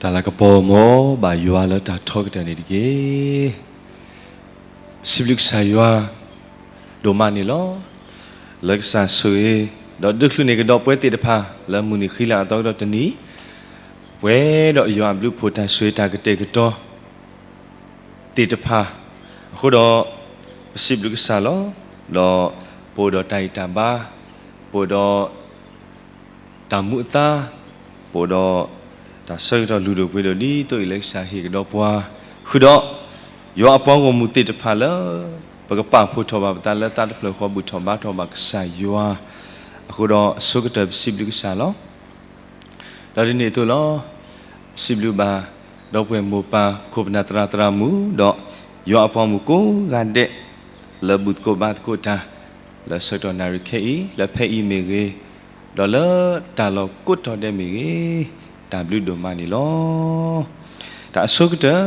တၢ်လၤကပီၤမ်ဘၣ်ယွၤလၢတၢ်ထီကတၢၢ်န့ၣ်တက့ၢ်. စံးဘျုးကစၢ်ယွၤ ဒိၣ်မးန့ၣ်လီၤ. လၢကစၢ်ဆိၣ်ဂ့ၤ ဒီးဒုးချုးန့ၢ်ကဒီးပဝဲသ့ၣ်တဖၣ် လၢမုၢ်နံၤဃံလၤအသီကဒီးတနံၤ, ပှဲၤဒီးယွၤအဘျုးအဖှိၣ်တၢ်ဆိၣ်ဂ့ၤတၢ်ကတဲာ်ကတီၤ သ့ၣ်တဖၣ်, အဃိဒီး ပစံးဘျုးကစၢ်လီၤ. ဒီးပအိၣ်ဒီးတၢ်ဂံၢ်တၢ်ဘါ, ပအိၣ်ဒီး တၢ်မူအသါ, ပအိၣ်ဒီး တၢ်ဆၢကတီၢ်လုၢ်ဒိၣ်ပှ့ၤဒိၣ်ဒ်သိးအံၤလၢကစၢ်ဟ့ၣ်ကဒီးပှၤ, ဃုာ်ဒီး ယွၤအပှၤဂီၢ်မုၢ်သ့ၣ်တဖၣ်လၢ ပကပာ်ဖှိၣ်ထီၣ်ဘၣ်ပသးလၢသးတဖျၢၣ်ဃီ ဘူၣ်ထီၣ်ဘါထီၣ်ဘၣ်ကစၢ်ယွၤ, အဃိဒီးအဆိကတၢၢ်ပစံးဘျုးကစၢ်လီၤ. ဒီးဒ်န့ၣ်အသိးလီၤ. ပစံးဘျုးဘၣ် ဒီပုၢ်ဝဲၢ်မိၢ်ပၢ် ခိၣ်ပနၢ်သရၣ်သရၣ်မုၣ် ဒီးယွၤအပှၤဂီၢ်မုၢ်ကိးဂၤဒဲး လၢဘူၣ်သကိးဘါသကိးတၢ် လၢဆၢကတီၢ်နၣ်ရံၣ်ခဲအံၤ လၢဖဲအံၤမ့ၢ်ဂ့ၤ, ဒီးလၢတၢ်လီၢ်ကိးတီၤဒဲးမ့ၢ်ဂ့ၤ, တၢ်ဘျုးဒိၣ်မးန့ၣ်လီၤ. တၢ်အဆိကတၢၢ်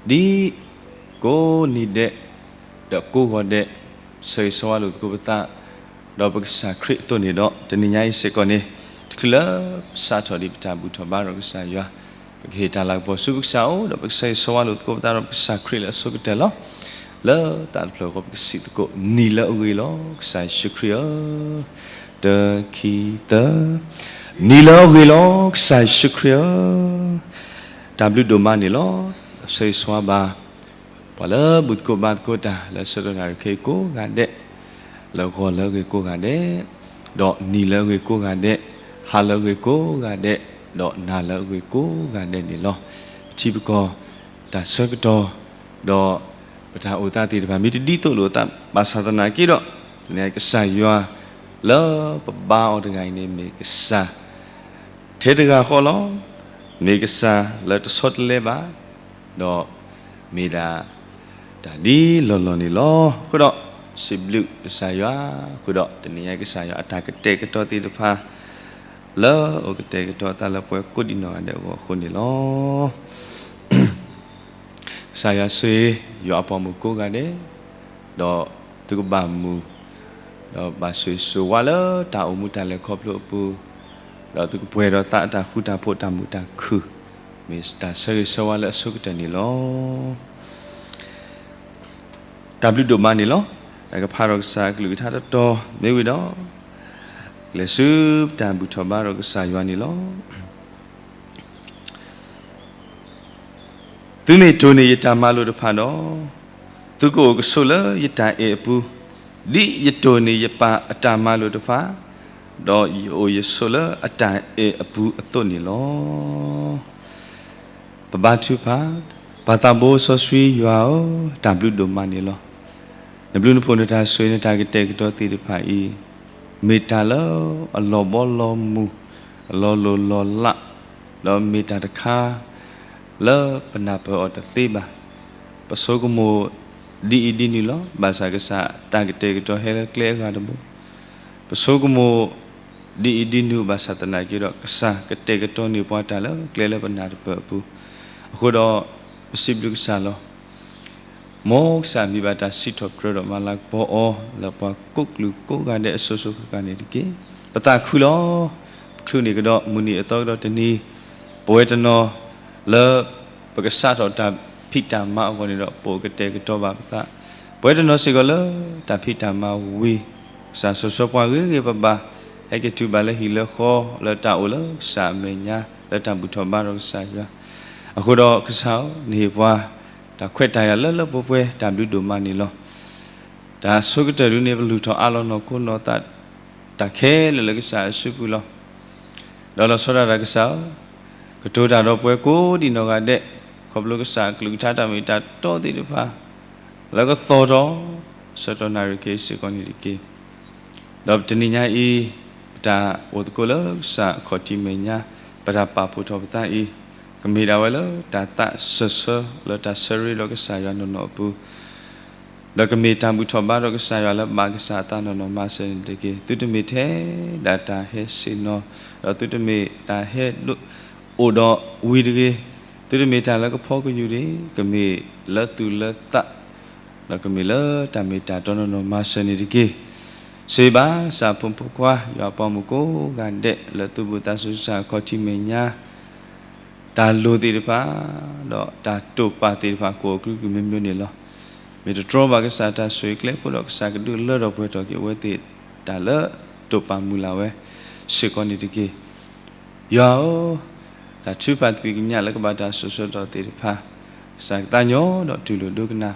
ဒ်ကိးနံၤဒဲး ဒီးကိးဂီၤဒဲး ဆၢဂ့ၤဆၢဝါလိာ်သကိးပသး ဒီးပကစၢ်ခရံာ်အသိးန့ၣ်ဒီး တနံၤညါအံၤစ့ၢ်ကီးန့ၣ် တချုးလၢပစးထီၣ်ဒံးပတၢ်ဘူၣ်ထီၣ်ဘါဒီးကစၢ်ယွၤ, ပကဟ့ၣ်တၢ်လၤကပီၤဆူပကစၢ်အအိၣ် ဒီးပကဆၢဂ့ၤဆၢဝါလိာ်သကိးပသးဒီးပကစၢ်ခရံာ်လၢအဆိကတၢၢ်လီၤ. လၢသးတဖျၢၣ်ဃီပကစံးသကိး နံၤလၢအဂ့ၤလီၤ ကစၢ်ယ့ၣ်ၡူးခရံာ်ဧၢ, တၢ ခံ သၢ, နံၤလၢအဂ့ၤလီၤ ကစၢ်ယ့ၣ်ၡူးခရံာ်ဧၢ, တၢ်ဘျုးဒိၣ်မးန့ၣ်လီၤ. ဆၢဂ့ၤဆၢဝါဘၣ် ပှၤလၢဘူၣ်သကိးဘါသကိးတၢ် လၢဆၢကတီၢ်နၣ်ရံၣ်ခဲအံၤကိးဂၤဒဲး, လၢဂီၤလၢအဂ့ၤကိးဂၤဒဲး, ဒီးနံၤလၢအဂ့ၤကိးဂၤဒဲး, ဟါလၢအဂ့ၤကိးဂၤဒဲး, ဒီးနၤလၢအဂ့ၤကိးဂၤဒဲးန့ၣ်လီၤ. ပထံပကီၢ် တၢ်ဆၢကတီၢ် ဒီးပတၢ်အိၣ်သးသ့ၣ်တဖၣ် မ့ၢ်တဒ်သိးလိာ်အသးဘၣ်ဆၣ်သနာ်က့ဒီး, ကစၢ်ယွၤလၢပဘါအီၤတဂၤအံၤန့ၣ် မ့ၢ်ကစၢ် ထဲတဂၤဃီလီၤ. မ့ၢ်ကစၢ်လၢတဆီတလဲဘၣ်, ဒီးမ့ၢ်ဒၣ်တၢ်ဒ်လီၢ်လီၢ်န့ၣ်လီၤ. အဃိဒီး စံးဘျုးကစၢ်ယွၤ, အဃိဒီး တနံၤညါကစၢ်ယွၤအတၢ်ကတဲာ်ကတီၤသ့ၣ်တဖၣ် လၢအအိၣ်ကတဲာ်ကတီၤအသးလၢပှၤကိးဒံးနီၢ်ဂၤဒဲးအဂီၢ်အဃိန့ၣ်လီၤ. ကစၢ်ယွၤဆိၣ်ဂ့ၤ ယွၤအပှၤမုၣ်ကိးဂၤဒဲး, ဒီးသုကဘၣ်မုာ်, ဒီးဘၣ်ဆိၣ်ဂ့ၤဆိၣ်ဝါလၢတၢ်အိၣ်မူတၢ်လဲၤခီဖျိအပူၤ, ဒီးသုကပှဲၤဒီးသးအတၢ်ဃူတၢ်ဖိးတၢ်မုာ်တၢ်ခုၣ်, မ့ၢ်တၢ်ဆၢဂ့ၤဆၢဝါလၢအဆိကတၢၢ်န့ၣ်လီၤ. တၢ်ဘျုးဒိၣ်မးန့ၣ်လီၤ. ကဖးဒီးကစၢ်အကလုၢ်ကထါတတီၤမ့ၢ်ဝံၤဒီး, လဲၤဆူပတၢ်ဘူၣ်ထီၣ်ဘါဒီးကစၢ်ယွၤန့ၣ်လီၤ. သုမ့ၢ်တိၢ်န့ၢ်ယတၢ်မၤလိာ်တဖၣ်ဒီး, သုကအိၣ်ကဆိးလၢယတၢ်အဲၣ်အပူၤ, ဒ်ယတိၢ်န့ၢ်ယပၢ်အတၢ်မၤလိာ်တဖၣ်, ဒီးယအိၣ်ယဆိးလၢအတၢ်အဲၣ်အပူၤအသိးန့ၣ်လီၤ. ပဘါထုကဖၣ်, ပၢ်သးဘိစီဆှံယွၤဧၢ, တၢ်ဘျုးဒိၣ်မးန့ၣ်လီၤ. နဘျုးနဖှိၣ်နတၢ်ဆိၣ်ဂ့ၤနတၢ်ကတဲာ်ကတီၤသ့ၣ်တဖၣ်အံၤ, မ့ၢ်တၢ်လၢအလီၤဘီလီၤမုၢ်, အလီၤလိၢ်လီၤလး, ဒီးမ့ၢ်တၢ်တခါ လၢပနၢ်ပၢၢ်အီၤတသ့ဘၣ်. ပဆိကမိၣ်ဒ်အံၤဒ်နုၤလီၤ. ဘၣ်ဆၣ်ကစၢ်တၢ်ကတဲာ်ကတီၤဟဲလၢကျဲအဂၤတဘိ. ပဆိကမိၣ်ဒ်အံၤဒ်နုၤ ဘၣ်ဆၣ်သနာ်က့ဒီး ကစၢ်ကတဲာ်ကတီၤန့ၢ်ပှၤတၢ်လၢကျဲလၢပနၢ်တပၢၢ်အပူၤ. အဃိဒီး ပစံးဘျုးကစၢ်လီၤ. မ်ကစၢ်မံၤဘၣ်တၢ်စံးထီၣ်ပတြၢၤဒီးမၤလၤကပီၤအီၤ လၢပှၤကိးကလုာ်ကိးဂၤဒဲးအစိၤစိၤဃၣ်ဃၣ်န့ၣ်တက့ၢ်. ပသးခုလီၤ. ပချုးန့ၢ်ကဒီးမုၢ်နံၤအသီကဒီးတနံၤ, ပဝဲတနီၤလၢ ပကစးထီၣ်တၢ်ဖံးတၢ်မၤအဂီၢ်န့ၣ်ဒီး ပအိၣ်ကတဲာ်ကတီၤဘၣ်ပသး, ပဝဲတနီၤစ့ၢ်ကီးလၢတၢ်ဖံးတၢ်မၤဝံၤ, ကစၢ်စီၤစီၤပှၤဂ့ၤဂ့ၤဘၣ်ဘၣ်, ဟဲက့ၤတုၤဘၣ်လၢဟံၣ်လၢဃီ လၢတၢ်အိၣ်လၢကစၢ်အမဲာ်ညါ လၢတၢ်ဘူၣ်ထီၣ်ဘါဒီးကစၢ်ယွၤ. အဃိဒီးကစၢ်ဧၢ, နဟ့ၣ်ပှၤ တၢ်ခွဲးတၢ်ယာ်လၢလၢပှဲၤပှဲၤ တၢ်ဘျုးဒိၣ်မးန့ၣ်လီၤ. တၢ်ဆိကတၢၢ်ဒုန့ၣ် ပလူၤထီၣ်အါလီၤနီၢ်ခိနီၢ်သး တၢ်ခဲလၢာ်လၢကစၢ်အစုပူၤလီၤ. ဒီးလီၤဆီဒၣ်တၢ်ကစၢ်ဧၢ, ကတိၤတၢ်ဒီးပှၤကိးဒံးနီၢ်ဂၤဒဲး, ခီဖျိကစၢ်အကလုၢ်ကထါတၢ်မ့ၢ်တၢ်တီသ့ၣ်တဖၣ် လၢကသီၣ်ထီၣ် ဆၢကတီၢ်နၣ်ရံၣ်ခဲအံၤစ့ၢ်ကီးန့ၣ်တက့ၢ်. ဒီးတနံၤညါအံၤ ပတၢ်အိၣ်သကိးလၢကစၢ်အခီၣ်ထံးမဲာ်ညါ, ပတၢ်ပာ်ဖှိၣ်ထီၣ်ပသးအံၤ, ကမ့ၢ်ဒၣ်ဝဲလၢတၢ်သးစၢၢ်ဆၢ လၢတၢ်ဆၢရ့ဒီးကစၢ်ယွၤနီၢ်နီၢ်အပူၤ ဒီးကမ့ၢ်တၢ်ဘူၣ်ထီၣ်ဘါဒီးကစၢ်ယွၤလၢဘၣ်ကစၢ်အသးနီၢ်နီၢ်မၤစၢၤန့ၣ်တက့ၢ်. သုတမ့ၢ်ထဲဒၣ်တၢ်ဟဲဆ့ၣ်နီၤ, ဒီးသုတမ့ၢ်တၢ်ဟဲဒိၣ်အိၣ်ဒီးဝံၤတဂ့ၤ, သုတမ့ၢ်တၢ်လၢကဖီကယူၤတဂ့ၤ, ကမ့ၢ်လၢသူၣ်လၢသး, ဒီးကမ့ၢ်လၢတၢ်မ့ၢ်တၢ်တီနီၢ်နီၢ်မၤစၢၤန့ၣ်တက့ၢ်. ဆိၣ်ဂ့ၤဘၣ်ကစၢ်အဖိမုၣ်ဖိခွါ ယွၤအပှၤမုၣ်ကိးဂၤဒဲး လၢသူၣ်ဘီၣ်သးစၢ်ကစၢ်အခီၣ်ထံးမဲာ်ညါ တၢ်လိၣ်သ့ၣ်တဖၣ် ဒီးတၢ်တိာ်ပာ်သ့ၣ်တဖၣ် ကိးအကလုာ်ကလုာ်မ့ၢ်မ့ၢ်န့ၣ်လီၤ. မ့ၢ်တတြီဘၣ်ကစၢ်တၢ်ဆိၣ်ဂ့ၤကျဲအဃိဒီး ကစၢ်ကဒုးလၢထီၣ်ပှဲၤထီၣ်က့ၤအဝဲသ့ၣ် တၢ်လၢတိာ်ပာ်မုၢ်လၢ်ဝဲစ့ၢ်ကီးန့ၣ်တက့ၢ်. ယွၤဧၢ, တၢ်ထုကဖၣ်သကွံာ်ကညးလၢကဘၣ်တၢ်စိၤဆၢကတီၢ်သ့ၣ်တဖၣ် ကစၢ်ကသးညီဒီးတူၢ်လိာ်ဒိကနၣ်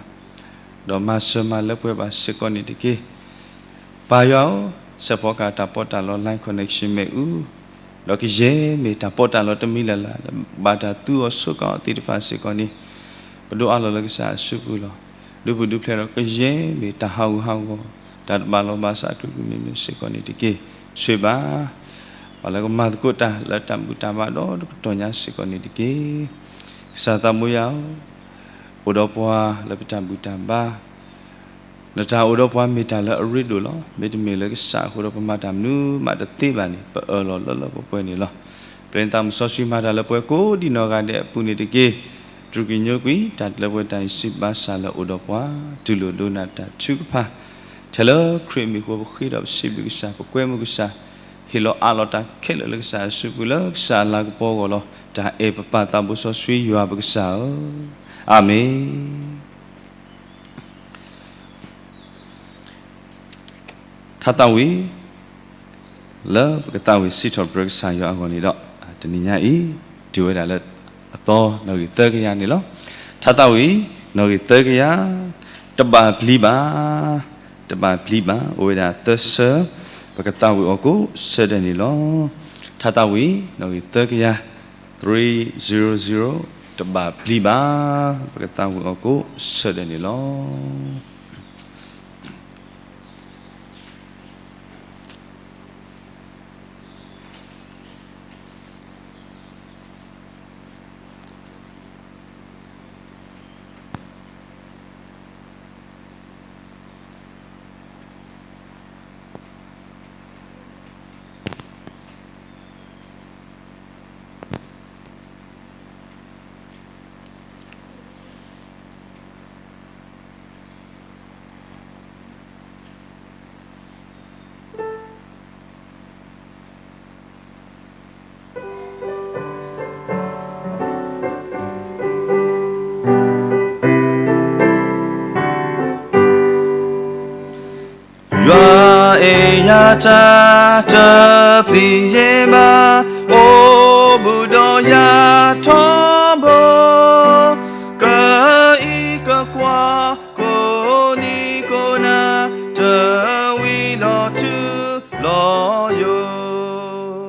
ဒီးမၤစၢၤမၤလၢပှဲၤဘၣ်စ့ၢ်ကီးန့ၣ်တက့ၢ်. ပၢ်ယွၤဧၢ, စဲးဖီကဟၣ်တၢ်ပီးတၢ်လီ line connection မ့ၣ်အူ, ဒီးကယဲၢ်မ့ၢ်တၢ်ပီးတၢ်လီတမံၤလၢ်လၢ် ဘၣ်တၢ်သူအီၤဆိကမိၣ်အီၤသ့ၣ်တဖၣ်စ့ၢ်ကီးန့ၣ် ပဒိးအးလီၤလၢကစၢ်အစုပူၤလီၤ. ဒုးပူၤဒုးဖျဲးဒီးကယဲၢ်မ့ၢ်တၢ်ဟးဂူာ်ဟးဂီၤ တၢ်တဘၣ်လီၤဘၣ်စးအကလုာ်ကလုာ်မ့ၢ်မ့ၢ်စ့ၢ်ကီးန့ၣ်တက့ၢ်. ဆိၣ်ဂ့ၤဘၣ် ပှၤလၢကမၤသကိးတၢ်လၢတၢ်ဘူၣ်တၢ်ဘါဒီးတကတီၢ်ညါစ့ၢ်ကီးန့ၣ်တက့ၢ်. ကစၢ်သးဘိယွၤဧၢ, အိၣ်ဒီးပှၤလၢပတၢ်ဘူၣ်တၢ်ဘါ နတၢ်အိၣ်ဒီးပှၤမ့ၢ်တၢ်လၢအရ့ဒိၣ်လီၤ. မ့တမ့ၢ်လၢကစၢ်အဃိဒီးပမၤတၢ်မနုၤမးတသ့ဘၣ်န့ၣ် ပအၢၣ်လီၤလၢလၢပှဲၤပှဲၤန့ၣ်လီၤ. ပျဲနသးမုၢ်စီဆှံမၤတၢ်လၢပှၤကိးဒံနီၢ်ဂၤဒဲးအပူၤန့ၣ်တက့ၢ်. တြူာ်ကွံာ်ညိကွံာ် တၢ်လၢပှဲၤတၢ်အံၤစံးဘၣ်ဆၣ်လၢအိၣ်ဒီးပှၤ တူၢ်လိာ်ဒိကနၣ်တၢ်ထုကဖၣ် ထဲလၢခရံာ်အမံၤအဃိ ပဃ့ဒီးပစံးဘျုးကစၢ် ပကွဲမုာ်ကစၢ် ဟ့ၣ်လီၤအးလီၤတၢ်ခဲလၢာ်လၢကစၢ်အစုပူၤလၢကစၢ်အလၤကပီၤအဂီၢ်လီၤ. တၢ်အဲၣ်ပပၢ်သးဘိစီဆှံယွၤပကစၢ်ဧၢ, အၤမ့ၣ်. ထါသးဝံၣ် လၢပကသးဝံၣ်စံးထီၣ်ပတြၢၤကစၢ်ယွၤအဂီၢ်န့ၣ်ဒီး တနံၤညါအံၤ တုၤဝဲဒၣ်လၢအသီနီၣ်ဂံၢ်သၢကယၤန့ၣ်လီၤ. ထါသးဝံၣ် နီၣ်ဂံၢ်သၢကယၤ, တဘၣ်ပျံၤဘၣ်, တဘၣ်ပျံၤဘၣ်, အိၣ်ဝဲဒၣ်သၢဆၢ, ပကသးဝံၣ်အီၤကိးဆၢဒဲးန့ၣ်လီၤ. ထါသးဝံၣ် နီၣ်ဂံၢ်သၢကယၤ, three zero zero, တဘၣ်ပျံၤဘၣ်, ပကသးဝံၣ်အီၤကိးဆၢဒဲးန့ၣ်လီၤ. ယွၤအဲၣ်ယၤတၢ်တပျံၤယဲၢ်ဘၣ်, အိၣ်ဘူးဒီးယၤထီဘိ, ကအံးကကွၢ် ကိးနံၤကိးနၤ တဝံၤလီၤတုၤလီၤယိာ်,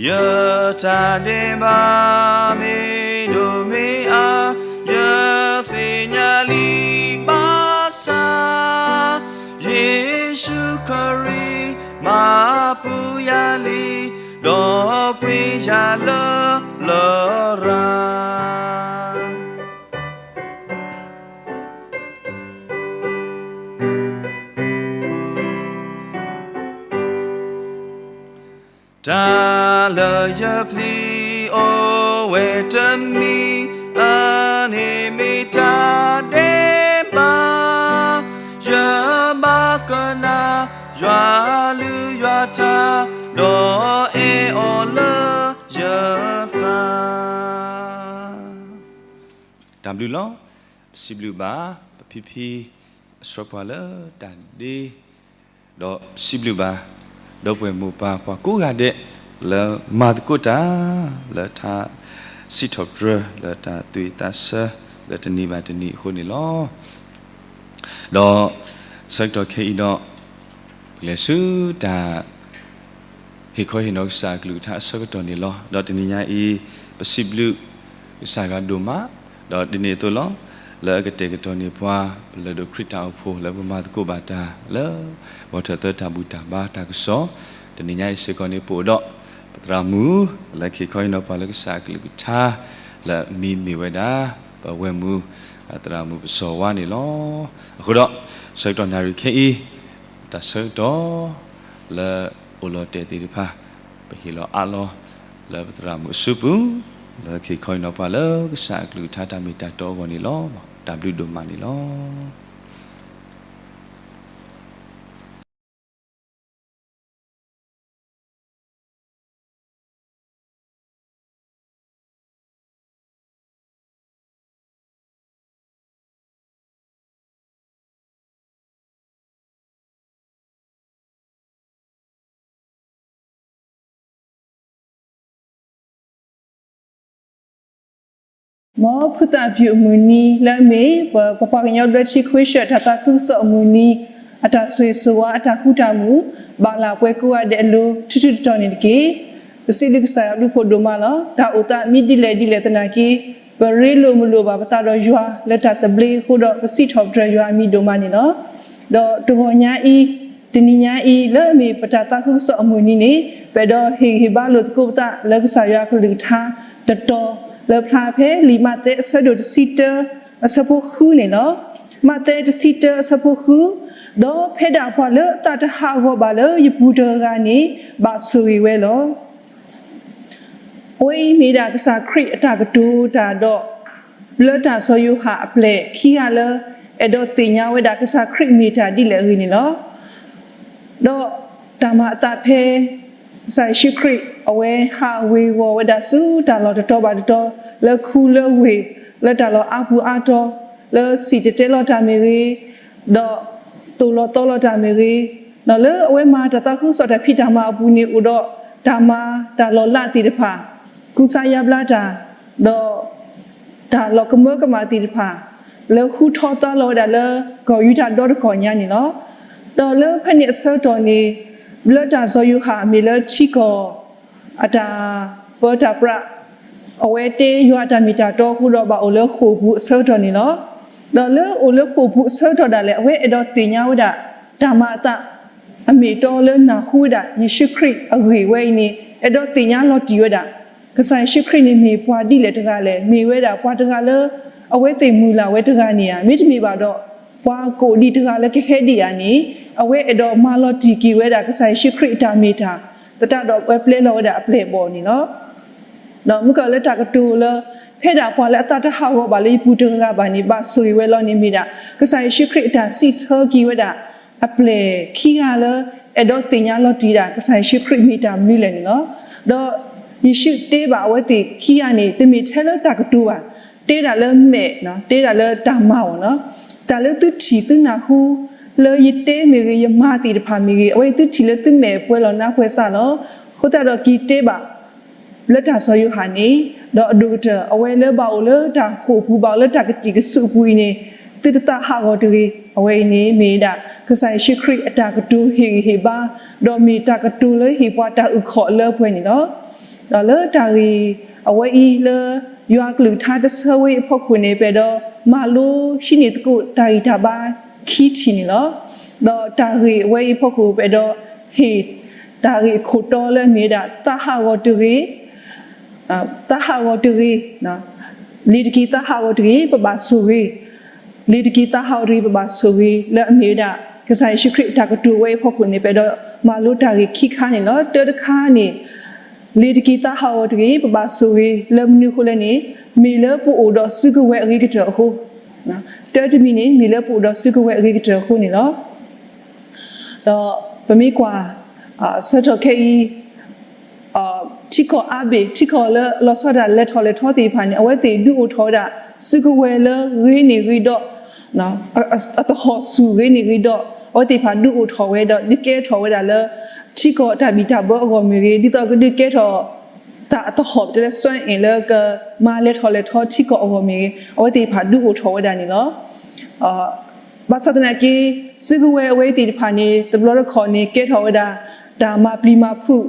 ယတၢ်ဒဲးဘးမ့ၢ်ဒိၣ်မ့ၢ်အါ, ယသ့ၣ်ညါလံဘၣ်ဆၣ်, ယ့ၣ်ၡူးခရံာ် မၤပူၤယၤလံ, ဒီးပှ့ၤယၤလၢလရာ်. တၢ်လၢယပျံၤအိၣ်ဝဲတမံၤ, အန့ၣ်မ့ၢ်တၢ်ဒဲးဘး, ယဘၣ်ကနၣ် ယွၤလုၢ်ယွၤတၢ်, ဒီးအဲၣ်အီၤလၢယသး. တၢ်ဘျုးလီၤ. ပစံးဘျုးဘၣ် ပဖံဖံ အဆှၢပှၤလၢတၢ်ဒ့, ဒီးစံးဘျုးဘၣ် ဒီပုၢ်ဝဲၢ်မိၢ်ပၢ်ပှၤကိးဂၤဒဲး လၢမၤသကိးတၢ် လၢထါစံးထီၣ်ပတြၢၤ လၢတၢ်သူၣ်ဝံၣ်သးဆၢ လၢတနံၤဘၣ်တနံၤအဃိန့ၣ်လီၤ. ဒီးဆၢကတီၢ်ခဲအံၤဒီး ပလဲၤဆူတၢ် ဟ့ၣ်ခီဟ့ၣ်နီၤကစၢ်အကလုၢ်ကထါအဆၢကတီၢ်န့ၣ်လီၤ. ဒီးတနံၤညါအံၤ ပစံးဘျုးကစၢ်ယွၤဒိၣ်မး, ဒီးဒ်န့ၣ်အသိးလီၤ. လၢအကတဲာ်ကတီၤန့ၢ်ပှၤ ပလၢၢ်ဒိၣ်ခရံာ်တၢ်အိၣ်ဖှိၣ် လၢပမၤသကိးဘၣ်တၢ် လၢဂီၤထၢၣ်သၢတၢ်ဘူၣ်တၢ်ဘါတၢ်ကစီၣ်, တနံၤညါအံၤစ့ၢ်ကီးန့ၣ် ပအိၣ်ဒီး ပသရၣ်မုၣ် လၢကဟ့ၣ်ခီဟ့ၣ်နီၤပှၤလၢကစၢ်အကလုၢ်ကထါ လၢအမံၤမ့ၢ်ဝဲဒၣ် ပဝဲၢ်မုၣ် သရၣ်မုၣ်ပစီၤဝါန့ၣ်လီၤ. အဃိဒီး ဆၢကတီၢ်နၣ်ရံၣ်ခဲအံၤ တၢ်ဆၢကတီၢ် လၢအိၣ်လီၤတဲာ်သ့ၣ်တဖၣ် ပဟ့ၣ်လီၤအးလီၤ လၢပသရၣ်မုၣ်အစုပူၤ လၢကဟ့ၣ်ခီဟ့ၣ်နီၤပှၤလၢကစၢ်အကလုၢ်ကထါတၢ်မ့ၢ်တၢ်တီအဂီၢ်န့ၣ်လီၤ. တၢ်ဘျုးဒိၣ်မးန့ၣ်လီၤ. မ်ဖုသးပျိၤအမုၢ်နံၤလၢအမ့ၢ် ပပှၤကညီဘျၢထံခဝ့ၡၢၣ် တၢ်သးခုကစီၣ်အမုၢ်နံၤ အတၢ်ဆိၣ်ဂ့ၤဆိၣ်ဝါအတၢ်ဃူတၢ်မုာ် ဘၣ်လၢပှၤကိးဂၤဒဲးအလိၤ ထူထူတီတီန့ၣ်တက့ၢ်. ပစံးဘျုးကစၢ်ယွၤဘျုးဖှိၣ်ဒိၣ်မးလီၤ. တၢ်အိၣ်သးမ့ၢ်ဒ်လဲၣ်ဒ်လဲၣ်သနာ်က့ ပရ့လိာ်မုာ်လိာ်ဘၣ်ပသးဒီးယွၤလၢတၢ်သဘျ့အဃိဒီး ပစံးထီၣ်ပတြၢၤယွၤအမံၤဒိၣ်မးန့ၣ်လီၤ. ဒီးတဂီၤညါအံၤ တနံၤညါအံၤ လၢအမ့ၢ်ပတၢ်သးခုကစီၣ်အမုၢ်နံၤန့ၣ် ပအဲၣ်ဒိးဟ့ၣ်ဂံၢ်ဟ့ၣ်ဘါလိာ်သကိးပသးလၢကစၢ်ယွၤအကလုၢ်ကထါတတီၤ လၢဖျါဖဲလံာ်မးသဲအဆၢဒိၣ်တဆံတၢ အဆၢဖိဃုန့ၣ်လီၤ. မးသဲတဆံတၢအဆၢဖိဃု, ဒီးဖဲဒၣ်ပှၤလၢအသးတဟးဂီၤဘၣ်လၢယပူၤတဂၤဂၤန့ၣ် ဘၣ်ဆိၣ်ဂ့ၤဝဲလီၤ. အဝဲအံၤမ့ၢ်ဒၣ်ကစၢ်ခရံာ်အတၢ်ကတိၤတၢ်ဒီး ဘျၢတၢ်စီၤယိၤဟၣ်အပျဲၢ်ခံဂၤလၢ အဲၣ်ဒိးသ့ၣ်ညါဝဲဒၣ်ကစၢ်ခရံာ်မ့ၢ်တၢ်ဒ်လဲၣ်အဂ့ၢ်န့ၣ်လီၤ. ဒီးတၢ်မၤအသးဖဲ ကစၢ်ယ့ၣ်ၡူးခရံာ် အဝဲဟးဝ့ၤဝီၤဝဲဒၣ်ဆူတၢ်လီၢ်တတီၤဘၣ်တတီၤ လၢခူလၢဝ့ၢ် လၢတၢ်လီၢ်အါပူၤအါတီၤ လၢစံၣ်တဲၤတဲလီၤတၢ်မ့ၢ်ဂ့ၤ, ဒီးသိၣ်လီၤသီလီၤတၢ်မ့ၢ်ဂ့ၤ, ဒီးလၢအဝဲမၤတၢ်သးခုကစီၣ်တၢ်ဖံးတၢ်မၤအပူၤန့ၣ် အိၣ်ဒီးတၢ်မၤတၢ်လီၤလးသ့ၣ်တဖၣ်, ကူစါယါဘျါတၢ်, ဒီး တၢ်လီၤကမၢကမၣ်သ့ၣ်တဖၣ် လၢဟူထီၣ်သါလီၤဝဲဒၣ်လၢကီၢ်ယူဒၤဒီတကီၢ်ညါန့ၣ်လီၤ. ဒီးလၢဖဲန့ၣ်အဆၢကတီၢ်န့ၣ် ဘျၢတၢ်စီၤယိၤဟၣ်မ့ၢ်လၢထံကီၢ်အတၢ်ပၢတၢ်ပြး အဝဲတ့ယွၤအတၢ်မ့ၢ်တၢ်တီအဃိဒီးဘၣ်အိၣ်လၢဃိာ်ပူၤအဆၢကတီၢ်န့ၣ်လီၤ. ဒီးလၢအိၣ်လၢဃိာ်ပူၤအဆၢကတီၢ်ဒၣ်လဲာ် အဝဲအဲၣ်ဒိးသ့ၣ်ညါဝဲဒၣ် တၢ်မၤအသး အမ့ၢ်အတီလၢနၢ်ဟူဝဲဒၣ်ယ့ၣ်ၡူးခရံာ်အဂ့ၢ်ဝဲအံၤန့ၣ် အဲၣ်ဒိးသ့ၣ်ညါလီၤတံၢ်ဝဲဒၣ် ကစၢ်ယ့ၣ်ၡူးခရံာ်န့ၣ်မ့ၢ်ပှၤဒ်လဲၣ်တဂၤလဲၣ်, မ့ၢ်ဝဲဒၣ်ပှၤတဂၤလၢ အဝဲသ့ၣ်မုၢ်လၢ်ဝဲတဂၤန့ၣ်ဧါ, မ့တမ့ၢ်ဘၣ်ဒီး ပှၤကိးဒံးတဂၤလၢကဟဲဒံးဧါန့ၣ် အဝဲအဲၣ်ဒိးမၤလီၤတံၢ်က့ၤဝဲဒၣ်ကစၢ်ယ့ၣ်ၡူးခရံာ်အတၢ်မ့ၢ်တၢ် သတးဒီးအဝဲပျဲလီၤဝဲဒၣ်အပျဲၢ်အဘီၣ်န့ၣ်လီၤ. ဒီးမုၢ်ကၢၢ်လၢတၢ်ကတိၤလၢ ဖဲဒၣ်ပှၤလၢအသးတဟးဂီၤဘၣ်လၢယပူၤတဂၤဂၤဘၣ်န့ၣ် ဘၣ်ဆိၣ်ဂ့ၤဝဲလီၤန့ၣ်မ့ၢ်ဒၣ် ကစၢ်ယ့ၣ်ၡူးခရံာ်အတၢ်စံးဆၢက့ၤဝဲဒၣ် အပျဲၢ်ခံဂၤလၢ အဲၣ်ဒိးသ့ၣ်ညါလီၤတံၢ်ဒၣ်ကစၢ်ယ့ၣ်ၡူးခရံာ်မ့ၢ်တၢ်မနုၤလဲၣ်န့ၣ်လီၤ. ဒီးယ့ၣ်ၡူးတဲဘၣ်အဝဲသ့ၣ်ခံဂၤန့ၣ် တမ့ၢ်ထဲလၢတၢ်ကတိၤဘၣ်, တဲဒၣ်လၢမဲာ်, တဲဒၣ်လၢတၢ်မၤအီၤလီၤ. တၢ်လၢသုထံၣ်သုနၢ်ဟူ လၢယတဲမ့ၢ်ဂ့ၤ ယမၤသ့ၣ်တဖၣ်မ့ၢ်ဂ့ၤ အဝဲသုထံၣ်လၢသုမဲာ်ပှဲၤလီၤနါပှဲၤစၢ်လီၤ. အဃိသတးဒီးက့ၤတဲဘၣ် ဘျၢတၢ်စီၤယိၤဟၣ်န့ၣ်, ဒီးအဒိၣ်ကတၢၢ်အဝဲလၢဘၣ်အိၣ်လၢတၢ်ဃိာ်ပူၤ ဘၣ်အိၣ်လၢတၢ်ကတံာ်ကစုအပူၤအံၤန့ၣ် သုတသးဟးဂီၤတဂ့ၤ. အဝဲအံၤန့ၣ်မ့ၢ်ဒၣ် ကစၢ်ယ့ၣ်ၡူးခရံာ်အတၢ်ကတိၤဟ့ၣ်ဂံၢ်ဟ့ၣ်ဘါ, ဒီးမ့ၢ်တၢ်ကတိၤလၢဟ့ၣ်ပှၤတၢ်အုၣ်ခီၣ်လၢပှဲၤန့ၣ်လီၤ. ဒီးလၢတၢ်ဂ့ၢ်အဝဲအံၤလၢ ယွၤကလုၢ်ကထါတဆၢဝဲအံၤအဖီခိၣ်န့ၣ် ပအဲၣ်ဒိးမၤလိဟံးန့ၢ်သကိးတၢ်ဂံၢ်တၢ်ဘါခံထံၣ်န့ၣ်လီၤ. ဒီးတၢ်ဂ့ၢ်အဝဲအံၤအဖီခိၣ် ပအဲၣ်ဒိးဟ့ၣ် တၢ်ဂ့ၢ်အခိၣ်တီလၢအမ့ၢ်ဝဲဒၣ် သးဟးဂီၤတဂ့ၤ, သးဟးဂီၤတဂ့ၤ, လ့ၤတက့ၤသးဟးဂီၤတဂ့ၤ ပဘၣ်ဆိၣ်ဂ့ၤ, လ့ၤတက့ၤသးဟးဂီၤတဂ့ၤ ပဘၣ်ဆိၣ်ဂ့ၤ လၢအမ့ၢ်ဝဲဒၣ် ကစၢ်ယ့ၣ်ၡူးခရံာ်အတၢ်ကတိၤဝဲအံၤအဖီခိၣ်န့ၣ် ပအဲၣ်ဒိးမၤလိတၢ်ဂ့ၢ်ခံခါန့ၣ်လီၤ. တၢတခါန့ၣ် လ့ၤတက့ၤသးဟးဂီၤတဂ့ၤ ပဘၣ်ဆိၣ်ဂ့ၤ လၢမနုၤအဃိလဲၣ်န့ၣ် မ့ၢ်လၢပအိၣ်ဒီးစုကဝဲၤအဂ့ၤကတၢၢ်အဃိ, တၢတမံၤန့ၣ် မ့ၢ်လၢပအိၣ်ဒီးစုကဝဲၤအဂ့ၤကတၢၢ်အဃိန့ၣ်လီၤ. ဒီးပမ့ၢ်ကွၢ် ဆၢထီၣ်ခဲအံၤ ထံကီၢ်အါဘ့ၣ် ထံကီၢ်လၢလီၤဆီဒၣ်လဲၤထီၣ်လဲၤထီသ့ၣ်တဖၣ်န့ၣ် အဝဲသ့ၣ်ဒုးအိၣ်ထီၣ်ဝဲဒၣ် စုကဝဲၤလၢဂ့ၤန့ၢ်ဂ့ၤဒီး အသဟီၣ်ဆူၣ်ဂ့ၤန့ၢ်ဂ့ၤဒီး အဝဲသ့ၣ်တဖၣ်ဒုးအိၣ်ထီၣ်ဝဲဒီး ဒုးကဲထီၣ်ဝဲဒၣ်လၢ ထံကီၢ်တၢ်ဘံၣ်တၢ်ဘၢအဂီၢ်မ့ၢ်ဂ့ၤ ဒ်သိးကဒုးကဲထီၣ် တၢ်အသဟီၣ်ပတဲလၢ စွမ်းအင် လၢကမၤလဲၤထီၣ်လဲၤထီထံကီၢ်အဂီၢ်မ့ၢ်ဂ့ၤ အဝဲသ့ၣ်တဖၣ်ဒုးအိၣ်ထီၣ်ဝဲဒၣ်န့ၣ်လီၤ. ဘၣ်ဆၣ်သနာ်က့ စုကဝဲၤအဝဲသ့ၣ်တဖၣ်န့ၣ် တဘျီတခီၣ်န့ၣ် ကဲထီၣ်ဝဲဒၣ် တၢ်မၤပျံၤမၤဖုး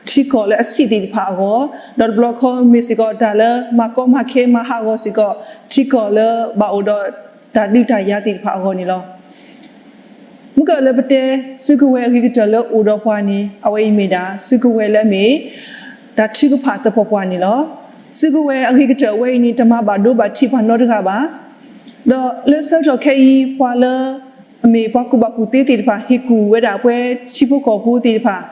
ထံကီၢ်လၢအဆံးသ့ၣ်တဖၣ်အဂီၢ်, ဒီးတဘျီတခီၣ်မ့ၢ်စ့ၢ်ကီးတၢ်လၢ မၤကီမၤခဲ မၤဟးဂီၤစ့ၢ်ကီး ထံကီၢ်လၢဘၣ်အိၣ်ဒီးတၢ်ဒုးတၢ်ယၤသ့ၣ်တဖၣ်အဂီၢ်န့ၣ်လီၤ. မုၢ်ကၢၢ်လၢပတဲ စုကဝဲၤအဂ့ၤကတၢၢ်လၢအိၣ်ဒီးပှၤန့ၣ် အဝဲအံၤမ့ၢ်ဒၣ် စုကဝဲၤလၢအမ့ၢ် တၢ်ထုကဖၣ်သပှၢ်ပှၢ်န့ၣ်လီၤ. စုကဝဲၤအဂ့ၤကတၢၢ်အဝဲအံၤန့ၣ် တမၤဘၣ်ဒိဘၣ်ထံးပှၤနီတဂၤဘၣ်. ဒီးလၢဆၢကတီၢ်ခဲအံၤ ပှၤလၢ အမ့ၢ်ပှၤကူၣ်ဘၣ်ကူၣ်သ့သ့ၣ်တဖၣ် ဟ့ၣ်ကူၣ်ဝဲဒၣ်ပဝဲထံဖိကီၢ်ဖိသ့ၣ်တဖၣ်,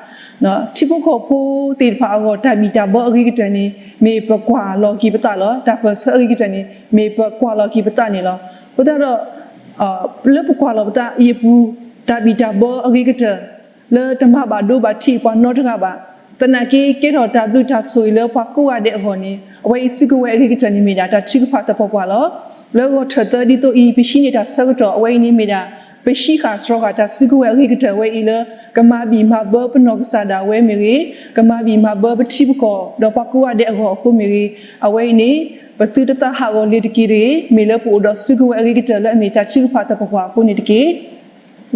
ထံဖိကီၢ်ဖိသ့ၣ်တဖၣ်အဂီၢ် တၢ်ဘံၣ်တၢ်ဘၢအဂ့ၤကတၢၢ်န့ၣ် မ့ၢ်ပကွၢ်လီၤက့ၤပသးလီၤ. တၢ်ပၢၢ်ဆၢအဂ့ၤကတၢၢ်န့ၣ် မ့ၢ်ပကွၢ်လီၤက့ၤပသးန့ၣ်လီၤ. အဃိသတးဒီး လၢပကွၢ်လီၤပသးအံၤအပူၤ တၢ်ဘံၣ်တၢ်ဘၢအဂ့ၤကတၢၢ် လၢတမၤဘၣ်ဒိဘၣ်ထံးပှၤနီတဂၤဘၣ်. သနာ်က့ ကဲထီၣ်တၢ်ဘျုးတၢ်ဆိၣ်ဂ့ၤလၢပှၤကိးဂၤဒဲးအဂီၢ်န့ၣ် အဝဲအံၤစုကဝဲၤအဂ့ၤကတၢၢ်န့ၣ်မ့ၢ်ဒၣ် တၢ်ထုကဖၣ်သပှၢ်ပှၢ်လီၤ. လၢဂီၤထၢၣ်သၢဒ်သိးအံၤ ပဟံးန့ၢ်တၢ်ဆၢကတီၢ်အဝဲအံၤန့ၣ်မ့ၢ်ဒၣ် ပဟံးဃာ်စှီၤဃာ်တၢ်စုကဝဲၤအဂ့ၤကတၢၢ်ဝဲအံၤလၢ ကမၤဘံၣ်မၤဘၢပနီၢ်ကစၢ်ဒၣ်ဝဲမ့ၢ်ဂ့ၤ, ကမၤဘံၣ်မၤဘၢပထံပကီၢ် ဒီးပှၤကိးဂၤဒဲးအဂီၢ်အဃိမ့ၢ်ဂ့ၤ, အဝဲအံၤန့ၣ် ပသုတသးဟးဂီၤလ့ၤတက့ၢ်တဂ့ၤ, မ့ၢ်လၢပအိၣ်ဒီးစုကဝဲၤအဂ့ၤကတၢၢ်လၢအမ့ၢ်တၢ်ထုကဖၣ်သပှၢ်ပှၢ်အဃိန့ၣ်တက့ၢ်.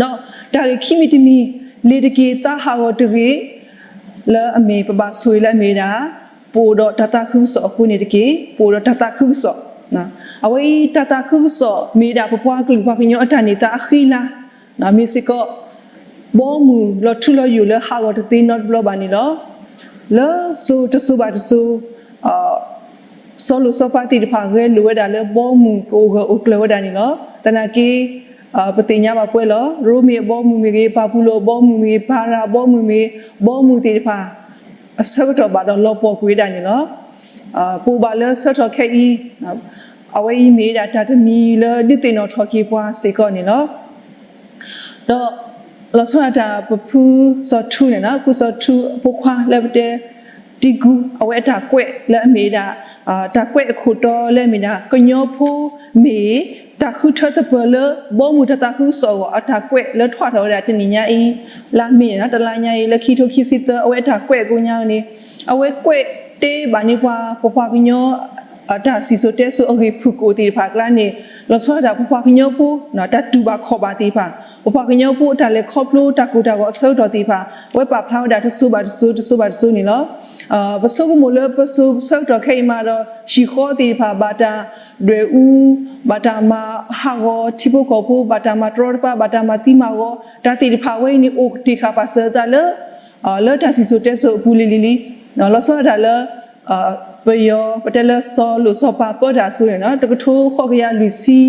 ဒီးတၢ်ဂ့ၢ်ခံမံၤတမံၤ, လ့ၤတက့ၢ်သးဟးဂီၤတဂ့ၤ, လၢအမ့ၢ်ပဘၣ်ဆိၣ်ဂ့ၤလၢအမ့ၢ်ဝဲဒၣ် ပအိၣ်ဒီးတၢ်သးခုကစီၣ်အဃိန့ၣ်တက့ၢ်, ပအိၣ်ဒီးတၢ်သးခုကစီၣ်. အဝဲအံၤတၢ်သးခုကစီၣ်မ့ၢ်ဝဲဒၣ်ပပှၤကလုာ်ပှၤကညီအတၢ်န့ၢ်သါအဃံအလၤ, မ့ၢ်စ့ၢ်ကီး ဘီမုၢ်လီၤထူလီၤယိာ်လၢဟးဂီၤတသ့နီတဘျီဘၣ်န့ၣ်လီၤ. လၢစိၤတစိၤဘၣ်တစိၤ စီၤလိၤစီၤပၤသ့ၣ်တဖၣ်ဂဲၤလိာ်ဝဲဒၣ်လၢဘီမုၢ်ကအိၣ်ဂၢၢ်အိၣ်ကျၢၤဝဲဒၣ်န့ၣ်လီၤ. သနာ်က့ ပသ့ၣ်ညါဘၣ်ပှဲၤလီၤ. ရိမ့ၤအဘီမုၢ်မ့ၢ်ဂ့ၤ, ဘၤဘူလိၣ်အဘီမုၢ်မ့ၢ်ဂ့ၤ, ဘၤရၤအဘီမုၢ်မ့ၢ်ဂ့ၤ, ဘီမုၢ်သ့ၣ်တဖၣ် အဆၢကတီၢ်ဘၣ်ဒီးလီၤပှီၢ်ကွံာ်ဝဲဒၣ်န့ၣ်လီၤ. ပအိၣ်ဘၣ်လၢဆၢထီၣ်ခဲအံၤ, အဝဲအံၤမ့ၢ်ဝဲဒၣ်တၢ်တမံၤလၢဒုးသ့ၣ်နီၣ်ထီၣ်က့ၤပှၤစ့ၢ်ကီးန့ၣ်လီၤ. ဒီးလီၤဆီဒၣ်တၢ်ပဖုစီၤထူန့ၣ်လီၤ, ဖုစီၤထူအဖိခွါလၢပတဲ တံကူ, အဝဲအတၢ်ကွဲးလၢအမ့ၢ်ဝဲဒၣ် တၢ်ကွဲးအခိၣ်တီလၢအမ့ၢ်ဒၣ် ကညီဖိမ့ၢ်တၢ်ဃုထၢသပၢၤလၢဘီမုၢ်တၢ်သးခုကစီၣ်အဂီၢ် အတၢ်ကွဲးလၢထွဲထီၣ်ဝဲဒၣ်တနံၣ်ညါအံၤ လါမ့ၤန့ၣ်လီၤ, တလါညါအံၤ လၢခံထိခံဆံသၢ အဝဲအတၢ်ကွဲးအကိညါန့ၣ် အဝဲကွဲးတဲဘၣ်န့ၢ်ပှၤ ပပှၤကညီ တၢ်စံၣ်စိၤတဲစိၤအဂ့ၢ်ဖုၣ်ကိာ်သ့ၣ်တဖၣ်အကျါန့ၣ် လီၤဆီဒၣ်တၢ်ပပှၤကညီဖိ တၢ်တူၢ်ဘၣ်ခီၣ်ဘၣ်သ့ၣ်တဖၣ်, ပပှၤကညီဖိအတၢ်လဲၤခီဖျိတၢ်ကိၢ်တၢ်ဂီၤအဆၢကတီၢ်သ့ၣ်တဖၣ် အဝဲပာ်ဖျါဝဲဒၣ်တစိၤဘၣ်တစိၤ တစိၤဘၣ်တစိၤန့ၣ်လီၤ. ပဆိကမိၣ်လၢပစိၤဆၢကတီၢ်ခဲအံၤမးဒီး ဟံၣ်ဃီသ့ၣ်တဖၣ် ဘၣ်တၢ်ဒွဲၣ်အူ, ဘၣ်တၢ်မၤဟးဂီၤထံဖိကီၢ်ဖိ, ဘၣ်တၢ်မၤတရီတပါ, ဘၣ်တၢ်မၤသံမၤဂီၤ, တၢ်သ့ၣ်တဖၣ်ဝဲအံၤန့ၣ် အိၣ်တ့ၢ်ဃာ်ပာ်စၢၤအသးလၢ လၢတၢ်စံၣ်စိၤတဲစိၤအပူၤလံၤလံၤလံၤ, လီၤဆီဒၣ်တၢ်လၢ ပယီၤ ပတဲလၢစီၤလိၣ်စီၤပၤပၢတၢ်အစိၤန့ၣ်လီၤ, တကထိဃိးကယၤလွံၢ်ဆံ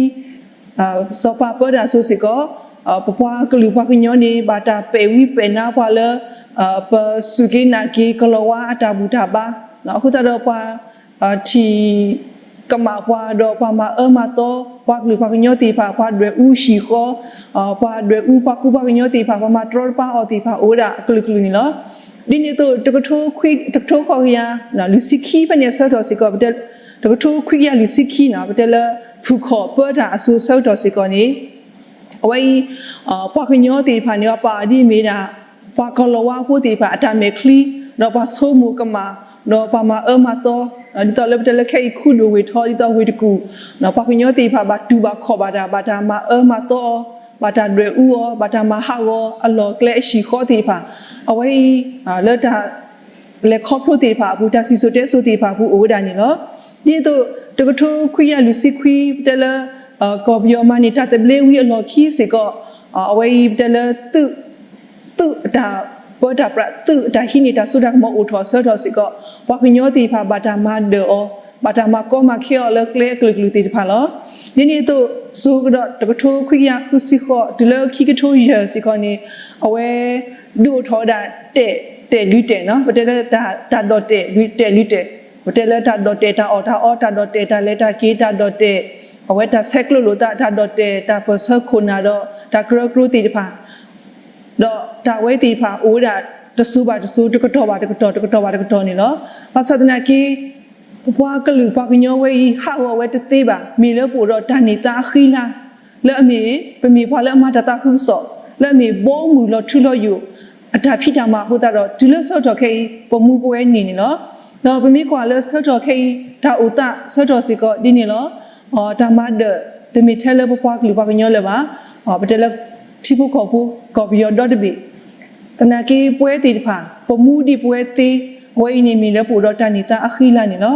စီၤပၤပၢတၢ်အစိၤစ့ၢ်ကီး ပပှၤကလုာ်ပှၤကညီန့ၣ် ဘၣ်တၢ်ပဲာ်ဝံပဲာ်နါပှၤလၢ ပစူၢ်က့ၤနာ်က့ၤကလီၤဝါအတၢ်ဘူၣ်တၢ်ဘါ, အဃိသတးဒီးပှၤ ထံၣ်ကမၣ်ပှၤဒီးပှၤမၤအၢမၤသီ ပှၤကလုာ်ပှၤကညီသ့ၣ်တဖၣ် ပှၤဒွဲၣ်အူဟံၣ်ဃီ, ပှၤဒွဲၣ်အူပှၤကူပှၤကညီသ့ၣ်တဖၣ် ပှၤမၤတရီတပါအီၤသ့ၣ်တဖၣ် အိၣ်ဝဲဒၣ်အကလုာ်ကလုာ်န့ၣ်လီၤ. ဒ်န့ၣ်အသိး တကထိခွံ တကထိဃိးကယၤ လွံၢ်ဆံခံဖဲန့ၣ်အဆၢကတီၢ်စ့ၢ်ကီး ပတဲ တကထိခွံကယၤလွံၢ်ဆံခံန့ၣ် ပတဲလၢ ဖုၣ်ခီၣ်ပၢတၢ်အစိၤဆၢကတီၢ်စ့ၢ်ကီးန့ၣ် အဝဲအံၤ ပှၤကညီသ့ၣ်တဖၣ်န့ၣ် ပာ်အီၤဒ်အမ့ၢ်ဒၣ် ပှၤကလီၤဝါဖိသ့ၣ်တဖၣ် အတၢ်မဲာ်ချံ, ဒီးပှၤဆိကမိၣ်ကမၣ်, ဒီးပှၤမၤအၢမၤသီ, ဒ်သိးလၢပတဲလၢခဲအံၤခူဒိၣ်ဝ့ၢ်ထီ ဒ်သိးဝ့ၢ်တကူၣ်, ပှၤကညီသ့ၣ်တဖၣ် ဘၣ်တူၢ်ဘၣ်ခီၣ်ဘၣ်တၢ်, ဘၣ်တၢ်မၤအၢမၤသီအီၤ, ဘၣ်တၢ်ဒွဲၣ်အူအီၤ, ဘၣ်တၢ်မၤဟးဂီၤအလီၢ်အကျဲအဟံၣ်ဃီသ့ၣ်တဖၣ်, အဝဲအံၤ လၢတၢ် လဲၤခီဖျိသ့ၣ်တဖၣ်အပူၤ, တၢ်စံၣ်စိၤတဲစိၤသ့ၣ်တဖၣ်အပူၤ အိၣ်ဝဲဒၣ်န့ၣ်လီၤ. ဒ်သိး တကထိခွံကယၤလွံၢ်ဆံခွံ ပတဲလၢ ကီၢ်ပယီၤမၤန့ၢ်တၢ်သဘျ့ဝံၤအလီၢ်ခံစ့ၢ်ကီး, အဝဲအံၤပတဲလၢ သုး သုးအတၢ်ပၢတၢ်ပြး, သုးအတၢ်ဟံးန့ၢ်တၢ်စိတၢ်ကမီၤအိၣ်ထီၣ်အဆၢကတီၢ်စ့ၢ်ကီး, ပှၤကညီသ့ၣ်တဖၣ် ဘၣ်တၢ်မၤဒၢၣ်အီၤ, ဘၣ်တၢ်မၤကီမၤခဲအီၤလၢကျဲအကလုာ်ကလုာ်သ့ၣ်တဖၣ်လီၤ. ဒ်န့ၣ်အသိး စိၤကဒီးတကထိခွံကယၤဃုဆံဃိး တုၤလၢခံကထိယဲၢ်စ့ၢ်ကီးန့ၣ် အဝဲ ဒုးအိၣ်ထီၣ်ဝဲဒၣ် တဲာ်တဲာ်လွံၢ်တဲာ်န့ၣ်လီၤ, ပတဲလၢ တၢ်ဒိးတဲာ်လွံၢ်တဲာ်လွံၢ်တဲာ်, ပတဲလၢတၢ်ဒိးတဲာ်တၢ်အီၣ်တၢ်အီ, တၢ်ဒိးတဲာ်တၢ်လဲၤတၢ်က့ၤ, တၢ်ဒိးတဲာ် အဝဲတၢ်ဆဲးကျိးလိာ်သး, တၢ်ဒိးတဲာ်တၢ်ပၢၢ်ဆၢခိၣ်နၢ်ဒီး တၢ်ကရၢကရိသ့ၣ်တဖၣ်, ဒီးတၢ်ဝဲသ့ၣ်တဖၣ်အိၣ်ဝဲဒၣ် တစိၤဘၣ်တစိၤ, တကတီၢ်ဘၣ်တကတီၢ်, တကတီၢ်ဘၣ်တကတီၢ်န့ၣ်လီၤ. ဘၣ်ဆၣ်သနာ်က့ ပပှၤကလုာ်ပှၤကညီဝဲအံၤ ဟးဂီၤဝဲတသ့ဘၣ်. မ့ၢ်လၢပအိၣ်ဒီးတၢ်န့ၢ်သါအဃံအလၤ လၢအမ့ၢ် ပမ့ၢ်ပှၤလၢအမၤတၢ်သးခုကစီၣ်, လၢအမ့ၢ်ဘီမုၢ်လီၤထူလီၤယိာ် အတၢ်ဖံးတၢ်မၤအဃိသတးဒီး တုၤလၢဆၢကတီၢ်ခဲအံၤ ပမူပဝဲန့ၣ်န့ၣ်လီၤ. ဒီးပမ့ၢ်ကွၢ်လၢဆၢကတီၢ်ခဲအံၤ တၢ်အိၣ်သးဆၢကတီၢ်စ့ၢ်ကီးဒ်န့ၣ်လီၤ. တၢ်မၤဒၢး တမ့ၢ်ထဲလၢပပှၤကလုာ်ပှၤကညီလၢၤဘၣ်. ပတဲလၢ ထံဖိကီၢ်ဖိ ကီၢ်ပယီၤဒီတဘ့ၣ် သနာ်က့ပဝဲသ့ၣ်တဖၣ် ပမူဒံးပဝဲသ့, အဝဲအံၤန့ၣ်မ့ၢ်လၢပအိၣ်ဒီးတၢ်န့ၢ်သါအဃံအလၤန့ၣ်လီၤ.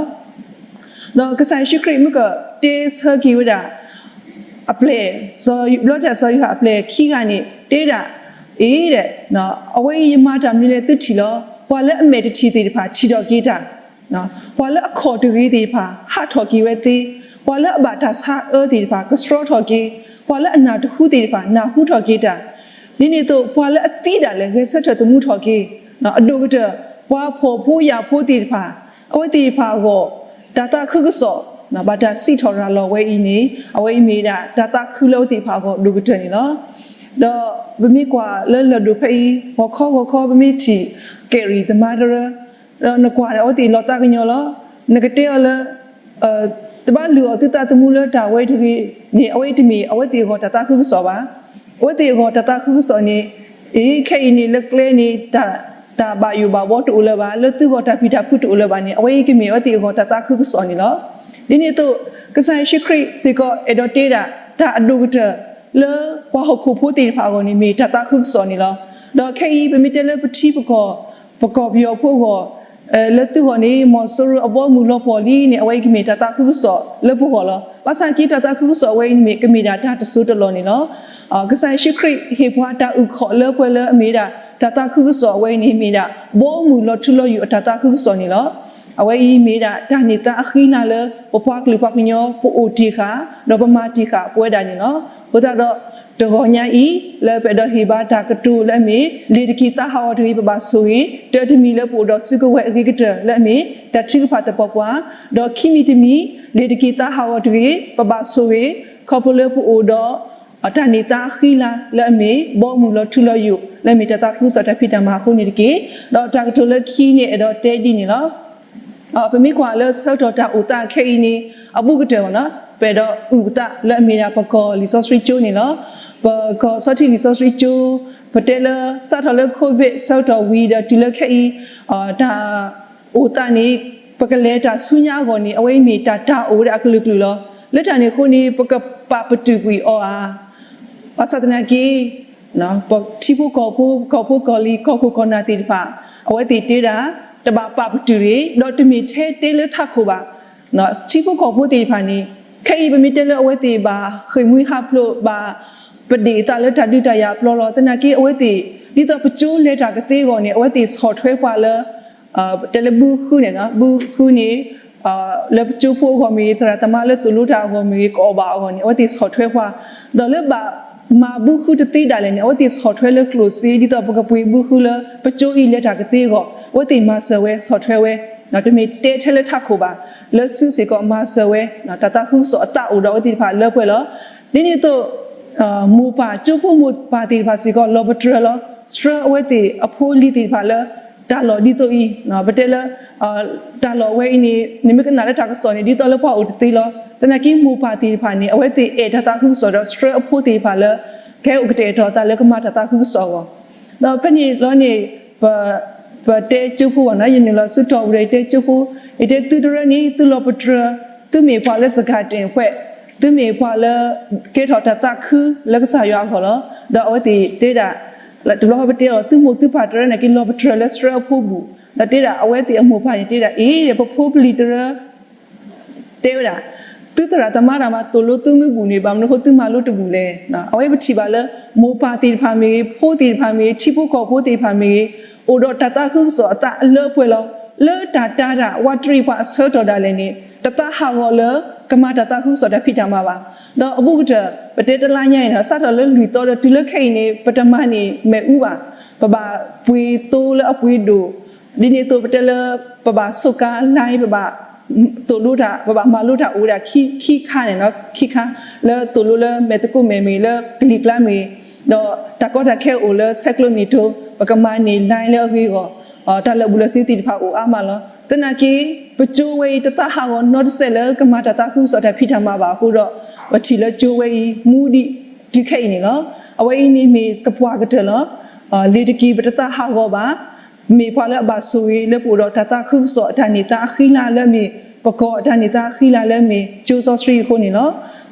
ဒီးကစၢ်ယ့ၣ်ၡူးခရံာ်မ့ၢ်ကတဲဆၢက့ၤဝဲဒၣ် အပျဲၢ်, ဘျီတၢ်စီၤယိၤဟၣ်အပျဲၢ်ခံဂၤန့ၣ် တဲဒၣ်, အ့ဒီး, အဝဲအံၤယမၤတၢ်မနုၤလဲၣ်သုထံၣ်လီၤ. ပှၤလၢအမဲာ်တထံၣ်သ့ၣ်တဖၣ် ထံၣ်ထီၣ်က့ၤတၢ် ပှၤလၢအခီၣ်တဂ့ၤသ့ၣ်တဖၣ် ဟးထီၣ်က့ၤဝဲသ့, ပှၤလၢအဘၣ်တၢ်ဆါအၢသ့ၣ်တဖၣ် ကဆှီထီၣ်က့ၤ, ပှၤလၢအနၢ်တဟူသ့ၣ်တဖၣ် နၢ်ဟူထီၣ်က့ၤတၢ်, ဒ်န့ၣ်အသိး ပှၤလၢအသံဒၣ်လဲာ် ဂဲၤဆၢထၢၣ်သမူထီၣ်က့ၤ, အဒိၣ်ကတၢၢ် ပှၤဖှီၣ်ဖိယာ်ဖိသ့ၣ်တဖၣ် အဝဲသ့ၣ်တဖၣ်အဂီၢ် တၢ်သးခုကစီၣ် ဘၣ်တၢ်စံးထီၣ်ရၤလီၤဝဲအံၤန့ၣ် အဝဲအံၤမ့ၢ်ဒၣ်တၢ်သးခုလၢအဝဲသ့ၣ်တဖၣ်အဂီၢ်ဒိၣ်ကတၢၢ်န့ၣ်လီၤ. ဒီးပမ့ၢ်ကွၢ်လၢလၢၢ်ဒိၣ်ဖဲအံၤ ဂီၤခီဂီၤခီ ပမ့ၢ်ထံၣ် ကဲးရံၣ်သမါတရၢ ဒီးနကွၢ်ဒီးအဝဲသ့ၣ်လီၤသးကညီၤလီၤ. နကတဲအီၤလၢ တဘၣ်လုၢ်အီၣ်သုသးသမူလၢတၢ်ဝဲတဂ့ၤန့ၣ် အဝဲအံၤတမ့ၢ်အဝဲသ့ၣ်အဂီၢ်တၢ်သးခုကစီၣ်ဘၣ်. အဝဲသ့ၣ်အဂီၢ်တၢ်သးခုကစီၣ်န့ၣ် အ့ ခဲအံၤန့ၣ်လၢကျဲန့ၣ် တၢ်ဘၣ်ယိၣ်ဘၣ်ဘှီတအိၣ်လၢၤဘၣ်, လၢသုဂီၢ်တၢ်ပျံၤတၢ်ဖုးတအိၣ်လၢၤဘၣ်န့ၣ် အဝဲအံၤကမ့ၢ်အဝဲသ့ၣ်အဂီၢ်တၢ်သးခုကစီၣ်န့ၣ်လီၤ. ဒ်န့ၣ်အသိး ကစၢ်ယ့ၣ်ၡူးခရံာ်စ့ၢ်ကီးအဲၣ်ဒိးတဲဒၣ် တၢ်အဒိၣ်ကတၢၢ်လၢပှၤဟီၣ်ခိၣ်ဖိသ့ၣ်တဖၣ်အဂီၢ်န့ၣ် မ့ၢ်တၢ်သးခုကစီၣ်န့ၣ်လီၤ. ဒီးခဲအံၤ ပမ့ၢ်တဲလၢပထံပကီၢ် ပကီၢ်ပယီၤဖိအဂီၢ် လၢသုဂီၢ်န့ၣ် မီၤစိရိၤအဘီအမုၢ်လီၤပှီၢ်လံန့ၣ် အဝဲအံၤကမ့ၢ်တၢ်သးခုကစီၣ်လၢပဂီၢ်လီၤ. ဘၣ်ဆၣ်က့ တၢ်သးခုကစီၣ်အဝဲအံၤန့ၣ်မ့ၢ် ကမ့ၢ်ဒၣ်တၢ်တစိၢ်တလီၢ်န့ၣ်လီၤ. ကစၢ်ယ့ၣ်ၡူးခရံာ်ဟ့ၣ်ပှၤတၢ်အုၣ်ခီၣ်လၢပှဲၤလၢအမ့ၢ်ဒၣ် တၢ်သးခုကစီၣ်အဝဲအံၤန့ၣ် မ့ၢ်ဒၣ် ဘီအမုၢ်လီၤထူလီၤယိာ်အတၢ်သးခုကစီၣ်န့ၣ်လီၤ. အဝဲအံၤမ့ၢ်ဒၣ်တၢ်န့ၢ်သါအဃံလၤလၢပပှၤကလုာ်ပှၤကညီ ပအိၣ်တ့ၢ်ဃာ် ဒီးပမၤတ့ၢ်ဃာ်ပဝဲဒၣ်န့ၣ်လီၤ. အဃိသတးဒီး တဂီၤညါအံၤ လၢပအဲၣ်ဒိးဟ့ၣ်ဘါတၢ်ကတိၤလၢအမ့ၢ် လ့ၤတက့ၤသးဟးဂီၤတဂ့ၤ ပဘၣ်ဆိၣ်ဂ့ၤ, တၢတမံၤလၢပအိၣ်ဒီးစုကဝဲၤအဂ့ၤကတၢၢ်လၢအမ့ၢ် တၢ်ထုကဖၣ်သပှၢ်ပှၢ်, ဒီးခံမံၤတမံၤ လ့ၤတက့ၤသးဟးဂီၤတဂ့ၤ ပဘၣ်ဆိၣ်ဂ့ၤ ခီဖျိလၢပအိၣ်ဒီး တၢ်န့ၢ်သါအဃံလၤလၢအမ့ၢ် ဘီအမုၢ်လီၤထူလီၤယိာ် လၢအမ့ၢ်တၢ်သးခုကစီၣ်တၢ်ဖံးတၢ်မၤအဃိန့ၣ်တက့ၢ်. ဒီးတၢ်ကတိၤလၢခံန့ၣ်အဲၣ်ဒိးတဲဒ်န့ၣ်လီၤ. ပမ့ၢ်ကွၢ်လၢဆၢကတီၢ်တၢ်အိၣ်သးခဲအံၤန့ၣ် အဘူးကတၢၢ်ဘၣ်နီၤ ပအဲၣ်ဒိးအုၣ်ပသးလၢအမ့ၢ်ဒၣ်ပကီၢ်လံာ်စီဆှံကၠိန့ၣ်လီၤ. ပကီၢ်ဆီထံးလံာ်စီဆှံကၠိ ပတဲလၢစးထီၣ်လၢ COVID ဆၢကတီၢ်ဝံၤဒီးတုၤလၢခဲအံၤ တၢ် အိၣ်သးန့ၣ် ပကလဲၤတၢ်ဆူညါအဂီၢ်န့ၣ် အဝဲအံၤမ့ၢ်တၢ်တၢ်အိၣ်ဝဲဒၣ်အကလုာ်ကလုာ်လီၤ. လၢတၢ်န့ၣ်အဃိန့ၣ် ပကပာ်ပတုာ်ကွံာ်အီၤဧါ. ဘၣ်ဆၣ်သနာ်က့ ပထံဖိကီၢ်ဖိ ကီၢ်ဖိကီၢ်လံၤ ကီၢ်ခိၣ်ကီၢ်နၢ်သ့ၣ်တဖၣ် အဝဲသ့ၣ်တဲဒၣ် တဘၣ်ပာ်ပတုာ်တဂ့ၤ ဒီးတမ့ၢ်ထဲတဲလၢထးခိၣ်ဘၣ်. ထံဖိကီၢ်ဖိသ့ၣ်တဖၣ်န့ၣ် ခဲအံၤပမ့ၢ်တဲလၢအဝဲသ့ၣ်ဘၣ်ဃ့ၢ်မှံဟးဖျိး ဘၣ်ပဒ့ၣ်အသးလၢတၢ်ဒုးတၢ်ယၤအပျီလီၤ. သနာ်က့အဝဲသ့ၣ် ဒ်သိးပကၠိလဲၤတၢ်ကသ့အဂီၢ်န့ၣ် အဝဲသ့ၣ်ဆီၣ်ထွဲပှၤလၢ တဲလၢဘုဃုန့ၣ် ဘုဃုန့ၣ် လၢပကၠိဖိအဂီၢ်မ့ၢ်ဂ့ၤ သရၣ်သမါလၢသိၣ်လိတၢ်အဂီၢ်မ့ၢ်ဂ့ၤ ကအီၣ်ဘၣ်အဂီၢ်န့ၣ် အဝဲသ့ၣ်ဆီၣ်ထွဲပှၤ ဒီးလၢဘၣ်မၤဘုဃုတသ့ဒၣ်လဲာ်န့ၣ် အဝဲသ့ၣ်ဆီၣ်ထွဲလၢကျိၣ်စ့ ဒ်သိးပကပှ့ၤဘုဃုလၢပကၠိအံၤလဲၤတၢ်ကသ့အဂီၢ် အဝဲသ့ၣ်မၤစၢၤဝဲဆီၣ်ထွဲဝဲ တမ့ၢ်တဲထဲလၢထးခိၣ်ဘၣ် လၢစုစ့ၢ်ကီးမၤစၢၤဝဲ တၢ်သးခုကစီၣ်အသးအိၣ်ဒီးအဝဲသ့ၣ်တဖၣ်လၢပှဲၤလီၤ. ဒ်န့ၣ်အသိး မိၢ်ပၢ်ကၠိဖိမိၢ်ပၢ်သ့ၣ်တဖၣ်စ့ၢ်ကီး လီၤပတြၢၤလီၤ ဆှၢအဝဲသ့ၣ်အဖိလံၤသ့ၣ်တဖၣ်လၢ တၢ်လီၢ်ဒ်သိးအံၤ ပတဲလၢ တၢ်လီၢ်ဝဲအံၤန့ၣ် နမ့ၢ်ကနၣ်လၢတၢ်ကစီၣ်န့ၣ် ဒ်သိးလၢပှၤအိၣ်တသ့လီၤ. သနာ်က့မိၢ်ပၢ်သ့ၣ်တဖၣ်န့ၣ် အဝဲသ့ၣ်အဲၣ်တၢ်သးခုကစီၣ်ဒီးဆှၢအဖိသ့ၣ်တဖၣ်လၢ ကဟဲအိၣ်ကတဲာ်ကတီၤအသးလၢကမၤတၢ်သးခုကစီၣ်အဂီၢ် ဒီးဖဲန့ၣ်လီၤန့ၣ် ပတဲကၠိဖိဘၣ်နီၤ ယနုာ်လီၤဆူတီၢ်ပူၤဒီး ယတဲကၠိဖိ ယတဲသုတရၢန့ၣ် သုလီၤပတြၢၤ သုမ့ၢ်ပှၤလၢစကၤတ့ၣ်ဖှဲး သုမ့ၢ်ပှၤလၢ ကဲထီၣ်တၢ်သးခုလၢကစၢ်ယွၤအဂီၢ်လီၤ. ဒီးအဝဲသ့ၣ်တဲဒၣ် တဘျီဃီပတဲအီၤ သုမိၢ်သုပၢ်တရၢန့ၣ်က့ လီၤပတြၢၤလၢဆှၢအဖိဘူၣ် ဒီးတဲဒၣ်အဝဲသ့ၣ်အမိၢ်ပၢ်န့ၣ်တဲဒၣ် အ့ၣ် ပဖိပလံၤတရၢ တဲဝဲဒၣ် သုသရၣ်သမါတၢ်မၤသိၣ်လိသုမုၢ်ဘူၣ်န့ၣ် ဘၣ်မနုၤအဃိသုမၤလိတဘူၣ်လဲၣ်. အဝဲပထံၣ်ဘၣ်လၢ မိၢ်ပၢ်သ့ၣ်တဖၣ်မ့ၢ်ဂ့ၤ ဖိသ့ၣ်တဖၣ်မ့ၢ်ဂ့ၤ ထံဖိကီၢ်ဖိသ့ၣ်တဖၣ်မ့ၢ်ဂ့ၤ အိၣ်ဒီးတၢ်သးခုကစီၣ်အသးလၢပှဲၤလီၤ. လၢတၢ်တာ်တၢ် ဝးတရံးပှၤအဆၢကတီၢ်ဒၣ်လဲာ်န့ၣ် တသးဟးဂီၤလၢ ကမၤတၢ်သးခုကစီၣ်တၢ်ဖံးတၢ်မၤဘၣ်. ဒီးအဘူးကတၢၢ် ပတဲတလါညါအံၤန့ၣ် စးထီၣ်လၢလွံၢ်သီဒီးတုၤလၢခဲအံၤန့ၣ် ပတမၤန့ၢ်မ့ၣ်အူဘၣ်. ပဘၣ်ပှ့ၤသိလၢအပှ့ၤဒိၣ် ဒ်န့ၣ်အသိးပတဲလၢ ပဘၣ်ဆိးကါ line ပဘၣ် သိၣ်လိတၢ် ပဘၣ်မၤလိတၢ်အိၣ်ဝဲဒၣ်ခံခါန့ၣ် ခံခါ လၢသိၣ်လိလၢမဲာ်သကိးမဲာ်မ့ၢ်ဂ့ၤ လၢကလံၤကျါမ့ၢ်ဂ့ၤ ဒီးတၢ်ကီတၢ်ခဲအိၣ်လၢဆဲးကျိးနံၣ်တိ ပကမၤန့ၢ် line လၢအဂ့ၤအဂီၢ် တၢ်လၢာ်ဘူၣ်လၢာ်စ့သ့ၣ်တဖၣ်အိၣ်အါမးလီၤ. သနာ်က့ ပကၠိဝဲအံၤတသးဟးဂီၤနီတစဲးလၢကမၤတၢ်သးခုကစီၣ်တၢ်ဖံးတၢ်မၤဘၣ်အဃိဒီး ပထံၣ်လၢကၠိဝဲအံၤ မူဒံးတုၤခဲအံၤန့ၣ်လီၤ. အဝဲအံၤန့ၣ်မ့ၢ်သပှၢ်ကတၢၢ်လီၤ. လ့ၤတက့ၤပတသးဟးဂီၤဘၣ် မ့ၢ်ပှၤလၢအဘၣ်ဆိၣ်ဂ့ၤလၢပအိၣ်ဒီးတၢ်သးခုကစီၣ်အတၢ်န့ၢ်သါအဃံလၤလၢအမ့ၢ် ပကီၢ်အတၢ်န့ၢ်သါအဃံလၤလၢအမ့ၢ်ကၠိစီဆှံအဃိန့ၣ်လီၤ.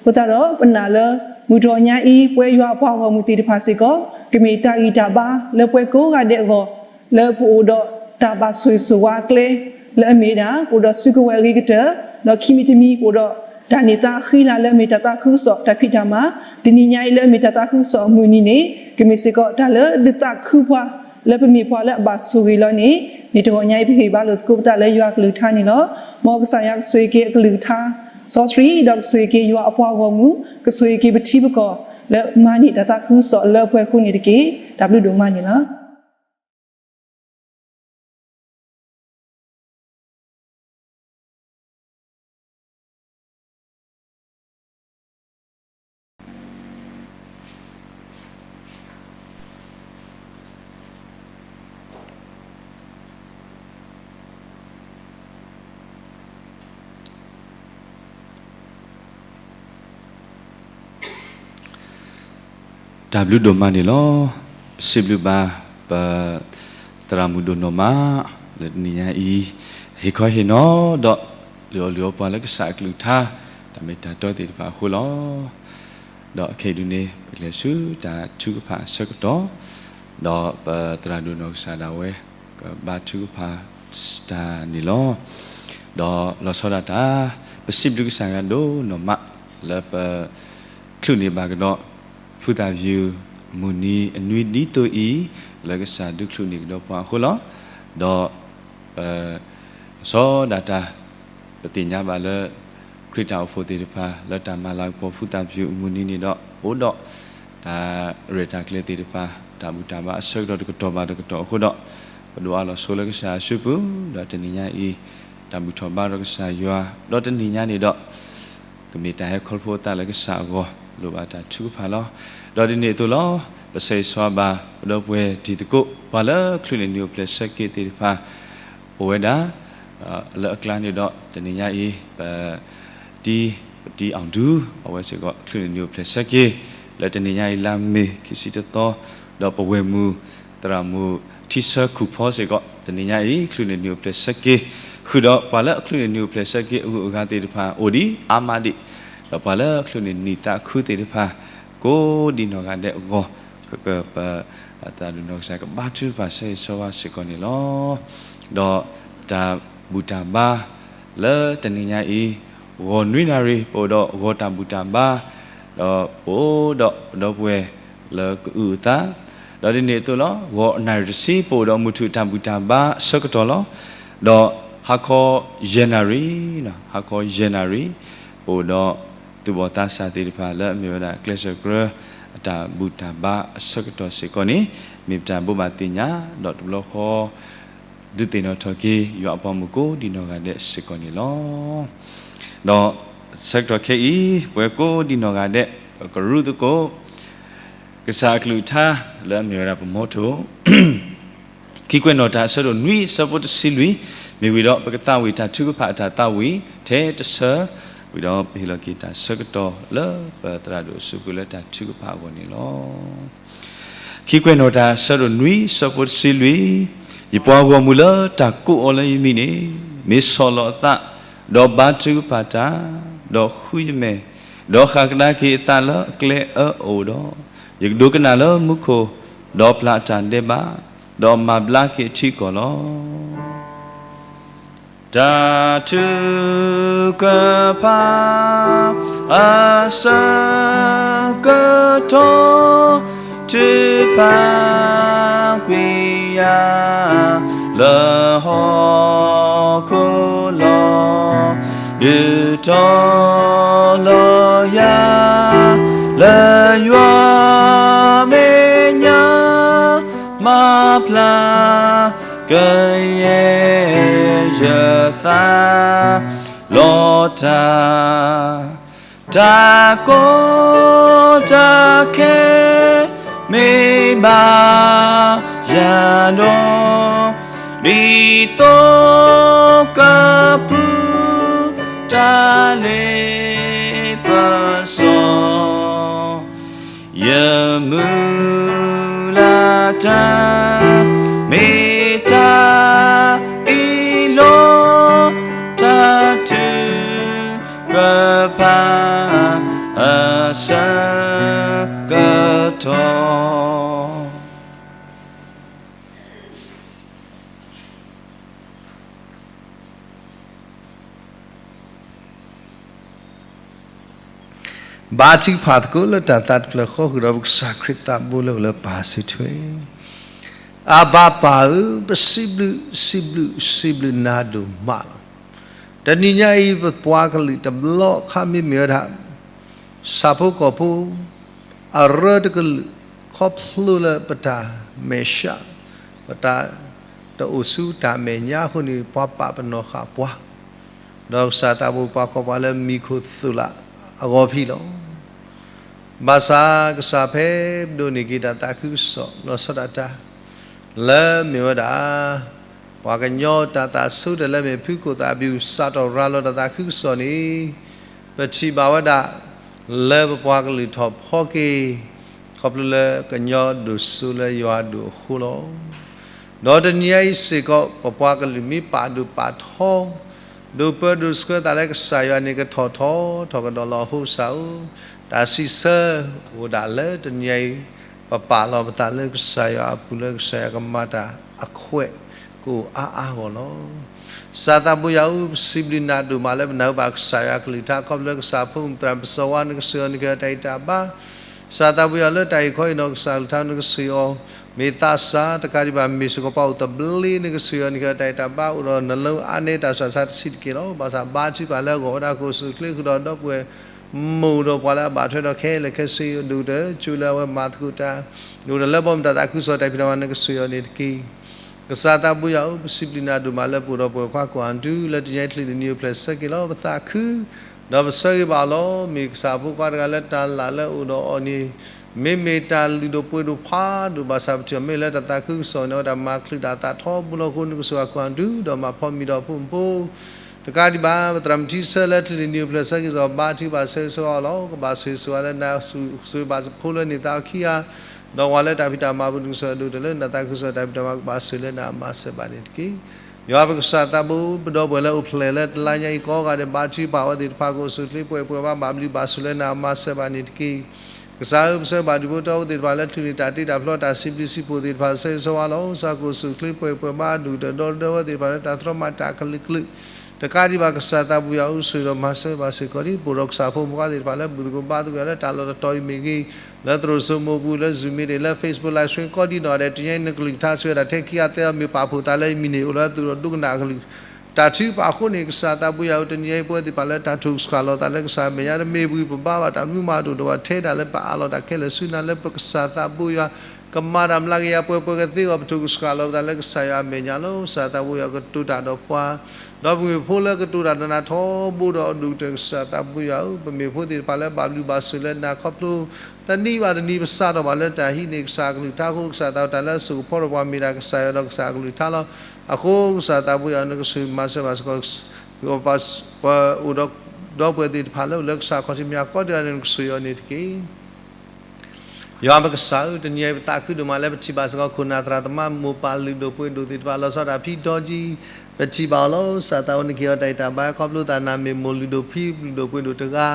အဃိသတးဒီး ပနာ်လၢ မုၢ်တဂီၤညါအံၤ ပဝဲယွၤအပှၤဂီၢ်မုၢ်သ့ၣ်တဖၣ်စ့ၢ်ကီး ကမ့ၢ်တၢ်ဂံၢ်တၢ်ဘါလၢပှၤကိးဂၤဒဲးအဂီၢ် လၢပအိၣ်ဒီးတၢ်ဘၣ်ဆိၣ်ဂ့ၤဆိၣ်ဝါအကျဲ လၢအမ့ၢ်ဒၣ် ပအိၣ်ဒီးစုကဝဲၤအဂ့ၤကတၢၢ် ဒီးခံမံၤတမံၤ ပအိၣ်ဒီးတၢ်န့ၢ်သါအဃံလၤလၢအမ့ၢ်တၢ်သးခုကစီၣ်တၢ်ဖံးတၢ်မၤ တနံၤညါအံၤလၢအမ့ၢ်တၢ်သးခုကစီၣ်အမုၢ်နံၤန့ၣ် ကမ့ၢ်စ့ၢ်ကီးတၢ်လၢဒုးသးခုပှၤ လၢပမ့ၢ်ပှၤလၢအဘၣ်ဆိၣ်ဂ့ၤလီၤန့ၣ် မ့ၢ်တဂီၤညါအံၤပဟ့ၣ်ဘါလိာ်သကိးပသးလၢယွၤအကလုၢ်ကထါန့ၣ်လီၤ. မ်ကစၢ်ယွၤကဆိၣ်ဂ့ၤက့ၤအကလုၢ်ကထါ စီဆှံ ဒီးကဆိၣ်ဂ့ၤက့ၤယွၤအပှၤဂီၢ်မုၢ် ကဆိၣ်ဂ့ၤက့ၤပထံပကီၢ် လၢမၤန့ၢ်တၢ်သးခုကစီၣ်လၢပှဲၤဃိန့ၣ်တက့ၢ်. တၢ်ဘျုးဒိၣ်မးန့ၣ်လီၤ. တၢ်ဘျုးဒိၣ်မးန့ၣ်လီၤ. ပစံးဘျုးဘၣ် ပသရၣ်မုၣ်ဒိၣ်နီၢ်မး လၢတနံၤညါအံၤ ဟ့ၣ်ခီဟ့ၣ်နီၤဒီး ဒုးအီၣ်လုၢ်အီပှၤလၢကစၢ်အကလုၢ်ကထါ တၢ်မ့ၢ်တၢ်တီသ့ၣ်တဖၣ်အဃိလီၤ. ဒီးခဲအံၤဒုန့ၣ် ပကလဲၤဆူတၢ်ထုကဖၣ်အဆၢကတီၢ်, ဒီးပသရၣ်ဒိၣ်နီၢ်ကစၢ်ဒၣ်ဝဲ ကဘါထုကဖၣ်တၢ်န့ၣ်လီၤ. ဒီးလီၤဆီဒၣ်တၢ် ပစံးဘျုးကစၢ်ယွၤဒိၣ်နီၢ်မး လၢပ ချုးန့ၢ်ဘၣ်ကဒီး ဖုသၣ်ယုၢ်မုၢ်နံၤအနွံဒ်သိးအံၤ လၢကစၢ်ဒုးချုးန့ၢ်ကဒီးပှၤအဃိလီၤ. ဒီး ပ လီၤဆီဒၣ်တၢ် ပသ့ၣ်ညါဘၣ်လၢ ခရံာ်တၢ်အိၣ်ဖှိၣ်သ့ၣ်တဖၣ် လၢတၢ်မၤလၤကပီၤဖုသၣ်ယုၢ်မုၢ်နံၤန့ၣ်ဒီး အိၣ်ဒီး တၢ်ရဲၣ်တၢ်ကျဲၤသ့ၣ်တဖၣ် တၢ်ဘူၣ်တၢ်ဘါအဆၢကတီၢ်တကတီၢ်ဘၣ်တကတီၢ်အဃိဒီး ပဒိးအါလီၤဆိလၢကစၢ်အစုပူၤ ဒီးတနံၤညါအံၤ တၢ်ဘူၣ်ထီၣ်ဘါဒီးကစၢ်ယွၤ ဒီးတနံၤညါန့ၣ်ဒီး ကမ့ၢ်တၢ်ဟဲခီဖျိအသးလၢကစၢ်အဂီၢ် လိၣ်ဘၣ်တၢ်ထုကဖၣ်လီၤ. ဒီးဒ်န့ၣ်အသိးလီၤ ပဆၢဂ့ၤဆၢဝါဘၣ် ပဒီပုၢ်ဝဲၢ်တံၤသကိး ပှၤလၢချုးန့ၢ်နံၣ်အိၣ်ဖျဲၣ်ဆၢက့ၤသ့ၣ်တဖၣ် အိၣ်ဝဲဒၣ် လၢအကျါန့ၣ်ဒီး တနံၤညါအံၤ ပ တံၤ ပတံၤအီၣ်ဒူ အဝဲစ့ၢ်ကီး ချုးန့ၢ်နံၣ်အိၣ်ဖျဲၣ်ဆၢက့ၤ လၢတနံၤညါအံၤလါမ့ၤ ခံဆံတသီ ဒီးပဝဲၢ်မုၢ် သရၣ်မုၣ်ထံဆၢခူၣ်ဖီစ့ၢ်ကီး တနံၤညါအံၤ ချုးန့ၢ်နံၣ်အိၣ်ဖျဲၣ်ဆၢက့ၤ ဃုာ်ဒီးပှၤလၢအချုးန့ၢ်နံၣ်အိၣ်ဖျဲၣ်ဆၢက့ၤအဂုၤအဂၤသ့ၣ်တဖၣ် အိၣ်ဒံးအါမးဒံး ဒီးပှၤလၢအချုးန့ၢ်နံၣ်သးခုသ့ၣ်တဖၣ် ကိးဒံနီၢ်ဂၤဒဲးအဂီၢ် ကကပ သရၣ်ဒိၣ်နီၢ်ကစၢ်ကဘါထုကဖၣ်ဆၢဂ့ၤဆၢဝါစ့ၢ်ကီးန့ၣ်လီၤ. ဒီးတၢ်ဘူၣ်တၢ်ဘါ လၢတနံၤညါအံၤ ဂီၤနွံနၣ်ရံၣ် ပအိၣ်ဒီးဂီၤတၢ်ဘူၣ်တၢ်ဘါ ဒီးပအိၣ်ဒီးပဒီပုၢ်ဝဲၢ်လၢကအုၣ်အသး ဒီးဒ်န့ၣ်အသိးလီၤ ဂီၤနၣ်ရံၣ်တဆံ ပအိၣ်ဒီးမုၢ်ထူၣ်တၢ်ဘူၣ်တၢ်ဘါအဆၢကတီၢ်လီၤ. ဒီးဟါခီယဲၢ်နၣ်ရံၣ် ဟါခီယဲၢ်နၣ်ရံၣ် ပအိၣ်ဒီးသူၣ်ဘီၣ်သးစၢ်သ့ၣ်တဖၣ် လၢအမ့ၢ်ဝဲဒၣ်ကျဲးစၢးကြၢး အတၢ်ဘူၣ်တၢ်ဘါအဆၢကတီၢ်စ့ၢ်ကီးန့ၣ် မ့ၢ်ပတၢ်ဘိးဘၣ်သ့ၣ်ညါ ဒီးတဘျီဃီ ဒုးသ့ၣ်နီၣ်ထီၣ်က့ၤ ယွၤအပှၤမုၣ်ကိးဒံနီၢ်ဂၤဒဲးစ့ၢ်ကီးန့ၣ်လီၤ. ဒီးဆၢကတီၢ်ခဲအံၤ ပဝဲကိးဒံနီၢ်ဂၤဒဲး ပကရူၢ်သကိး ကစၢ်အကလုၢ်ကထါ လၢအမ့ၢ်ဝဲဒၣ်ပမီထိၣ် ခံကွဲးနီၣ်တၢ်အဆၢဒိၣ်နွံအဆၢဖိတဆံလွံၢ် မ့ၢ်ဝံၤဒီး ပကသးဝံၣ်တၢ်ထုကဖၣ်အတၢ်သးဝံၣ်ထဲတဆၢ ဝံၤဒီးပဟ့ၣ်လီၤက့ၤတၢ်ဆၢကတီၢ်လၢပသရၣ်ဒိၣ်အစုပူၤလၢတၢ်ထုကဖၣ်အဂီၢ်န့ၣ်လီၤ. ခံကွဲးနီၣ်တၢ်အဆၢဒိၣ်နွံအဆၢဖိတဆံလွံၢ် ယပှၤဂီၢ်မုၢ်လၢတၢ်ကိးအီၤလၢယမံၤန့ၣ် မ့ၢ်ဆီၣ်လီၤအသး ဒီးဘါထုကဖၣ်တၢ် ဒီးဃုယမဲာ် ဒီးဃၣ်ကဒါက့ၤအသးလၢအကျဲအၢအအိၣ်ဒီး, ယကဒိကနၣ်လၢမူခိၣ်, ဒီးပျၢ်အတၢ်ဒဲးဘး, ဒီးမၤဘျါက့ၤအထံအကီၢ်လီၤ. တၢ်ထုကဖၣ် အဆၢကတီၢ် ထုကဖၣ်ကွံာ်ယၤ လၢဟီၣ်ခိၣ်လီၤ. ဒုးတီၤလီၤယၤ လၢယွၤမဲာ်ညါ မၤဖျါ ကယဲၢ်ယသး လီၤတၢ် တၢ်ကီတၢ်ခဲ မ့ၢ်ဘၣ်ယၤဒီး, ဒ်သိးကပူၤ တၢ်လ့ပစီ ယမုၢ်လၢ်တၢ် မ့ၢ်တၢ်အံၤလီၤ. တၢ်ထုကဖၣ် အဆၢကတီၢ် ဘါထုကဖၣ်သကိးလၢတၢ်သးတဖျၢၣ်ဃီ ဃုာ်ဒီးပကစၢ်ခရံာ်သးဘိလၢအိၣ်လၢပၢ်စုထွဲ, အဘၤပၢ်ဧၢ, ပစံးဘျုး, စံးဘျုး, စံးဘျုးနၤဒိၣ်မးလီၤ. တနံၤညါအံၤ ပပှၤကလုာ်တဘျီခါမ့မ့ၢ်ဝဲဒၣ် ဆၣ်ဖိကီၢ်ဖိ အရၢတကလုာ် ခီဖျိလၢပတၢ်မဲာ်ဆှး, ပတၢ်တအိၣ်ဆူတၢ်မဲာ်ညါအဃိန့ၣ် ပှၤပာ်ပနီၣ်ဃာ်ပှၤ, ဒီးကစၢ်သးဘိပှၤကိးပှၤလၢမံၤခိၣ်သိၣ်လးအဂီၢ်ဖဲလီၤ. ဘၣ်ဆၣ်ကစၢ်ဖဲပဒိးန့ၢ်က့ၤတၢ်သးခုကစီၣ် လီၤဆီဒၣ်တၢ် လၢမ့ၢ်ဝဲဒၣ် ပှၤကညီတၢ်သးဆူၣ်တၢ်လၢမ့ၢ်ဖုကိၣ်သၣ်ဘံၣ် စးထီၣ်ရၤလီၤတၢ်သးခုကစီၣ်န့ၣ် ပထံၣ်ဘၣ်ဝဲဒၣ် လၢပပှၤကလုာ်ထီၣ်ဖီက့ၤ ခီဖျိလၢကညီဒိၣ်စိလၢယွၤဒိၣ်အဃိလီၤ. ဒီးတနံၤညါအံၤစ့ၢ်ကီး ပပှၤကလုာ်မ့ၢ်ပာ်ဒိၣ်ပာ်ထီ ဒိးပၢဒိးဆှၢသးလၢကစၢ်ယွၤန့ၣ် ကထီၣ်ထီထီၣ်ကဒီးလီၤ. အဃိကစၢ်ဧၢ, တၢ်စံးဆၢအိၣ်ဒၣ်လၢတနံၤအံၤ, ပပာ်လီၤပသးလၢကစၢ်ယွၤအပူၤလၢကစၢ်ယွၤကမၤတၢ်အခွဲး ကအိၣ်အါအါဂီၢ်လီၤ. ကစၢ်သးဘိယွၤဧၢ, ပစံးဘျုးနၤဒိၣ်မးလၢပနၢ်ဟူဘၣ်ကစၢ်ယွၤအကလုၢ်ကထါ ခီဖျိလၢကစၢ်ဖိမုၣ်သရၣ်ပစီၤဝါ နကစၢ်ယွၤနကဟ့ၣ်အီၤတၢ်ဂံၢ်တၢ်ဘါ ကစၢ်သးဘိယွၤလၢတၢ်အံၤခီအံၤနီၢ်ကစၢ်ကလုၢ်ကထါ နကစၢ်အီၤ မ့ၢ်သးစၢ်တကးဒံးဘၣ် မ့ၢ်စ့ၢ်ကီးပှၤအိၣ်သဘျ့ နကစၢ်ယွၤနကဟ့ၣ်အီၤတၢ်ဂံၢ်တၢ်ဘါ အိၣ်ဒီးနလိအါန့ၢ်တၢ်ဆူးတၢ်ဆါတဆံးတက့ၢ်လီၤ. ဘၣ်ဆၣ်ဘါထုကဖၣ်လၢအဂီၢ်ဝဲဒၣ်ကအိၣ်ဆူၣ်အိၣ်ချ့ဃုာ်ဒီးဒီပုၢ်ဝဲၢ် မိၢ်ဒီးပှၤလၢအဘၣ်ထွဲဒီးခဲလၢာ်ခဲဆ့ ဒိၣ်ကတၢၢ်ကၠိလၢအဝဲမၤသကိးတၢ် အိၣ်ဒီးလၢဘီမုၢ်တၢ်သးခုကစီၣ်တၢ်ဖံးတၢ်မၤ နကစၢ်ယွၤန့ၣ်တက့ၢ်. ကစၢ်သးဘိယွၤဧၢ, ပစံးဘျုးနၤဒိၣ်မးလၢပအိၣ်ဒီးပဝဲၢ်ခွါကိးဂၤဒဲး လၢတနံၤအံၤတချုးတနံၤအိၣ်ဖျဲၣ်ဆၢက့ၤလီၤပသးခု ဒီးပဆၢဂ့ၤဘၣ်အီၤလီၤ. မ့ၢ်ကစၢ်ဖိခွါတဂၤလၢတၢ်လၢ်လၢအအိၣ်ဒီးအီၤန့ၣ် မ့မ့ၢ်တၢ်လုၢ်ဒိၣ်ပှ့ၤဒိၣ်ဖးဒိၣ်ဘၣ်ဆၣ် ပထံၣ်အီၤမ့ၢ်လၢတၢ်သးခုကစီၣ်န့ၣ် အဝဲဒၣ်မၤချုးတၢ်သးထီဘိလီၤ. အဃိနကစၢ်ယွၤကိးဂၤဒဲး ဒီးမၤဖီမံၤဒီးဖိမုၣ်ဖိ တကးဒံးဘၣ် ပသရၣ်မုၣ်ထံဆၢလၢတချုးတနံၤအိၣ်ဖျဲၣ်ဆၢက့ၤစ့ၢ်ကီး ဘါထုကဖၣ်ဆၢဂ့ၤဆၢဝါအီၤလီၤ. ကဘၣ်ဆိၣ်ဂ့ၤဆိၣ်ဝါလၢနၤ ဆိၣ်ဂ့ၤဘၣ်ဖိလၢန့ၢ်သးအခံဂၤ ဒီးပှၤလၢတၢ်ဖံးတၢ်မၤအပူၤ နကစၢ်ယွၤဒိၣ်ကတၢၢ်လၢနတၢ်သးခုကစီၣ်တၢ်ဖံးတၢ်မၤ ကဘၣ်ဆိၣ်ဂ့ၤလၢနၤအမၤစၢၤဘၣ်န့ၣ်တက့ၢ်. ယွၤပကစၢ်သးဘိ ပဒီပုၢ်ဝဲၢ်လၢအိၣ်ဖျဲၣ်လၢတလါညါအံၤကိးဂၤဒဲး ဘါထုကဖၣ်အဝဲသ့ၣ်တဖၣ် ကအိၣ်ဆူၣ်အိၣ်ချ့ပှဲၤပှဲၤဘၣ် ဘၣ်ဘျုးဘၣ်ဆိၣ်လၢနၤအမၤစၢၤဘၣ်န့ၣ်တက့ၢ်. ကစၢ်ဧၢ, ပဆၢဂ့ၤဘၣ်ဒူၣ်ဖိထၢဖိသ့ၣ်တဖၣ်လၢ ထုးန့ၢ်တၢ်တ့တၢ်ဖျီတၢ်စံးဘျုးစံးဖှိၣ်သ့ၣ်တဖၣ် ဆၢဂ့ၤဆၢဝါလီၤ. ကစၢ်ကအိၣ်ဆူၣ်အိၣ်ချ့ပှဲၤပှဲၤဘၣ် ဒိၣ်ကတၢၢ်ဒီဒီဝဲသ့ၣ်တဖၣ်လၢတၢ်သြီမၤတၢ်ကလုာ်ကလုာ် တကးဒံးဘၣ် ကစၢ်သးဘိယွၤဧၢ ဆိၣ်ဂ့ၤဒီးမၤစၢၤဘၣ်စ့ၢ်ကီးဒ် ပအိၣ်ဒီးကစၢ်ဖိမုၣ်ဖိသ့ၣ်တဖၣ်လၢ ဘူၣ်သကိးဘါသကိးလၢတၢ်လီၢ်တတီၤအံၤမ့ၢ်ဂ့ၤ, လၢသရိာ်စိမိၤပူၤ လၢ Zoom meeting လၢ Facebook live stream ကိးဒံးနီၢ်ဂၤဒဲး တနံၤအံၤနကလုၢ်ကထါဆိၣ်ဂ့ၤတၢ်ထဲခံဂၤသၢဂၤ မ့ၢ်ပာ်ဖှိၣ်သးလၢအမံၤန့ၣ် အိၣ်လၢအသူၣ်ဒိၣ်ကနၣ်ကလုၢ် တၢ်ထုကဖၣ်အဃိန့ၣ် ကစၢ်သးဘိယွၤဧၢ တနံၤအံၤပဝဲသ့ၣ်တဖၣ်လၢတၢ်ထုကဖၣ်လီၤသးလၢကစၢ်အမဲာ်ညါ တမ့ၢ်ပှၤပဘါဘၣ် တၢ်မနုၤမးတအိၣ်ဒီးပှၤထဲဒၣ်လၢပအးလီၤတၢ်ခဲလၢာ်ဆူနၤလၢပကစၢ်သးဘိယွၤ ကမၤတၢ်မျးကယၤပှဲၤပှဲၤကသ့အဂီၢ် ပထုးကဖၣ်လီၤသးလၢကစၢ်ယွၤအမဲာ်ညါလီၤ. ကစၢ်သးဘိယွၤကတိၤတၢ်ဒီးပှၤ ဒီးပမ့ၢ်ဖိလၢကတိၤတၢ်ဒီးနၤထီဘိဒီးအဒိၣ်ကတၢၢ် ကစၢ်သးဘိယွၤဧၢ ပမ့ၢ်ဖိသ့ၣ်တဖၣ်လၢဘၣ်ဘျုးဘၣ်ဆိၣ်လၢနၤခီဖျိ တနံၤဘၣ်တနံၤပစးထီၣ်ဘၣ်လၢတၢ်ဟံးန့ၢ်ကစၢ်အကလုၢ်ကထါအဃိ ကစၢ်သးဘိတၢ်လၢအစိာ်ကဖီဒီးပှၤမ့ၢ်ဒၣ်ကစၢ်ယွၤဒီးကစၢ်အကလုၢ်ကထါလီၤ. အဃိကစၢ်သးဘိယွၤ နကဆိၣ်ဂ့ၤမၤစၢၤဘၣ်စ့ၢ်ကီး ပှၤအိၣ်ဒီး ဒီပုၢ်ဝဲၢ်သ့ၣ်တဖၣ်လၢအိၣ်လၢကစၢ်ခီၣ်ထံးမဲာ်ညါကိးဒံးဂၤန့ၣ် နကဆိၣ်ဂ့ၤအီၤန့ၣ်တက့ၢ်. ယွၤပကစၢ်ဧၢ, တနံၤအံၤပသးခုဒိၣ်မးလၢပထံၣ်ဘၣ်စ့ၢ်ကီး ခိၣ်နၢ်သရၣ်သမါ မိၢ်ပၢ်လုၢ်ဒိၣ်ပှ့ၤဒိၣ်သ့ၣ်တဖၣ် လီၤဆီဒၣ်တၢ်ဖံးဒီကံ ပထံၣ်ဘၣ်အီၤလီၤ. ကစၢ်သးဘိ နကဟ့ၣ်အီၤတၢ်ဂံၢ်တၢ်ဘါ ခီဖျိသးနၤမ့ၢ်မိၢ်လုၢ်ဒိၣ်ဖံးလုၢ်ဒိၣ်ပှ့ၤဒိၣ်တဂၤ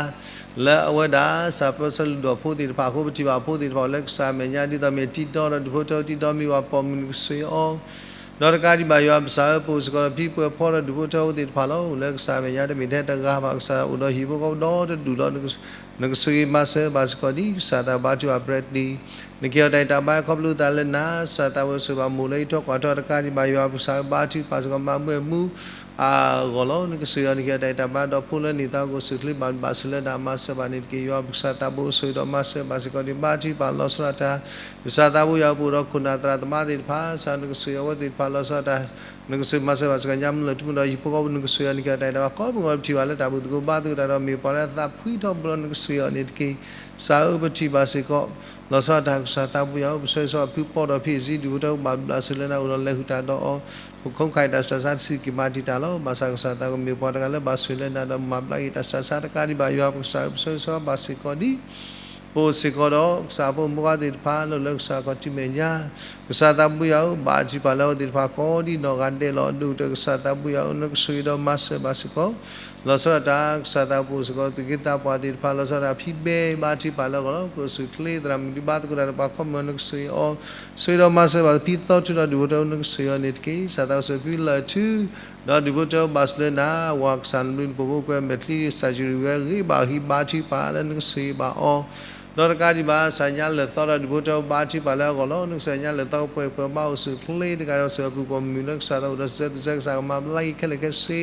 လၢအဝဲဒၣ် ကစၢ်ပၢဆှၢလုၢ်ဒိၣ်အဖိသ့ၣ်တဖၣ်အဃိ ပထံၣ်ဘၣ်အဖိသ့ၣ်တဖၣ်လၢကစၢ်အမဲာ်ညါ ဒ်သိးမ့ၢ်တံၤဒီဒီးဒူၣ်ဖိထၢဖိ တံၤဒီမ့ၢ်ဝၤပိာ်မုၣ် နကဆိၣ်ဂ့ၤအီၤ ဒီးတကးဒံးဘၣ် ယွၤပကစၢ်ဧၢ, ပအိၣ်စ့ၢ်ကီးဒီးဖံပှဲၤဖီဒီးဒူၣ်ဖိထၢဖိသ့ၣ်တဖၣ်လီၤ. အိၣ်လၢကစၢ်အမဲာ်ညါ တမ့ၢ်ထဲတဂၤဘၣ် ကစၢ်အိၣ်ဒီးဟံၣ်ဖိဃီဖိဒီတဒူၣ်လီၤ. နကဆိၣ်ဂ့ၤမၤစၢၤဘၣ်စ့ၢ်ကီးဒ် ကစၢ်သးဘိ ဘါထုကဖၣ်ပရၢတံ နကဟ့ၣ်အီၤတၢ်ဂံၢ်တၢ်ဘါခီဖျိသးလၢနၤ ကစၢ်သးဘိ ဆိၣ်ဂ့ၤဘၣ်မိၢ်လၢအံးထွဲကွၢ်ထွဲ တကးဒံးဘၣ် ယွၤပကစၢ်ဧၢ ဘါထုကဖၣ်စ့ၢ်ကီး မၤမုာ်မူအဂီၢ်လီၤ. နကဆိၣ်ဂ့ၤအီၤ နကဟ့ၣ်အီၤတၢ်ဂံၢ်တၢ်ဘါ ဒီးဖိလၢန့ၢ်သါကအိၣ်ဆူၣ်အိၣ်ချ့ ဘၣ်ဘျုးဘၣ်ဆိၣ်လၢနၤ မၤစၢၤဘၣ်န့ၣ်တက့ၢ်. ယွၤပကစၢ်သးဘိ ဆိၣ်ဂ့ၤဒီးမၤစၢၤဘၣ်စ့ၢ်ကီးဒ် ဘါထုကဖၣ်လီၤဆီဒၣ်တၢ် ကစၢ်သးဘိယွၤ ပအိၣ်ဒီးခိၣ်နၢ်သရၣ်သမါသ့ၣ်တဖၣ် ကစၢ်နကဆိၣ်ဂ့ၤအဝဲသ့ၣ်တဖၣ်လီၤဆီဒၣ်တၢ် နကဆိၣ်ဂ့ၤမၤစၢၤဘၣ်စ့ၢ်ကီး ညါမုၢ်လၢ်တုၤမုၢ်ဒီး ဟံၣ်ဖိဃီဖိ နကဆိၣ်ဂ့ၤအီၤ နကဟ့ၣ်အီၤတၢ်ဂံၢ်တၢ်ဘါ ကိးမုၢ်ဂီၤ ပထံၣ်ဘၣ်လၢတၢ်ဘူၣ်သကိးဘါသကိးတၢ်ဒီး မ့ၢ်ပှၤလၢအသးဖှံထီဘိလီၤ နကဆိၣ်ဂ့ၤအီၤန့ၣ်တက့ၢ်. ကစၢ်ဧၢ ပထံၣ်ဘၣ်စ့ၢ်ကီး လီၤဆီဒၣ်တၢ် ကစၢ်သးဘိယွၤဧၢ ပဆၢဂ့ၤဆၢဝါဖုပီၢ်ဒီးဖံးစ့ဒူၣ်ဖိထၢဖိ ဘၣ်ဘျုးဘၣ်ဆိၣ်လၢနၤ အိၣ်ဒီးလဲၤဃုာ်တၢ်ဒီးအီၤ ပခိးခးအံၤတၢ်ဆူးတၢ်ဆါတဆံးတက့ၢ် မၤတံာ်တာ်လီၤ. ဘၣ်ဆၣ်ကစၢ်သးဘိ မ့ၢ်ပှၤတဂၤလၢဘၣ်ဆိၣ်ဂ့ၤလၢနၤဒီး မၤဘျါက့ၤတၢ်ဆူးတၢ်ဆါ တကးဒံးဘၣ် ယွၤပကစၢ်ဧၢ ပဆၢဂ့ၤဆၢဝါဘၣ်စ့ၢ်ကီးဒ် ပအိၣ်စ့ၢ်ကီးဒီး ကစၢ်ဖိမုၣ်ဖိခွါသ့ၣ်တဖၣ် လၢအိၣ်လၢကစၢ်ခီၣ်ထံးမဲာ်ညါ ကစၢ်သးဘိယွၤဧၢ ဘါထုကဖၣ်လၢအဝဲသ့ၣ်တဖၣ်ကိးဒ်နီၢ်ဂၤဒဲးလီၤ. ဒိၣ်ကတၢၢ် ကစၢ်သးဘိယွၤဧၢ နကဆိၣ်ဂ့ၤဒီးမၤစၢၤဘၣ်စ့ၢ်ကီး လီၤဆီဒၣ်တၢ် ကစၢ်သးဘိ ပအိၣ်စ့ၢ်ကီး သူၣ်က့သးပှၢ်သ့ၣ်တဖၣ် လီၤဆီဒၣ်တၢ် ဖံးဘဲ ဘါထုကဖၣ်လၢအဂီၢ်လီၤ. ကအိၣ်ဆူၣ်အိၣ်ချ့ သရၣ်မုၣ်ဒုးဘါသကိးတၢ်ဒီးပှၤ ခီမုၢ်ဂီၤ နကဆိၣ်ဂ့ၤအီၤ ဆိၣ်ဂ့ၤဒီးမၤစၢၤဘၣ် ဖံသီထူဒီးဒူၣ်ဖိထၢဖိ နကဆိၣ်ဂ့ၤအီၤန့ၣ်တက့ၢ်. ကစၢ်သးဘိ ဆိၣ်ဂ့ၤဖုလၢၢ်ထူ ဒီးဒူၣ်ဖိထၢဖိ ဘၣ်ဆိၣ်လၢနၤ ဝၤကစၢ်နဘျုးနဖှိၣ်ဖိ ကွဲမဲာ်ချံ ကစၢ်ယွၤဂ့ၤဘၣ်ဟံး ဘါထုကဖၣ်လၢနကဆိၣ်ဂ့ၤဘၣ်အီၤ ဒီးတကးဒံးဘၣ် ဆၣ်ညါလၢာ်သီဒီးဒူၣ်ဖိထၢဖိ ဘါထုကဖၣ်လၢအဂီၢ်လီၤ. နကစၢ်ညါလၢာ်သီကပှဲၤပှဲၤဘၣ် အိၣ်ဆူၣ်အိၣ်ချ့တကးဒီး စၢၤအပူၤပိာ်မုၣ်လၢကစၢ်သးအိၣ်ဒီးစံးဆၢသူၣ်စၢ် ကစၢ်ကမၤဘျါက့ၤခဲလၢာ်ခဲဆ့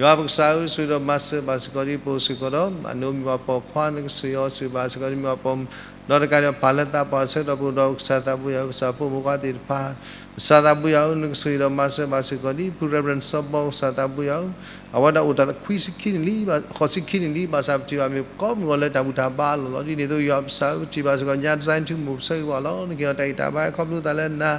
ယွၤပကစၢ်ဧၢ ဆိၣ်ဂ့ၤဒီးမၤစၢၤဘၣ်စ့ၢ်ကီးဒ် ပအိၣ်စ့ၢ်ကီးဒီး အနိမံၤဝၤပိာ်ခွါ နကဆိၣ်ဂ့ၤအီၤ ဆိၣ်ဂ့ၤဘၣ်စ့ၢ်ကီးဒ်မံၤဝၤပိာ်မုၣ် ဒီးတကးဒံးဘၣ် ပၢ်လၢသးပှၢ်ဆၢကတီၢ်ပူၤဒီး ကစၢ်သးဘိယွၤဧၢ ကစၢ်ဖိမုၣ်ဖိခွါသ့ၣ်တဖၣ် ကစၢ်သးဘိယွၤဧၢ နကဆိၣ်ဂ့ၤဒီးမၤစၢၤဘၣ်စ့ၢ်ကီးဒ် ဖု Reverend စီၤဘီ ကစၢ်သးဘိယွၤဧၢ အဝဲဒၣ်အိၣ်တၢ်ခွံဆံခံနံၣ်လံ ဃိးဆံခံနံၣ်လံ ဘၣ်ဆၣ်ပထံၣ်ဘၣ်မ့ၢ်ကိးမုၢ်ဂီၤလၢတၢ်ဘူၣ်တၢ်ဘါအလီၢ်လီၤ. ဒ်န့ၣ်အသိး ယွၤပကစၢ်ဧၢ ပထံၣ်ဘၣ်စ့ၢ်ကီး ညါတစဲးထူမိၢ် ပဆၢဂ့ၤဘၣ်လီၤ. နကဟ့ၣ်အီၤတၢ်ဂံၢ်တၢ်ဘါ ခီဖျိသးလၢနၤ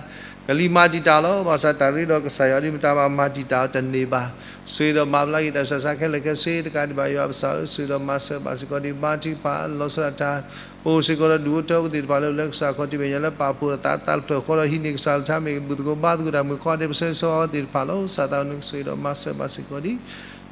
ကလံၤမၤတံာ်တာ်လီၤ. ဘၣ်ဆၣ်တၢ်ရ့ဒီးကစၢ်ယွၤဒ်မတၤမၤမၤတံာ်တာ်အီၤတန့ၢ်ဘၣ်. ဆိၣ်ဂ့ၤဒီးမၤဘျါက့ၤတၢ်ဆူးတၢ်ဆါခဲလၢာ်ခဲဆ့ တကးဒံးဘၣ် ယွၤပကစၢ်ဧၢ ဆိၣ်ဂ့ၤဒီးမၤစၢၤဘၣ်စ့ၢ်ကီးဒ် ဘါထုကဖၣ်လီၤဆီဒၣ်တၢ် ပအိၣ်စ့ၢ်ကီးဒီးဒူၣ်ဖိထၢဖိသ့ၣ်တဖၣ်လၢအိၣ်လၢကစၢ်ခီၣ်ထံးမဲာ်ညါလၢပာ်ဖှိၣ်ဒီးသးတၢ်လၢပျၢၤဃီဒီးဟံးန့ၢ်ကစၢ်လၢထါမ့ၢ်ဂ့ၤ ဘူၣ်သကိးဘါသကိးတၢ်မ့ၢ်ဂ့ၤ ကိးဂၤဒဲး ပဆၢဂ့ၤဆၢဝါအဝဲသ့ၣ်တဖၣ်လီၤ. ကစၢ်သးဧၢ နကဆိၣ်ဂ့ၤဒီးမၤစၢၤဘၣ်စ့ၢ်ကီးဒ်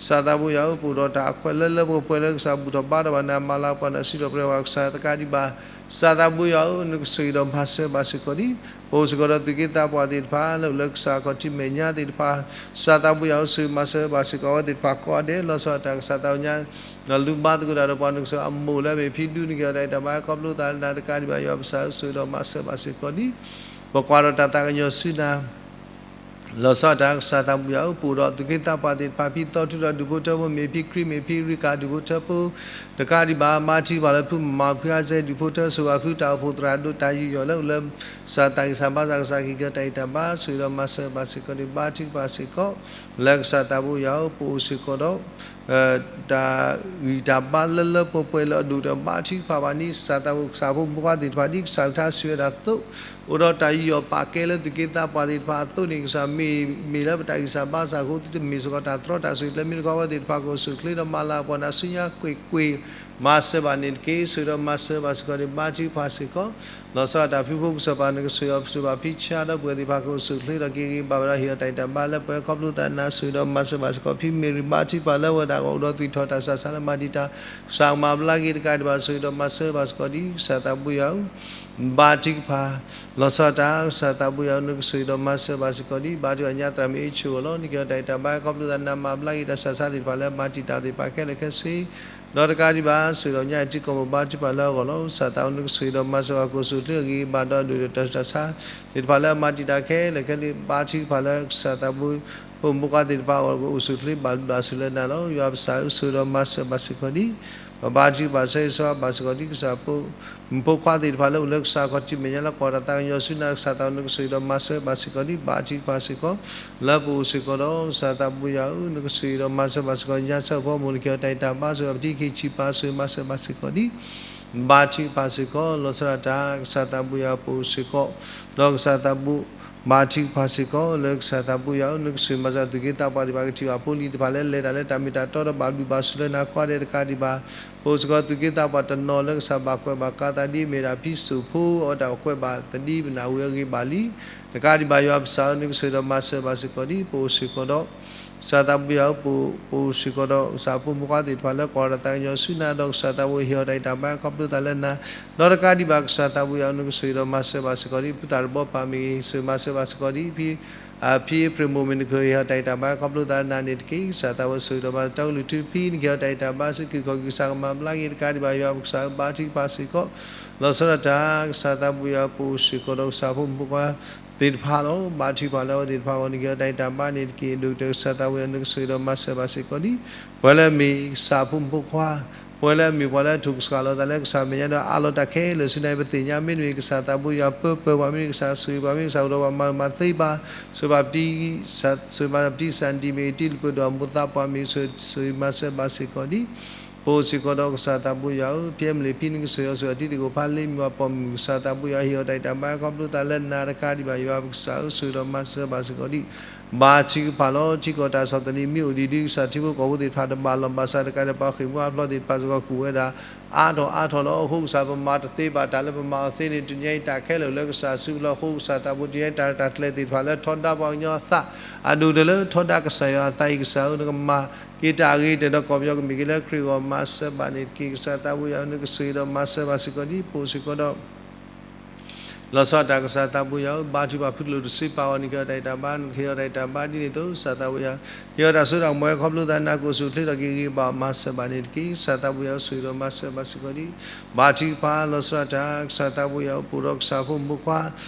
ကစၢ်သးဘိယွၤဧၢ, ပအိၣ်ဒီးတၢ်အခွဲးလၢလၢပှဲၤပှဲၤလၢကစၢ်ဘူၣ်ထီၣ်ဘါထီၣ်ဘၣ်နၤ မၤလၤကပီၤနၤ စံးထီၣ်ပတြၢၤဘၣ်ကစၢ်တကးဒံးဘၣ်. ကစၢ်သးဘိယွၤဧၢ, နကဆိၣ်ဂ့ၤဒီးမၤစၢၤဘၣ်စ့ၢ်ကီးလံ. ပအိၣ်စ့ၢ်ကီးဒီးသူၣ်က့သးပှၢ်သ့ၣ်တဖၣ် လၢအိၣ်လၢကစၢ်ခီၣ်ထံးမဲာ်ညါသ့ၣ်တဖၣ်, ကစၢ်သးဘိယွၤဧၢ, ဆိၣ်ဂ့ၤမၤစၢၤဘၣ်စ့ၢ်ကီးအဝဲသ့ၣ်တဖၣ်ကိးဂၤဒဲး, လီၤဆီဒၣ်တၢ်ကစၢ်သးဘိယွၤ လူၤဘါသကိးတၢ်ဒီးပှၤ နကဆိၣ်ဂ့ၤအမိၢ်လၢအမ့ၢ်ဖံဒူ နကဟ့ၣ်အီၤတၢ်အဲၣ်တၢ်ဘါ ခီဖျိသးလၢနၤတကးဒံးဘၣ် ယွၤပကစၢ်ဧၢ, ဆိၣ်ဂ့ၤဒီးမၤစၢၤဘၣ်စ့ၢ်ကီးလံ. ပကွၢ်ဒီးတၢ်သးကညီၤဆူနၤ လီၤဆီဒၣ်တၢ်ကစၢ်သးဘိယွၤဧၢ, ပအိၣ်ဒီးသူၣ်က့သးပှၢ်သ့ၣ်တဖၣ် ဖံသီထူဒီးဒူၣ်ဖိထၢဖိ မ့ၢ်ဖံခရံာ် မ့ၢ်ဖံရံကၤ ဒူၣ်ဖိထၢဖိ တကးဒံးဘၣ် ဘါထုကဖၣ်လၢဖုမၤဖုအါစဲ ဒူၣ်ဖိထၢ ဆိၣ်ဂ့ၤဖုတၢ်အိၣ်ဖှိၣ်သရၣ်ဒိၣ်တၢ်ယူးယီၣ်လၢအိၣ်လၢ ကစၢ်သးကံၢ်စၢ်ဘါစၢ် ကစၢ်ကဟ့ၣ်က့ၤတၢ်အဲၣ်တၢ်ဘါ ဆိၣ်ဂ့ၤဒီးမၤစၢၤဘၣ်စ့ၢ်ကီးလံ. ဘါထုကဖၣ်စ့ၢ်ကီး လၢကစၢ်သးဘိယွၤဧၢ, ပအိၣ်စ့ၢ်ကီးဒီး တၢ်ဂံၢ်တၢ်ဘါလၢလၢပှဲၤပှဲၤလၢအဒိၣ်ဒီး ဘါထုကဖၣ်ဘၣ်န့ၣ် ကစၢ်သးဘိ ကစၢ်ဖိမုၣ်ဖိခွါသ့ၣ်တဖၣ် ဒ်ကစၢ်ကထါစံးဝဲဒၣ်အသိး, အိၣ်ဒီးတၢ်ယူးယီၣ်ပာ်ကဲလၢသူၣ်က့သးပှၢ်သ့ၣ်တဖၣ်အသိးန့ၣ် ကစၢ်မ့ၢ်မ့ၢ်လၢပတၢ်ဂံၢ်စၢ်ဘါစၢ်အဃိ သုတမ့ၢ်စ့ၢ်ကီးတၢ်တြီတၢ်ဆိၣ်ဂ့ၤ ကျဲမ့ၢ်တခီ အဝဲသ့ၣ်တဖၣ်ကအိၣ်ဆူၣ်အိၣ်ချ့ဒီးမၤလၤကပီၤနၤဆူညါကွ့ၢ်ကွ့ၢ်, မၤစၢၤဘၣ်န့ၣ်တက့ၢ်. ဆိၣ်ဂ့ၤဒီးမၤစၢၤဘၣ်စ့ၢ်ကီးန့ၣ် ဘါထုကဖၣ်စ့ၢ်ကီး လီၤဆီဒၣ်တၢ်ဖုဖိကစၢ်ပၤ နကဆိၣ်ဂ့ၤအီၤပှၤသ့ၣ်တဖၣ်ကအိၣ်ဆူၣ်အိၣ်ချ့ဒီးက့ၤဂ့ၤဘၣ်ဝဲဒီး ဟ့ၣ်အီၤတၢ်အဲၣ်တၢ်ဘါလၢပှဲၤ ခီဖျိသးနၤ ဆိၣ်ဂ့ၤဒီးမၤစၢၤဘၣ်စ့ၢ်ကီး ဖံမ့ၢ်ရံဘါထုကဖၣ်လၢဝဲဒၣ်အဂီၢ် အိၣ်ဒီးသွံၣ်ထီၣ်တၢ်ဆးဆါလၢမၤတံာ်တာ် ကစၢ်ကမၤဘျါက့ၤတကးဒံးဘၣ် ဆိၣ်ဂ့ၤဒီးမၤစၢၤဘၣ်စ့ၢ်ကီးလံ ကစၢ်သးဘိယွၤဧၢ, ဘါထုကဖၣ် လီၤဆီဒၣ်တၢ် ကစၢ်သးဘိယွၤဧၢ နကဆိၣ်ဂ့ၤဒီးမၤစၢၤဘၣ်စ့ၢ်ကီးလံ. ဘါထုကဖၣ်ညါသရၣ်မုၣ်အ့ၣ်ဆိၣ်အဂီၢ်လီၤ. နကဟ့ၣ်အီၤတၢ်အဲၣ်တၢ်ဘါ ခီဖျိသးနၤမၤဘျါက့ၤတၢ်ဆးဆါသ့ၣ်တဖၣ်လၢမၤတံာ်တာ်သ့ၣ်တဖၣ်ခဲလၢာ်ခဲဆ့ ဒီးတကးဒံးဘၣ် ဆိၣ်ဂ့ၤဒီးညါအံၤထံကီၢ်မိၢ်ဘါထုကဖၣ်လၢအဂီၢ်လီၤ. ကစၢ်သးဘိနကဆိၣ်ဂ့ၤဒီးမၤစၢၤဘၣ် ကအိၣ်ဆူၣ်အိၣ်ချ့ဂ့ၤဂ့ၤဘၣ်ဒီး ဒိၣ်ဒီးတၢ်ဆူးတၢ်ဆါသ့ၣ်တဖၣ်လၢအမၤတံာ်တာ်ခဲလၢာ်ခဲဆ့ ဘါထုကဖၣ်လၢကစၢ်သးဘိ ဖိမုၣ်ဖိခွါသ့ၣ်တဖၣ်အဂီၢ် ကအိၣ်ဆူၣ်အိၣ်ချ့ဘၣ်ဘျုးဘၣ်ဆိၣ်လၢနၤလီၤ. ယွၤပကစၢ်ဧၢ ဆိၣ်ဂ့ၤဒီးမၤစၢၤဘၣ်စ့ၢ်ကီးလံ. ပဘါထုကဖၣ်ဆၢဂ့ၤဆၢဝါဘၣ်စ့ၢ်ကီးလံ ကစၢ်ဖိမုၣ်ဖိခွါသ့ၣ်တဖၣ်လၢအိၣ်လၢကစၢ်ခီၣ်ထံးမဲာ်ညါလၢကွၢ်တၢ်သးကညီၤဆူနၤ ကစၢ်သးဘိနကဆိၣ်ဂ့ၤဒီးမၤစၢၤဘၣ်စ့ၢ်ကီးလံ. ဘါထုကဖၣ်စ့ၢ်ကီး လၢပအိၣ်စ့ၢ်ကီးဒီး ကစၢ်သးဘိယွၤဧၢ နကဆိၣ်ဂ့ၤဒီးမၤစၢၤဘၣ်စ့ၢ်ကီး ညါဆၢဖီမိၢ် နကဟ့ၣ်အီၤတၢ်အဲၣ်တၢ်ဘါ ဆိၣ်ဂ့ၤပထံခံဆံးပၤ ဆိၣ်ဂ့ၤမၤစၢၤဘၣ်စ့ၢ်ကီးလံ. ဘါထုကဖၣ်စ့ၢ်ကီး လီၤဆီဒၣ်တၢ် ကစၢ်သးဘိယွၤ ပအိၣ်စ့ၢ်ကီး ဒီးကစၢ်သးဘိ ဘါထုကဖၣ်စ့ၢ်ကီး လၢကစၢ်သးဘိယွၤဧၢ နကဆိၣ်ဂ့ၤမၤစၢၤသူၣ်က့သးပှၢ်သ့ၣ်တဖၣ် ကထံၣ်ဘၣ်ဖိလံၤသ့ၣ်တဖၣ်လၢလဲၤတၢ်လၢတၢ်မ့ၢ်တၢ်တီဒီးဘၣ်ဘျုးဘၣ်ဆိၣ်လၢနၤကိးဂၤဒဲးတကးဒံးဘၣ်. ပအိၣ်စ့ၢ်ကီးသူၣ်က့သးပှၢ်တနီၤလၢကစၢ်ဘၣ်ကွဲးဘၣ်ကးသးဒ်အမ့ၢ်ဒၣ်ဖံစိၣ်ဖိအီၤတၢ်ကွဲးဘၣ်သဒ်ပနၢ်ဝံၤအဂ့ၢ်ဘၣ်လံ. တကးဒံးဘၣ်ယွၤပကစၢ်ဧၢ နကဆိၣ်ဂ့ၤဒီးမၤစၢၤဘၣ်စ့ၢ်ကီးလံ. ပအိၣ်စ့ၢ်ကီးဒီး ကစၢ်သးဘိယွၤဧၢ ပအိၣ်စ့ၢ်ကီးဒီးကစၢ်ဖိမုၣ်ဖိခွါသ့ၣ်တဖၣ်လၢကွၢ်တၢ်သးကညီၤဆူနၤ ဒီးကစၢ်သးဘိဟ့ၣ်အီၤတၢ်အဲၣ်တၢ်ဘါခီဖျိသးလၢနၤ ဒီးတကးဒံးဘၣ်ကစၢ်သးဘိယွၤဧၢ နကဆိၣ်ဂ့ၤဒီးမၤစၢၤဘၣ်စ့ၢ်ကီးလံ. ဖုသၣ်တဘီပၤမ့ၢ်ဂ့ၤ ဆိၣ်ဂ့ၤမၤစၢၤဘၣ်စ့ၢ်ကီးလံ. ဖံ ဖံအ့ဖြ့ၣ်မိၢ်မ့ၢ်ဂ့ၤ နကဟ့ၣ်အီၤတၢ်အဲၣ်တၢ်ဘါခီဖျိသးလၢနၤန့ၣ်တက့ၢ်. ကစၢ်သးဘိဆိၣ်ဂ့ၤဒီးမၤစၢၤ တီကလုၢ်ထူဖံ နကဟ့ၣ်အီၤတၢ်အဲၣ်တၢ်ဘါ ဆူက့ၢ်ခီၣ်က့ၤ ကစၢ်ကမၤဘျါက့ၤတကးဒံးဘၣ်ယွၤပကစၢ်ဧၢ ဘါထုကဖၣ်စ့ၢ်ကီး လီၤဆီဒၣ်တၢ် ကစၢ်သးဘိယွၤဧၢ ပအိၣ်စ့ၢ်ကီးဒီးကစၢ်ဖိမုၣ်ဖိခွါသ့ၣ်တဖၣ်လီၤ. ဘါထုကဖၣ်လၢအဝဲသ့ၣ်တဖၣ်အဂီၢ် နကဟ့ၣ်အီၤတၢ်အဲၣ်တၢ်ဘါန့ၣ်တက့ၢ်. ဒိၣ်ကတၢၢ်ကစၢ်သးဘိယွၤ နကဆိၣ်ဂ့ၤဒီးမၤစၢၤဘၣ်စ့ၢ်ကီးလံ. ပှၤလၢအမ့ၢ်ကစၢ်ဖိမုၣ်ဖိခွါ ပှၤလၢအမ့ၢ်ပှၤလၢအထုးကဆှီလီၤသးလၢကစၢ်မဲာ်ညါဒီးအးလီၤတၢ်ခဲလၢာ်ဆူနၤ ပသ့ၣ်ညါ မ့တမ့ၢ်ကစၢ်သးဘိယွၤပၢပၢၤပှၤ မ့တမ့ၢ်ကစၢ်ဆိၣ်ဂ့ၤပှၤ မ့တမ့ၢ်ကစၢ်အိၣ်ဒီးပှၤမၤမၤသ့ပှၤ ဆိၣ်ဂ့ၤဘၣ်ပတံ ဆိၣ်ဂ့ၤဘၣ်ပတံစၢ်နတံၢ်မ့ၢ်ဂ့ၤ တံၤလၢပှဲၤဒီးအမိၢ်သးပှၢ်မ့ၢ်ဂ့ၤ ဆိၣ်ဂ့ၤမၤစၢၤဘၣ်စ့ၢ်ကီးလံ. ပအိၣ်စ့ၢ်ကီးဒီးကစၢ်သးဘိယွၤဧၢ ဖံမလ့ၣ်ဖံ နကဆိၣ်ဂ့ၤအီၤဆိၣ်ဂ့ၤအီၤ ထံသကိးဖးလ့ မ့ၢ်ပှၤပိာ်မုၣ် ကစၢ်သးဘိယွၤဟ့ၣ်အီၤတၢ်အဲၣ်တၢ်ဘါခီဖျိသးလၢနၤတကးဒံးဘၣ်ယွၤပကစၢ်ဧၢ ဆိၣ်ဂ့ၤဒီးမၤစၢၤဘၣ်စ့ၢ်ကီးလံ. ဘါထုကဖၣ်လီၤ ထံကီၢ်တၢ်ဆီၣ်သနံးမ့ၢ်အိၣ်ဒံးဒုး ကစၢ်ထံဖိကီၢ်ဖိသ့ၣ်တဖၣ်တဘၣ်လီၢ်ဘၣ်စးတကးဒီး ပှၤဃ့ၢ်မှံဟးဖျိးသ့ၣ်တဖၣ်စ့ၢ်ကီး ကူၣ်ဝဲဒၣ် အါထီၣ်အါထီၣ်လီၤ. အဃိကစၢ်ပမၤတသ့ဘၣ်တၢ်လၢပမၤအီၤသ့န့ၣ် တနံၤအံၤတၢ်ခဲလၢာ်လၢကစၢ်စုပူၤလီၤ. အဃိကစၢ်သးဘိ တနံၤအံၤတၢ်ရဲၣ်တၢ်ကျဲၤသ့ၣ်တဖၣ်လၢထီဒါပှၤကညီအသး အဒိၣ်ကတၢၢ်လၢထီဒါကစၢ်ယွၤအသးအံၤ ကစၢ်ဧၢ နကမၤက့ၤတၢ်အဂ့ၤတၢၢ်ဒီးကီၢ်ပယီၤကမ့ၢ်က့ၤလၢခရံာ်အဂီၢ် မၤစၢၤဘၣ်န့ၣ်တက့ၢ်. ကစၢ်သးဘိယွၤဧၢ နကဆိၣ်ဂ့ၤဒီးမၤစၢၤဘၣ်စ့ၢ်ကီးလံ. ပအိၣ်စ့ၢ်ကီးဒီး လီၤဆီဒၣ်တၢ် ကစၢ်သးဘိယွၤဧၢ ဘါထုကဖၣ်ဖုကလိာ်တဆံပၤအဂီၢ် နကဟ့ၣ်အီၤတၢ်အဲၣ်တၢ်ဘါ နကဟ့ၣ်အီၤတၢ်အဲၣ်တၢ်ဘါဒ်န့ၣ်အသိး ကစၢ်သးဘိယွၤ ဟ့ၣ်အီၤတၢ်စိတၢ်ကမီၤ ခီဖျိသးနၤ ကအိၣ်ဆူၣ်အိၣ်ချ့ဒီးက့ၤဂ့ၤဘၣ် မၤစၢၤဘၣ်န့ၣ်တက့ၢ်. ကစၢ်သးဘိယွၤဧၢ ဆိၣ်ဂ့ၤဒီးမၤစၢၤဘၣ်စ့ၢ်ကီးလံ. ဘါထုကဖၣ် လီၤဆီဒၣ်တၢ် ကစၢ်သးဘိယွၤဧၢ ပအိၣ်ဒီးကစၢ်ဖိမုၣ်ဖိခွါ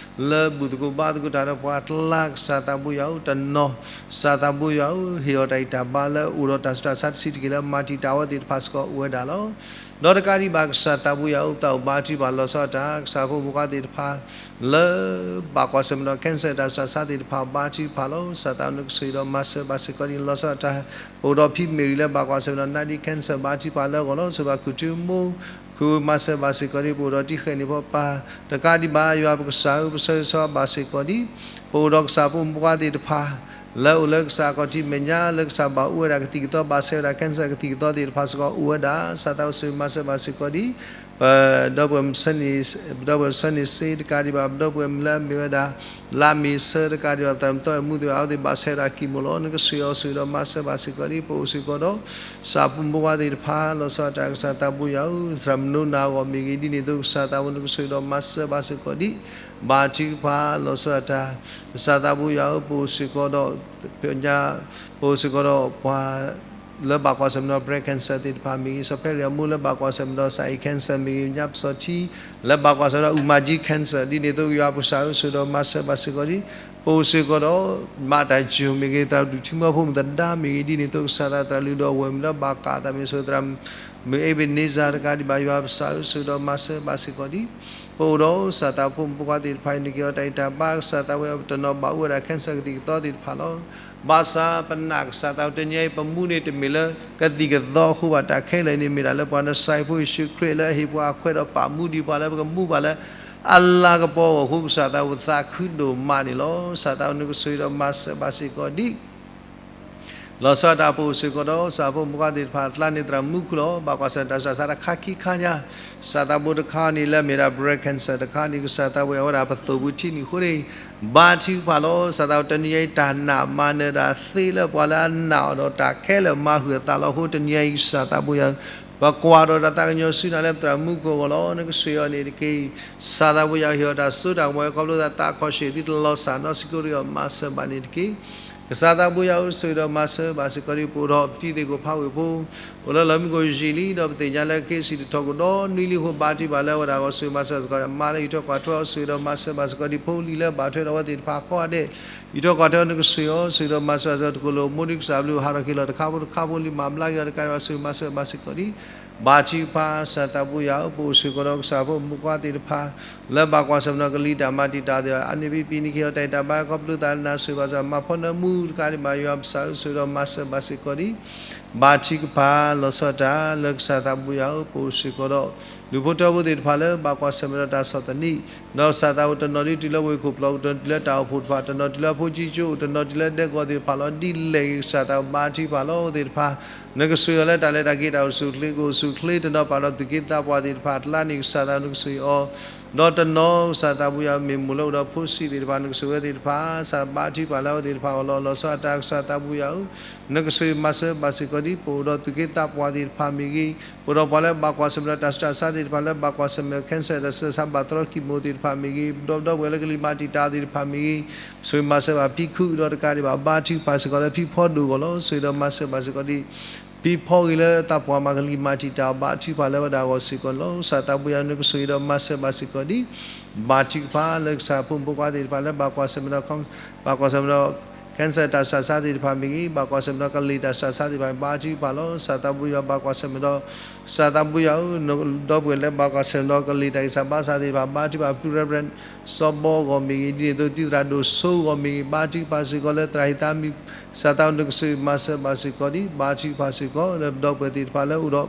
လၢဘူၣ်သကိးဘါသကိးတၢ်ဒီးပှၤတလါ ကစၢ်သးဘိယွၤဧၢ တနီၤ ကစၢ်သးဘိယွၤဧၢ ဟ့ၣ်အီၤတၢ်အဲၣ်တၢ်ဘါလၢအိၣ်ဒီးတၢ်ဆူးတၢ်ဆါတဆံးတက့ၢ်လၢမၤတံာ်တာ်အဝဲသ့ၣ်တဖၣ်စ့ၢ်ကီးအိၣ်ဝဲဒၣ်လီၤ. ဒီးတကးဒံးဘၣ် ကစၢ်သးဘိယွၤဧၢ ပသးအိၣ်ဘါထုကဖၣ် လီၤဆီဒၣ်တၢ် ကစၢ်ဖိမုၣ်ဖိခွါသ့ၣ်တဖၣ် လၢဘၣ်ကွၢ်ဆၢၣ်မဲာ်ဒီး cancer တၢ်ဆူးတၢ်ဆါသ့ၣ်တဖၣ် ဘါထုကဖၣ်လီၤ. ကစၢ်သးဘိယွၤ နကဆိၣ်ဂ့ၤဒီးမၤစၢၤဘၣ်စ့ၢ်ကီးန့ၣ် လီၤဆီဒၣ်တၢ် ပအိၣ်ဒီးဖံမ့ၢ်ရံလၢဘၣ်ကွၢ်ဆၢၣ်မဲာ်ဒီး နါဒံ cancer ဘါထုကဖၣ်လၢအဂီၢ်လီၤ. ဆိၣ်ဂ့ၤဘၣ်ခူၣ်ထူမိၢ် ခူၣ်မၤစၢၤဘၣ်စ့ၢ်ကီးန့ၣ် ပအိၣ်ဒီးတံၤဃဲၣ်န့ၣ်ဖီပၢ် တကးဒံးဘၣ် ယွၤပကစၢ်ဧၢ ပဆၢဂ့ၤဆၢဝါဘၣ်စ့ၢ်ကီးန့ၣ် ပအိၣ်ဒီးကစၢ်ဖိမုၣ်ဖိခွါသ့ၣ်တဖၣ် လၢအိၣ်လၢကစၢ်အခီၣ်ထံးမဲာ်ညါ လၢကစၢ်ဘၣ်အူဝဲဒၣ်ကသံၣ်ကသီ ဘၣ်ဆဲးဝဲဒၣ် cancer ကသံၣ်ကသီသ့ၣ်တဖၣ်စ့ၢ်ကီးအိၣ်ဝဲဒၣ် ကစၢ်သးဘိယွၤ ဆိၣ်ဂ့ၤမၤစၢၤဘၣ်စ့ၢ်ကီးန့ၣ် ပဒီပုၢ်ဝဲၢ် ပဒီပုၢ်ဝဲၢ်ဆၢန့ၣ်စ့တကးဒံးဘၣ်, ပဒီပုၢ်ဝဲၢ်မုၣ်လၢအမ့ၢ်ဝဲဒၣ် လါမ့ၤဆၢတကးဒံးဘၣ်, သရၣ်မုၣ်သီအဲၣ်မူသ့ၣ်တဖၣ် အဝဲသ့ၣ်ဘၣ်ဆၣ်ဒီးအကံၢ်မိၣ်လီၤ. နကဆိၣ်ဂ့ၤအီၤဆိၣ်ဂ့ၤဒီးမၤစၢၤဘၣ်စ့ၢ်ကီးဒံး, ပအိၣ်စ့ၢ်ကီးဒီး ကစၢ်ဖိမုၣ်ဖိခွါသ့ၣ်တဖၣ် လီၤဆီဒၣ်တၢ်ကစၢ်သးဘိယွၤဧၢ, သရၣ်မုၣ်နိနၤအဂီၢ်မ့ၢ်ဂ့ၤဒ်န့ၣ်အသိး ကစၢ်သးဘိနကဆိၣ်ဂ့ၤဒီးမၤစၢၤဘၣ်စ့ၢ်ကီးဒံး, ဘါထုကဖၣ် လီၤဆီဒၣ်တၢ် ကစၢ်သးဘိယွၤဧၢ, ပအိၣ်စ့ၢ်ကီးဒီး ပညါ ပအိၣ်စ့ၢ်ကီးဒီးပှၤ လၢဘၣ်ကွၢ်ဆၢၣ်မဲာ်ဒီး breast cancer သ့ၣ်တဖၣ်မ့ၢ်ဂ့ၤ, စီၤဖဲရံၣ်အမိၢ်လၢဘၣ်ကွၢ်ဆၢၣ်မဲာ်ဒီး စးအံၤ cancer မ့ၢ်ဂ့ၤ, ညါပစီၤထံ လၢဘၣ်ကွၢ်ဆၢၣ်မဲာ်ဒီး အူမၤကၠံ cancer ဒ်န့ၣ်အသိး ယွၤပကစၢ်ဧၢ ဆိၣ်ဂ့ၤဒီးမၤစၢၤဘၣ်စ့ၢ်ကီးဒံး, ပအိၣ်စ့ၢ်ကီးဒီး မၤတၢ်စၢၤမ့ၢ်ဂ့ၤ, သရၣ်ဒိၣ်ထံမီဖိမုၣ်သဒါမ့ၢ်ဂ့ၤ, ဒ်န့ၣ်အသိး ကစၢ်သးသရၣ်လုၢ်ဒီးဝဲၢ်မုၣ်လၢဘၣ်ကးသးမ့ၢ်ဂ့ၤ, သရၣ်မုၣ်အ့ဘ့းနံစၤတကးဒံးဘၣ် ယွၤပကစၢ်ဧၢ ဆိၣ်ဂ့ၤဒီးမၤစၢၤဘၣ်စ့ၢ်ကီးဒံး, ပအိၣ်ဒီးကစၢ်သးဖိမုၣ်ဖိခွါသ့ၣ်တဖၣ်အံၤ နက့ၤအီၤတၢ်အံၤတၢ်ဘါ, ကစၢ်သးဘိယွၤ ပတနီၤဘၣ်အိၣ်ဝဲဒၣ် cancer ကသံၣ်ကသီသ့ၣ်တဖၣ်လီၤ. ဘၣ်ဆၣ်ပနာ်ကစၢ်သးဘိ တနံၤအံၤ ပမူန့ၣ်တမ့ၢ်လၢကသံၣ်ကသီအဃိဘၣ်, တၢ်ခဲလၢာ်န့ၣ် မ့ၢ်ဒၣ်လၢပှၤနစၤရ့းဖိယ့ၣ်ၡူးခရံာ်လၢအဟ့ၣ်ပှၤအခွဲးဒီးပာ်မူဒံးပှၤလၢပကမူဘၣ်လၢအလၤကပီၤအဂီၢ်အဃိ ကစၢ်သးဘိပသးခုဒိၣ်မးန့ၣ်လီၤ. ကစၢ်သးဘိနကဆိၣ်ဂ့ၤဒီးမၤစၢၤဘၣ်စ့ၢ်ကီးဒံး လီၤဆီဒၣ်တၢ် ပအိၣ်စ့ၢ်ကီးဒီး ကစၢ်ဖိမုၣ်ဖိခွါသ့ၣ်တဖၣ် အကျါန့ၣ် သရၣ်မုၣ်ခိၣ်လီၤ. ဘၣ်ကွၢ်ဆၢၣ်မဲာ်တၢ်ဆူးတၢ်ဆါတခါခံခါညါ, ကစၢ်သးဘိတခါန့ၣ် လၢအမ့ၢ်ဒၣ် breast cancer တခါန့ၣ် ကစၢ်သးဘိယွၤ အဝဲဒၣ်ပသိၣ်ပူၤထံန့ၣ်အဃိန့ၣ်, ဘါထုကဖၣ်လီၤ. ကစၢ်သးဘိ တနံၤအံၤ တၢ်နာ်မၤနၢၤတၢ်သ့လၢပှၤလၢအနာ်အီၤဒီး တၢ်ခဲလၢာ်မၤဟုၣ်အသးလီၤအဃိ တနံၤအံၤ ကစၢ်သးဘိယွၤ ပကွၢ်ဒီးတၢ်သးကညီၤဆူနၤလၢ ပသရၣ်မုၣ်ခိၣ်အဂီၢ်လီၤ. နကဆိၣ်ဂ့ၤအီၤန့ၣ်တက့ၢ်. ကစၢ်သးဘိယွၤ ဟ့ၣ်အီၤတၢ်စိတၢ်ကမီၤ ခီဖျိသးသးခီၣ်ဆၢၣ် သုတလီၤစၢ်နီတစဲးဖိတဂ့ၤ, မၤစၢၤဘၣ်န့ၣ်တက့ၢ်. ကစၢ်သးဘိယွၤဧၢ, ဆိၣ်ဂ့ၤဒီးမၤစၢၤဘၣ်စ့ၢ်ကီးဒံး ပအိၣ်ဒီးပတံၤသကိးဖးဝ့ၢ်ဖိ အိၣ်လၢလီၢ်မံခိၣ်ယံာ်လံ ဒီးပသ့ၣ်ညါလၢက့ၤဆံးတထီၣ်ကဒီးနွံလံအဃိ ဘါထုကဖၣ်လၢအဝဲဒၣ်အဂီၢ် ဆိၣ်ဂ့ၤမၤစၢၤဘၣ်စ့ၢ်ကီး, မါလၢအံးထွဲကွၢ်ထွဲအီၤ ဆိၣ်ဂ့ၤဒီးမၤစၢၤဘၣ်စ့ၢ်ကီးဒံး, ဖိလံၤလၢဘၣ်ထွဲဒီးအဝဲသ့ၣ်တဖၣ်ကိးဂၤဒဲး အံးထွဲကွၢ်ထွဲအီၤ နကဆိၣ်ဂ့ၤအီၤ ဆိၣ်ဂ့ၤဒီးမၤစၢၤဘၣ်စ့ၢ်ကီး, တကိၢ်လိာ်မိၢ်ဒံးကစၢ်ဘျုးဟးထီၣ်က့ၤလီၤ တခါဖိတခါဖိလံ မၤဘျါက့ၤအီၤတကးဒံးဘၣ် ဆိၣ်ဂ့ၤမၤစၢၤဘၣ်စ့ၢ်ကီးဒံး ဘါထုကဖၣ် ကစၢ်သးဘိယွၤဧၢ, ပအိၣ်စ့ၢ်ကီးဒီးကစၢ်ဖိမုၣ်ဖိခွါသ့ၣ်တဖၣ် လၢဘၣ်ကွၢ်ဆၢၣ်မဲာ်ဒီးကလံၤတၢ်မၤတံာ်တာ်သ့ၣ်တဖၣ် အါန့ၢ်ပံပံန့ၣ် ကဟ့ၣ်အီၤတၢ်အံးတၢ်ဘါ ခီဖျိသးနၤ ဆိၣ်ဂ့ၤဘၣ်စ့ၢ်ကီး, မၤဖီနၢမူတကးဒံးဘၣ် ယွၤပကစၢ်ဧၢ, ဆိၣ်ဂ့ၤဒီးမၤစၢၤဘၣ်စ့ၢ်ကီးဒံး ဘါထုကဖၣ် လီၤဆီဒၣ်တၢ်လၢကစၢ်သးဘိယွၤဧၢ, ပအိၣ်စ့ၢ်ကီးဒီး ဒူၣ်ဖိထၢဖိသ့ၣ်တဖၣ်လၢဘၣ်ကွၢ်ဆၢၣ်မဲာ်ဒီးတၢ်ဆီၣ်သနံး, ဒီးကစၢ်သးဘိတနီၤဒ်တုၤလၢဝ့ၢ်ခိၣ်ပျီ, တနီၤတုၤလၢတၢ်အိၣ်ဖှိၣ်တဖၣ်, တနီၤတုၤလၢအဖိကံကၠိအိၣ်, တနီၤတုၤလၢဒဲကဝီၤသ့ၣ်တဖၣ်လီၤ. ဒ်လဲၣ်ဂ့ၤ ကစၢ်သးဘိ ဘါထုကဖၣ်လီၤ အဝဲသ့ၣ်တဖၣ် နကဆိၣ်ဂ့ၤအီၤလၢတၢ်လဲၤတၢ်က့ၤ တၢ်အိၣ်ဆူၣ်အိၣ်ချ့ ကအိၣ်ဆူၣ်အိၣ်ချ့, တနီၤပာ်ဒီးသူၣ်က့သးပှၢ်သ့ၣ်တဖၣ်အကျါန့ၣ် ကစၢ်သးဘိ နကဆိၣ်ဂ့ၤအီၤ, ဒီးတနီၤ ကစၢ်သးဘိယွၤ မ့ၢ်မိၢ်လၢအိၣ်ဒီးဖိဆံးသ့ၣ်တဖၣ် နကဆိၣ်ဂ့ၤအဝဲသ့ၣ်တဖၣ်, ကစၢ်ဘါထုကဖၣ်လၢအဝဲသ့ၣ်တဖၣ်အဂီၢ်လီၤ. လီၤဆီဒၣ်တၢ် ကစၢ်သးဘိယွၤဧၢ, နကဆိၣ်ဂ့ၤမၤစၢၤဘၣ်စ့ၢ်ကီးဒံး ပအိၣ်ဒီးသူၣ်က့သးပှၢ်သ့ၣ်တဖၣ်မ့ၢ်ဂ့ၤ, ပအိၣ်ဒီးပှၤလၢဘၣ်ကွၢ်ဆၢၣ်မဲာ်ဒီးတၢ်ဆူးတၢ်ဆါသ့ၣ်တဖၣ်လၢဘၣ်ကွၢ်ဆၢၣ်မဲာ် cancer တၢ်ဆူးတၢ်ဆါ ဘၣ်သရီကံၢ်မိၣ်သ့ၣ်တဖၣ်မ့ၢ်ဂ့ၤ, ဒီးဒီပုၢ်ဝဲၢ်လၢကလံၤမၤတံာ်တာ်သ့ၣ်တဖၣ်မ့ၢ်ဂ့ၤ, ဆိၣ်ဂ့ၤမၤစၢၤဘၣ်ဖံခုဒီးတကးဒံးဘၣ် ဘါထုကဖၣ်စ့ၢ်ကီးလၢဖံဖီဒိၣ်အဂီၢ်လီၤ. ဆိၣ်ဂ့ၤဒီးမၤစၢၤဘၣ်စ့ၢ်ကီးဒံး ဖံဖီဂ့ၤလၢသးပှၢ်မၤကလံၤမၤတံာ်တာ်အီၤ ဘါထုကဖၣ်လၢအဝဲဒၣ်အဂီၢ်စ့ၢ်ကီးန့ၣ်လီၤ. ကစၢ်သးဘိယွၤ နကဆိၣ်ဂ့ၤဒီးမၤစၢၤဘၣ်စ့ၢ်ကီးဒံး ဘါထုကဖၣ်လၢကစၢ်ဖိမုၣ်ဖိခွါသ့ၣ်တဖၣ်လၢဘၣ်ကွၢ်ဆၢၣ်မဲာ်ဒီး ဘၣ်ကွၢ်ဆၢၣ်မဲာ်ဒီး cancer တၢ်ဆူးတၢ်ဆါသ့ၣ်တဖၣ်မ့ၢ်ဂ့ၤ, ဘၣ်ကွၢ်ဆၢၣ်မဲာ်ဒီးကလံၤတၢ်ဆူးတၢ်ဆါသ့ၣ်တဖၣ် ဘါထုကဖၣ်လီၤ. ကစၢ်သးဘိယွၤ ဘၣ်ကွၢ်ဆၢၣ်မဲာ်ဒီး ကစၢ်သးဘိယွၤဧၢ, ဒီပုၢ်ဝဲၢ်လၢဘၣ်ကွၢ်ဆၢၣ်မဲာ်ဒီးကလံၤတၢ်ဂံၢ်စၢ်ဘါစၢ်သ့ၣ်တဖၣ် ဘါထုကဖၣ် ဖု Reverend စီၤဘီအဂီၢ်မ့ၢ်ဂ့ၤ, ဒ်န့ၣ်အသိး သုသရၣ်ဒိၣ်စိအဂီၢ်မ့ၢ်ဂ့ၤ, ဘါထုကဖၣ်စ့ၢ်ကီးလၢသရၣ်ဟံးသးမံ ကစၢ်သးဘိ နကဆိၣ်ဂ့ၤမၤစၢၤဘၣ်စ့ၢ်ကီးဒံး ဘါထုကဖၣ်စ့ၢ်ကီးလၢဒီပုၢ်ဝဲၢ်သ့ၣ်တဖၣ်လၢအိၣ်ဒီး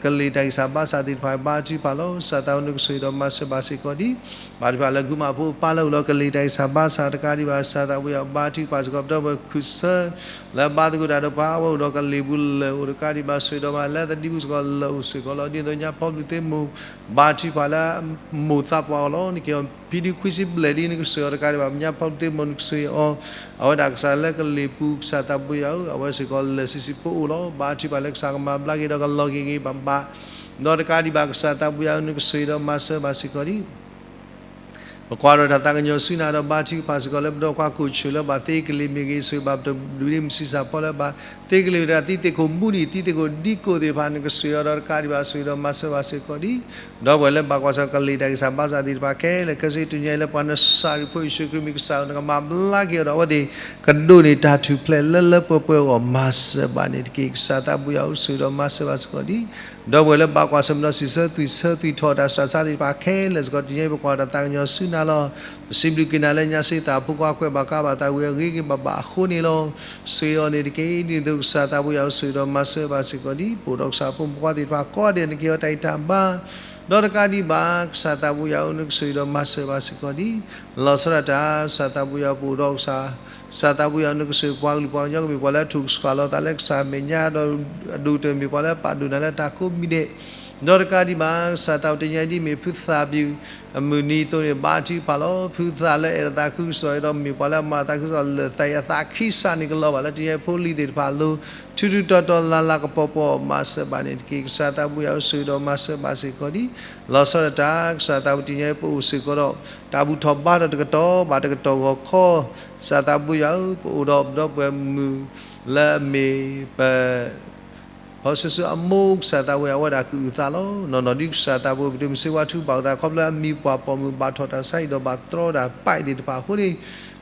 ကလံၤတၢ်ဂံၢ်စၢ်ဘါစၢ်သ့ၣ်တဖၣ် ဘါထုကဖၣ်လီၤ. ကစၢ်သးဘိ နကဆိၣ်ဂ့ၤဒီးမၤစၢၤဘၣ်စ့ၢ်ကီးဒံး ဘါထုကဖၣ်လၢကုမၤဖိအပၢ်လၢအိၣ်ဒီးကလံၤတၢ်ဂံၢ်စၢ်ဘါစၢ်တကးဒံးဘၣ် ကစၢ်သးဘိယွၤ ဘါထုကဖၣ်စ့ၢ်ကီး ဒီပုၢ်ဝဲၢ်ခုၣ်ဆၢ လၢဘါသကိးတၢ်ဒီးပှၤ အဝဲအိၣ်ဒီးကလံၤပူၤလၢာ်အိၣ်တကးဒံးဘၣ် ဆိၣ်ဂ့ၤဒီးမၤလၢသဒံပူၤစ့ၢ်ကီးလၢာ်အိၣ်စ့ၢ်ကီးလီၤ. ဒ်သိးညါဖီဘျုးသ့မိၢ် ဘါထုကဖၣ်လၢမိၢ်သးပှၢ်အဂီၢ်လီၤ. နက့ၤအီၤဖံဒုခွံဆံဘျဲၣ်ဒ် နကဆိၣ်ဂ့ၤအီၤတကးဒံးဘၣ် ညါဖီဘျုးသ့မိၢ် နကဆိၣ်ဂ့ၤအီၤ အဝဲဒၣ်ကစၢ်လၢကလံၤပူၤ ကစၢ်သးဘိယွၤဧၢ, အဝဲစ့ၢ်ကီးလၢာ်ဆံးဆံးဖိအိၣ်လီၤ. ဘါထုကဖၣ်လၢကစၢ်ကမၤဘျါက့ၤဒီးကလီၤက့ၤက့ၤဘၣ်ဘၣ် ဒီးတကးဒံးဘၣ် ကစၢ်သးဘိယွၤဧၢ နကဆိၣ်ဂ့ၤဒီးမၤစၢၤဘၣ်စ့ၢ်ကီးဒံး ပကွၢ်ဒီးတၢ်သးကညီၤဆူနၤဒီး ဘါထုကဖၣ်စ့ၢ်ကီးလၢပဒီပုၢ်ဝဲၢ်ခွါကိးဆၢၣ်လၢဘၣ်သ့ကလံၤမ့ၢ်ဂ့ၤ, ဆိၣ်ဂ့ၤဘၣ်ပတဒုးဒ့မုၢ်ဆံးစၢ်ဖီလၢဘၣ်သ့ကလံၤဝဲဒၣ် သံသ့ၣ်ခိၣ်မူဒံး သံသ့ၣ်ခိၣ်ဒံကိၣ်သ့ၣ်တဖၣ် နကဆိၣ်ဂ့ၤအီၤဒီးတကးဒံးဘၣ် ဆိၣ်ဂ့ၤဒီးမၤစၢၤဘၣ်စ့ၢ်ကီးဒံး ဒီပုၢ်ဝဲၢ်လၢဘၣ်ကွၢ်ဆၢၣ်မဲာ်ကလံၤတၢ်ဂံၢ်စၢ်ဘါစၢ်သ့ၣ်တဖၣ်ခဲလၢာ် ခဲဆ့တနံၤအံၤလၢပှၤနစၤရ့းဖိ ယ့ၣ်ၡူးခရံာ်မ့ၢ်ကစၢ်ဧၢ, နကမၤဘျါက့ၤအီၤဒီး အဝဲသ့ၣ်ကဒိးန့ၢ်တၢ်ထူၣ်ဖျဲးလၢလၢပှဲၤပှဲၤအဂီၢ် မၤစၢၤဘၣ်န့ၣ်တက့ၢ်. ကစၢ်သးဘိယွၤဧၢ ဆိၣ်ဂ့ၤဒီးမၤစၢၤဘၣ်စ့ၢ်ကီးဒံး ဒီပုၢ်ဝဲၢ်လၢဘၣ်ကွၢ်ဆၢၣ်မဲာ်ဒီးစံးဆၢသွံၣ်ဆၢသွံၣ်ထီၣ်တၢ်စူးတၢ်ဆါသ့ၣ်တဖၣ်ခဲလၢာ်စ့ၢ်ကီး တနံၤအံၤပကွၢ်တၢ်သးကညီၤဆူနၤလီၤ. ပ စံးဘျုးက့ၤနၤလၢညါစ့ၢ်ကီး ဖိခွါခွဲးဘၣ်ကါဘၣ်သးဝံၤအဂ့ၤဂ့ၤဘၣ်ဘၣ်အဃိန့ၣ်လီၤ. ဆိၣ်ဂ့ၤအီၤန့ၣ်တက့ၢ်. ဒ်န့ၣ်အသိးကစၢ်သးဘိယွၤဧၢ ဆိၣ်ဂ့ၤဒီးမၤစၢၤဘၣ်စ့ၢ်ကီးဒံး ပအိၣ်ဒီးကစၢ်ဖိမုၣ်ဖိခွါသ့ၣ်တဖၣ်ကိးဂၤဒဲး နကဟ့ၣ်အီၤတၢ်ဂံၢ်တၢ်ဘါ ဒီးတကးဒံးဘၣ် ကစၢ်သးဘိယွၤဧၢ နကဆိၣ်ဂ့ၤဒီးမၤစၢၤဘၣ်စ့ၢ်ကီးဒံး လီၤဆီဒၣ်တၢ် ကစၢ်သးဘိယွၤ ပအိၣ်ဒီးကစၢ် ကစၢ်သးဘိယွၤဧၢ နကဆိၣ်ဂ့ၤပှၤကလုာ်ပှၤကညီကမ့ၢ်ပှၤလၢအထိၣ်ကစှၤလီၤသးလၢကစၢ်အမဲာ်ညါ ဒီးအဒိၣ်ကတၢၢ်မ့ၢ်ပှၤလၢအပာ်ဒိၣ်နၤလၢတၢ်ကိးမံၤဒဲး ဒီးတကးဒံးဘၣ် ကစၢ်သးဘိတနံၤအံၤဒ်မ့ၢ်ဖုသၣ်ဘျုး အမုၢ်နံၤအသိးန့ၣ် ဘါထုကဖၣ်လီၤ. ဖုသၣ်လၢအဲၣ်ဒိးသးခုကစီၣ်ဒီးမ့ၢ်ပှၤလၢအမၤသးခုကစီၣ်လၢသးအံၤအသးခံစးန့ၣ်ကလီၤဘၣ်လၢတနံၤအံၤဖိလံၤသ့ၣ်တဖၣ်အလိၤ ထူထူတီတီလၤလၤကပီၤပီၤမၤစၢၤဘၣ်န့ၣ်တက့ၢ်. ကစၢ်သးဘိယွၤဧၢ ဆိၣ်ဂ့ၤဒီးမၤစၢၤဘၣ်စ့ၢ်ကီးဒံး လီၤဆီဒၣ်တၢ် ကစၢ်သးဘိတနံၤအံၤပအိၣ်စ့ၢ်ကီးဒီး တၢ်ဘူၣ်ထီၣ်ဘါထီၣ်တကတီၢ်ဘၣ်တကတီၢ်ဂီၤခီ ကစၢ်သးဘိယွၤဧၢ ပအိၣ်ဒီးပဒီပုၢ်ဝဲၢ်မုၣ်လၢအမ့ၢ်ပ ဖီဆူၣ်ဆူၣ်အမိၢ် ကစၢ်သးဘိယွၤ အဝဲဒၣ်ကအုၣ်အသးလီၤ. နီၢ်နီၢ်ဒ်ကစၢ်သးဘိပတုၤမုၢ်ဆ့ဝါထူဘၣ်အသး ခီဖျိအမံၤပှၢ်ပိာ်မုၣ်ဘၣ်ထီၣ်တၢ်ဆါဟံၣ်ဒီးဘၣ်တြီတၢ်ပာ်အံၤသ့ၣ်တဖၣ်အဃိန့ၣ်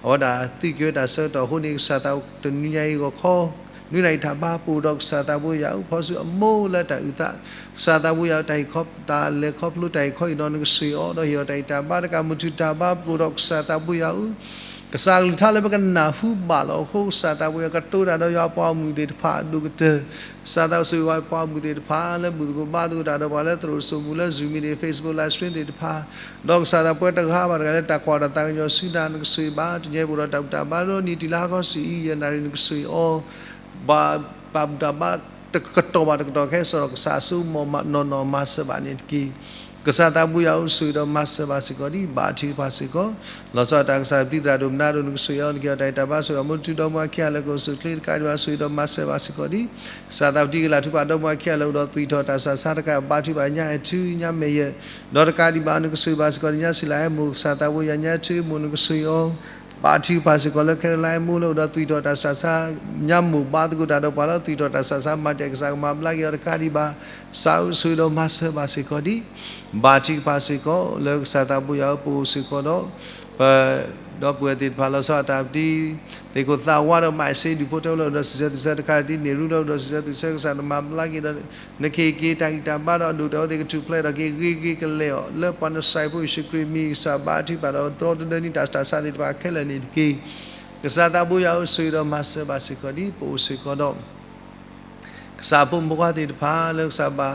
အဝဲဒၣ်သုးက့ၤဝဲတၢ်ဆၢကတီၢ်အဃိန့ၣ် ကစၢ်သးဘိတနံၤညါအံၤဂီၤခီ နွံနၣ်ရံၣ်တၢ်ဘါ ပအိၣ်ဒီးကစၢ်သးဘိယွၤဧၢ ဖီဆူၣ်အမိၢ်လၢတၢ်အုၣ်သး ကစၢ်သးဘိယွၤဧၢ တၢ်ဟ့ၣ်ခီ တၢ်လဲၤခီဖျိတၢ်ဟ့ၣ်ခီအံၤဒီး နကဆိၣ်ဂ့ၤအီၤ ဒီးဟ့ၣ်အီၤတၢ်ဂံၢ်တၢ်ဘါ တကးမုၢ်ထူၣ်တၢ်ဘါ ပအိၣ်ဒီးကစၢ်သးဘိယွၤဧၢ ကစၢ်ကလုၢ်ကထါလၢပကနၢ်ဟူဘၣ်လီၤအဃိ ကစၢ်သးဘိယွၤ ကတိၤတၢ်ဒီးယွၤပှၤဂီၢ်မုၢ်သ့ၣ်တဖၣ်အဒိၣ်ကတၢၢ် ကစၢ်သးဘိဆိၣ်ဂ့ၤပှၤဂီၢ်မုၢ်သ့ၣ်တဖၣ် လၢဘူၣ်သကိးဘါသကိးတၢ်ဒီးပှၤလၢသရိာ်စိမိၤလၢ Zoom meeting, Facebook live stream သ့ၣ်တဖၣ် ဒီးကစၢ်သးဘိပှၤတဂၤဘၣ်တဂၤလၢတၢ်ကွၢ်ဒီးတၢ်ကညီၤဆူနၤ နကဆိၣ်ဂ့ၤဘၣ် တနံၤအံၤပအိၣ်ဒီးတၢ်ဘူၣ်တၢ်ဘါဒီးနံၤတုၤလၢဟါခီဆူအံၤ ယနၣ်ရံၣ် နကဆိၣ်ဂ့ၤအီၤ ဘၣ်ပာ်ဘူၣ်တၢ်ဘါတကတီၢ်ဘၣ်တကတီၢ်ခဲအံၤ ကစၢ်ဆိကမိၣ်နီၢ်နီၢ်မၤစၢၤဘၣ်န့ၣ်တက့ၢ်. ကစၢ်သးဘိယွၤဧၢ ဆိၣ်ဂ့ၤဒီးမၤစၢၤဘၣ်စ့ၢ်ကီးဒံး ဘါထုကဖၣ်စ့ၢ်ကီး လီၤဆီဒၣ်တၢ် ကစၢ်ပျံၤသရၣ်ဒိၣ်မနုၤဒိၣ် နကဆိၣ်ဂ့ၤအီၤ နကဟ့ၣ်အီၤတၢ်ဂံၢ်တၢ်ဘါ ဆိၣ်ဂ့ၤအီၤ မ့ၢ်တုၤဒီမါခံဂၤလၢကအိၣ်ဆူၣ်ချ့တကးဒံးဘၣ် ဆိၣ်ဂ့ၤဒီးမၤစၢၤဘၣ်စ့ၢ်ကီးဒံး ကစၢ်သးဘိတံၤကလာ်ထူပာ်ဒီမါခံဂၤလၢအိၣ်ဒီးသွံၣ်ထီၣ်တၢ်ဆူးတၢ်ဆါတကး ဘါထုကဖၣ်ညါအဲၣ်ထုညါမဲာ်ယဲၢ် ဒီးတကးဒံးဘၣ် နကဆိၣ်ဂ့ၤဘၣ်စ့ၢ်ကီး နညါစံးလၢအဲၣ်မိၢ် ကစၢ်သးဘိယွၤ ညါထုမိၢ် နကဆိၣ်ဂ့ၤအီၤ ဘါထုကဖၣ်စ့ၢ်ကီးလၢ Caroline မိၢ်လၢအိၣ်ဒီးသွံၣ်ထီၣ်တၢ်ဆူးတၢ်ဆါ ညါမိၢ်ဘါသကိးတၢ်ဒီးပှၤလၢသွံၣ်ထီၣ်တၢ်ဆူးတၢ်ဆါ မၤတ့ၢ်ကစၢ်ကမၤဘျါက့ၤအီၤတကးဒံးဘၣ် ကစၢ်ဧၢဆိၣ်ဂ့ၤဒီးမၤစၢၤဘၣ်စ့ၢ်ကီးဒံး ဘါထုကဖၣ်စ့ၢ်ကီးလၢကစၢ်သးဘိယွၤဧၢ ပအိၣ်စ့ၢ်ကီးဒီး ပ ဒီပုၢ်ဝဲၢ်သ့ၣ်တဖၣ်လီၤဆီဒၣ်တၢ်ပတံၤ သ့ၣ်ခိၣ်သးဝါဒီးမးစ့ဒူၣ်ဖိ တအိၣ်လၢအိၣ်ဒီးစံးဆၢသူၣ်ဆၢတခါလၢတံၢ်န့ၣ် ရူလၢအိၣ်ဒီးစံးဆၢသူၣ်ဆၢ ကစၢ်နမၤဘျါက့ၤဒီး နကဟ့ၣ်က့ၤတၢ်ဂံၢ်တၢ်ဘါဒီးအဒိၣ်ကတၢၢ်အဝဲသ့ၣ်ကထူၣ်ဖျဲးဒီးက့ၤဂ့ၤဂ့ၤကလဲာ်အီၤ လၢပှၤနစဲးဖိယ့ၣ်ၡူးခရံာ်မံၤ ကစၢ်ဘါထုကဖၣ်ဒီးသြီတဒၢနံၣ်တၢ်ဆူးတၢ်ဆါသ့ၣ်တဖၣ်ခဲလၢာ်န့ၣ်တက့ၢ်. ကစၢ်သးဘိယွၤဧၢ ဆိၣ်ဂ့ၤဒီးမၤစၢၤဘၣ်စ့ၢ်ကီးဒံး ပအိၣ်စ့ၢ်ကီးဒီး ကစၢ်ဖိမုၣ်ဖိခွါသ့ၣ်တဖၣ်လၢကစၢ်ဘၣ်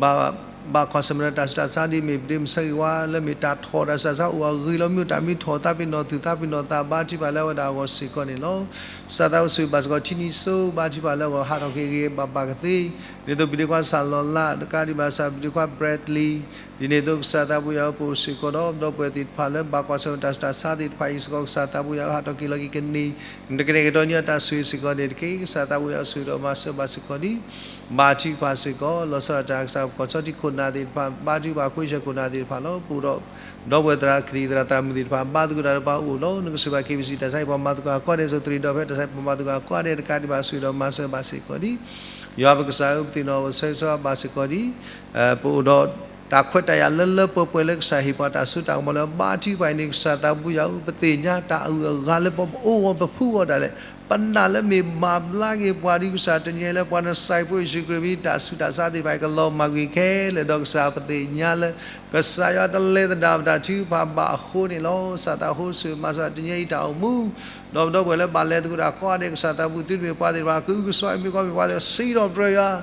ဘၣ် ဘၣ်ကွၢ်ဆၢၣ်မဲာ်ဒီးတၢ်ဆူးတၢ်ဆါဒ်မ့ၢ်ပဒ့မုၣ်ဆၢဂ့ၤဝါ လၢမ့ၢ်တၢ်ထီၣ်တၢ်ဆူးတၢ်ဆါအိၣ်အဂ့ၤလီၤ မ့ၢ်တၢ်မ့ၢ်ထီၣ်သးပ့ၤနီၣ်သူၣ်သးပ့ၤနီၣ်သး ဘါထုကဖၣ်လၢအဝဲဒၣ်အဂီၢ်စ့ၢ်ကီးန့ၣ်လီၤ. ကစၢ်သးဘိဆိၣ်ဂ့ၤဘၣ်စ့ၢ်ကီးထံနံၤစိဘါထုကဖၣ်လၢအဂီၢ် ဟးထီၣ်က့ၤဂ့ၤဂ့ၤဘၣ်ဘၣ်ကသ့ ဒ်သိးပဒ့ခွါစၢ်လီၤလး တကးဒံးဘၣ် ကစၢ်ပဒ့ခွါ Bradley ဒ်န့ၣ်အသိးကစၢ်သးဘိယွၤဧၢ ပအိၣ်စ့ၢ်ကီးဒီး ဒီပုၢ်ဝဲၢ်သ့ၣ်တဖၣ်လၢဘၣ်ကွၢ်ဆၢၣ်မဲာ်တၢ်ဆူးတၢ်ဆါသ့ၣ်တဖၣ်အံၤစ့ၢ်ကီး ကစၢ်သးဘိယွၤဧၢ ဟးထီၣ်က့ၤလီၤက့ၤကန့ၢ် နကတဲာ်ကတီၤန့ၢ်အတၢ်ဆိၣ်ဂ့ၤစ့ၢ်ကီးန့ၣ်တက့ၢ်. ကစၢ်သးဘိယွၤဆိၣ်ဂ့ၤဒီးမၤစၢၤဘၣ်စ့ၢ်ကီးဒံး ဘါထုကဖၣ်စ့ၢ်ကီး လီၤဆီဒၣ်တၢ် ကစၢ်ပကီၢ်ဆီထံခိၣ်နၢ်သ့ၣ်တဖၣ် ဘါထုကဖၣ်ခွံဆၢခိၣ်နၢ်သ့ၣ်တဖၣ်လီၤ. ပအိၣ်ဒီး ဒီပုၢ်ဝဲၢ်သရၣ်ကသံၣ်သရၣ်သရၣ်မုၣ်သ့ၣ်တဖၣ် ဘါသကိးတၢ်ဒီးပှၤအိၣ်လီၤ. နကဆိၣ်ဂ့ၤဘၣ် KBC တၢ်ဆါဟံၣ်ပှၤမၤသကိးအကွၢ်ဒဲး စီၤတရံးဒီဖဲ တၢ်ဆါဟံၣ်ပှၤမၤသကိးအကွၢ်ဒဲးတကးဒံးဘၣ် ဆိၣ်ဂ့ၤဒီးမၤစၢၤဘၣ်စ့ၢ်ကီးဒံး ယွၤပကစၢ်ဧၢ ပသ့ၣ်နီၣ်အဆၢဂ့ၤဘၣ်စ့ၢ်ကီးဒံး ပအိၣ်ဒီးတၢ်ခွဲးတၢ်ယာ်လၢလၢပှဲၤပှဲၤလၢကစၢ်ဟ့ၣ်ပှၤတၢ်စိတၢ်ကမီၤလၢဘါထုကဖၣ်အံၤန့ၣ် ကစၢ်သးဘိယွၤဧၢ ပသ့ၣ်ညါတၢ်အဂုၤအဂၤလၢပအိၣ်ဂီၢ်ပဖှူဂီၢ်ဒၣ်လဲာ် ပနာ်လၢမ့ၢ်မၤဘျါက့ၤပှၤဒ်ကစၢ်တနံၤအံၤလၢပှၤနစဲးဖိယ့ၣ်ၡူးခရံာ်မံၤ တၢ်ဆူးတၢ်ဆါသ့ၣ်တဖၣ်အံၤကလီၤမၢ်ကွံာ်ခဲလၢာ်ဒီး ကစၢ်ပသ့ၣ်ညါလၢ ကစၢ်ယွၤတလဲၤသဒၣ်ပတၢ်ထုကဖၣ်ဘၣ်အဃိန့ၣ်လီၤ. ကစၢ်သးဘိဆိၣ်ဂ့ၤမၤစၢၤတနံၤအံၤတၢ်အိၣ်မူ ဒီးပဒီပုၢ်ဝဲၢ်လၢဘၣ်လဲၤသကိးတၢ်ကိးဂၤဒဲး ကစၢ်သးဘိ သုတမ့ၢ်ပှၤသ့ၣ်တဖၣ် ကအုကစွါမ့ၢ်ကီမ့ၢ်ပှၤသ့ၣ်တဖၣ် စံးထီၣ်ပတြၢၤယွၤ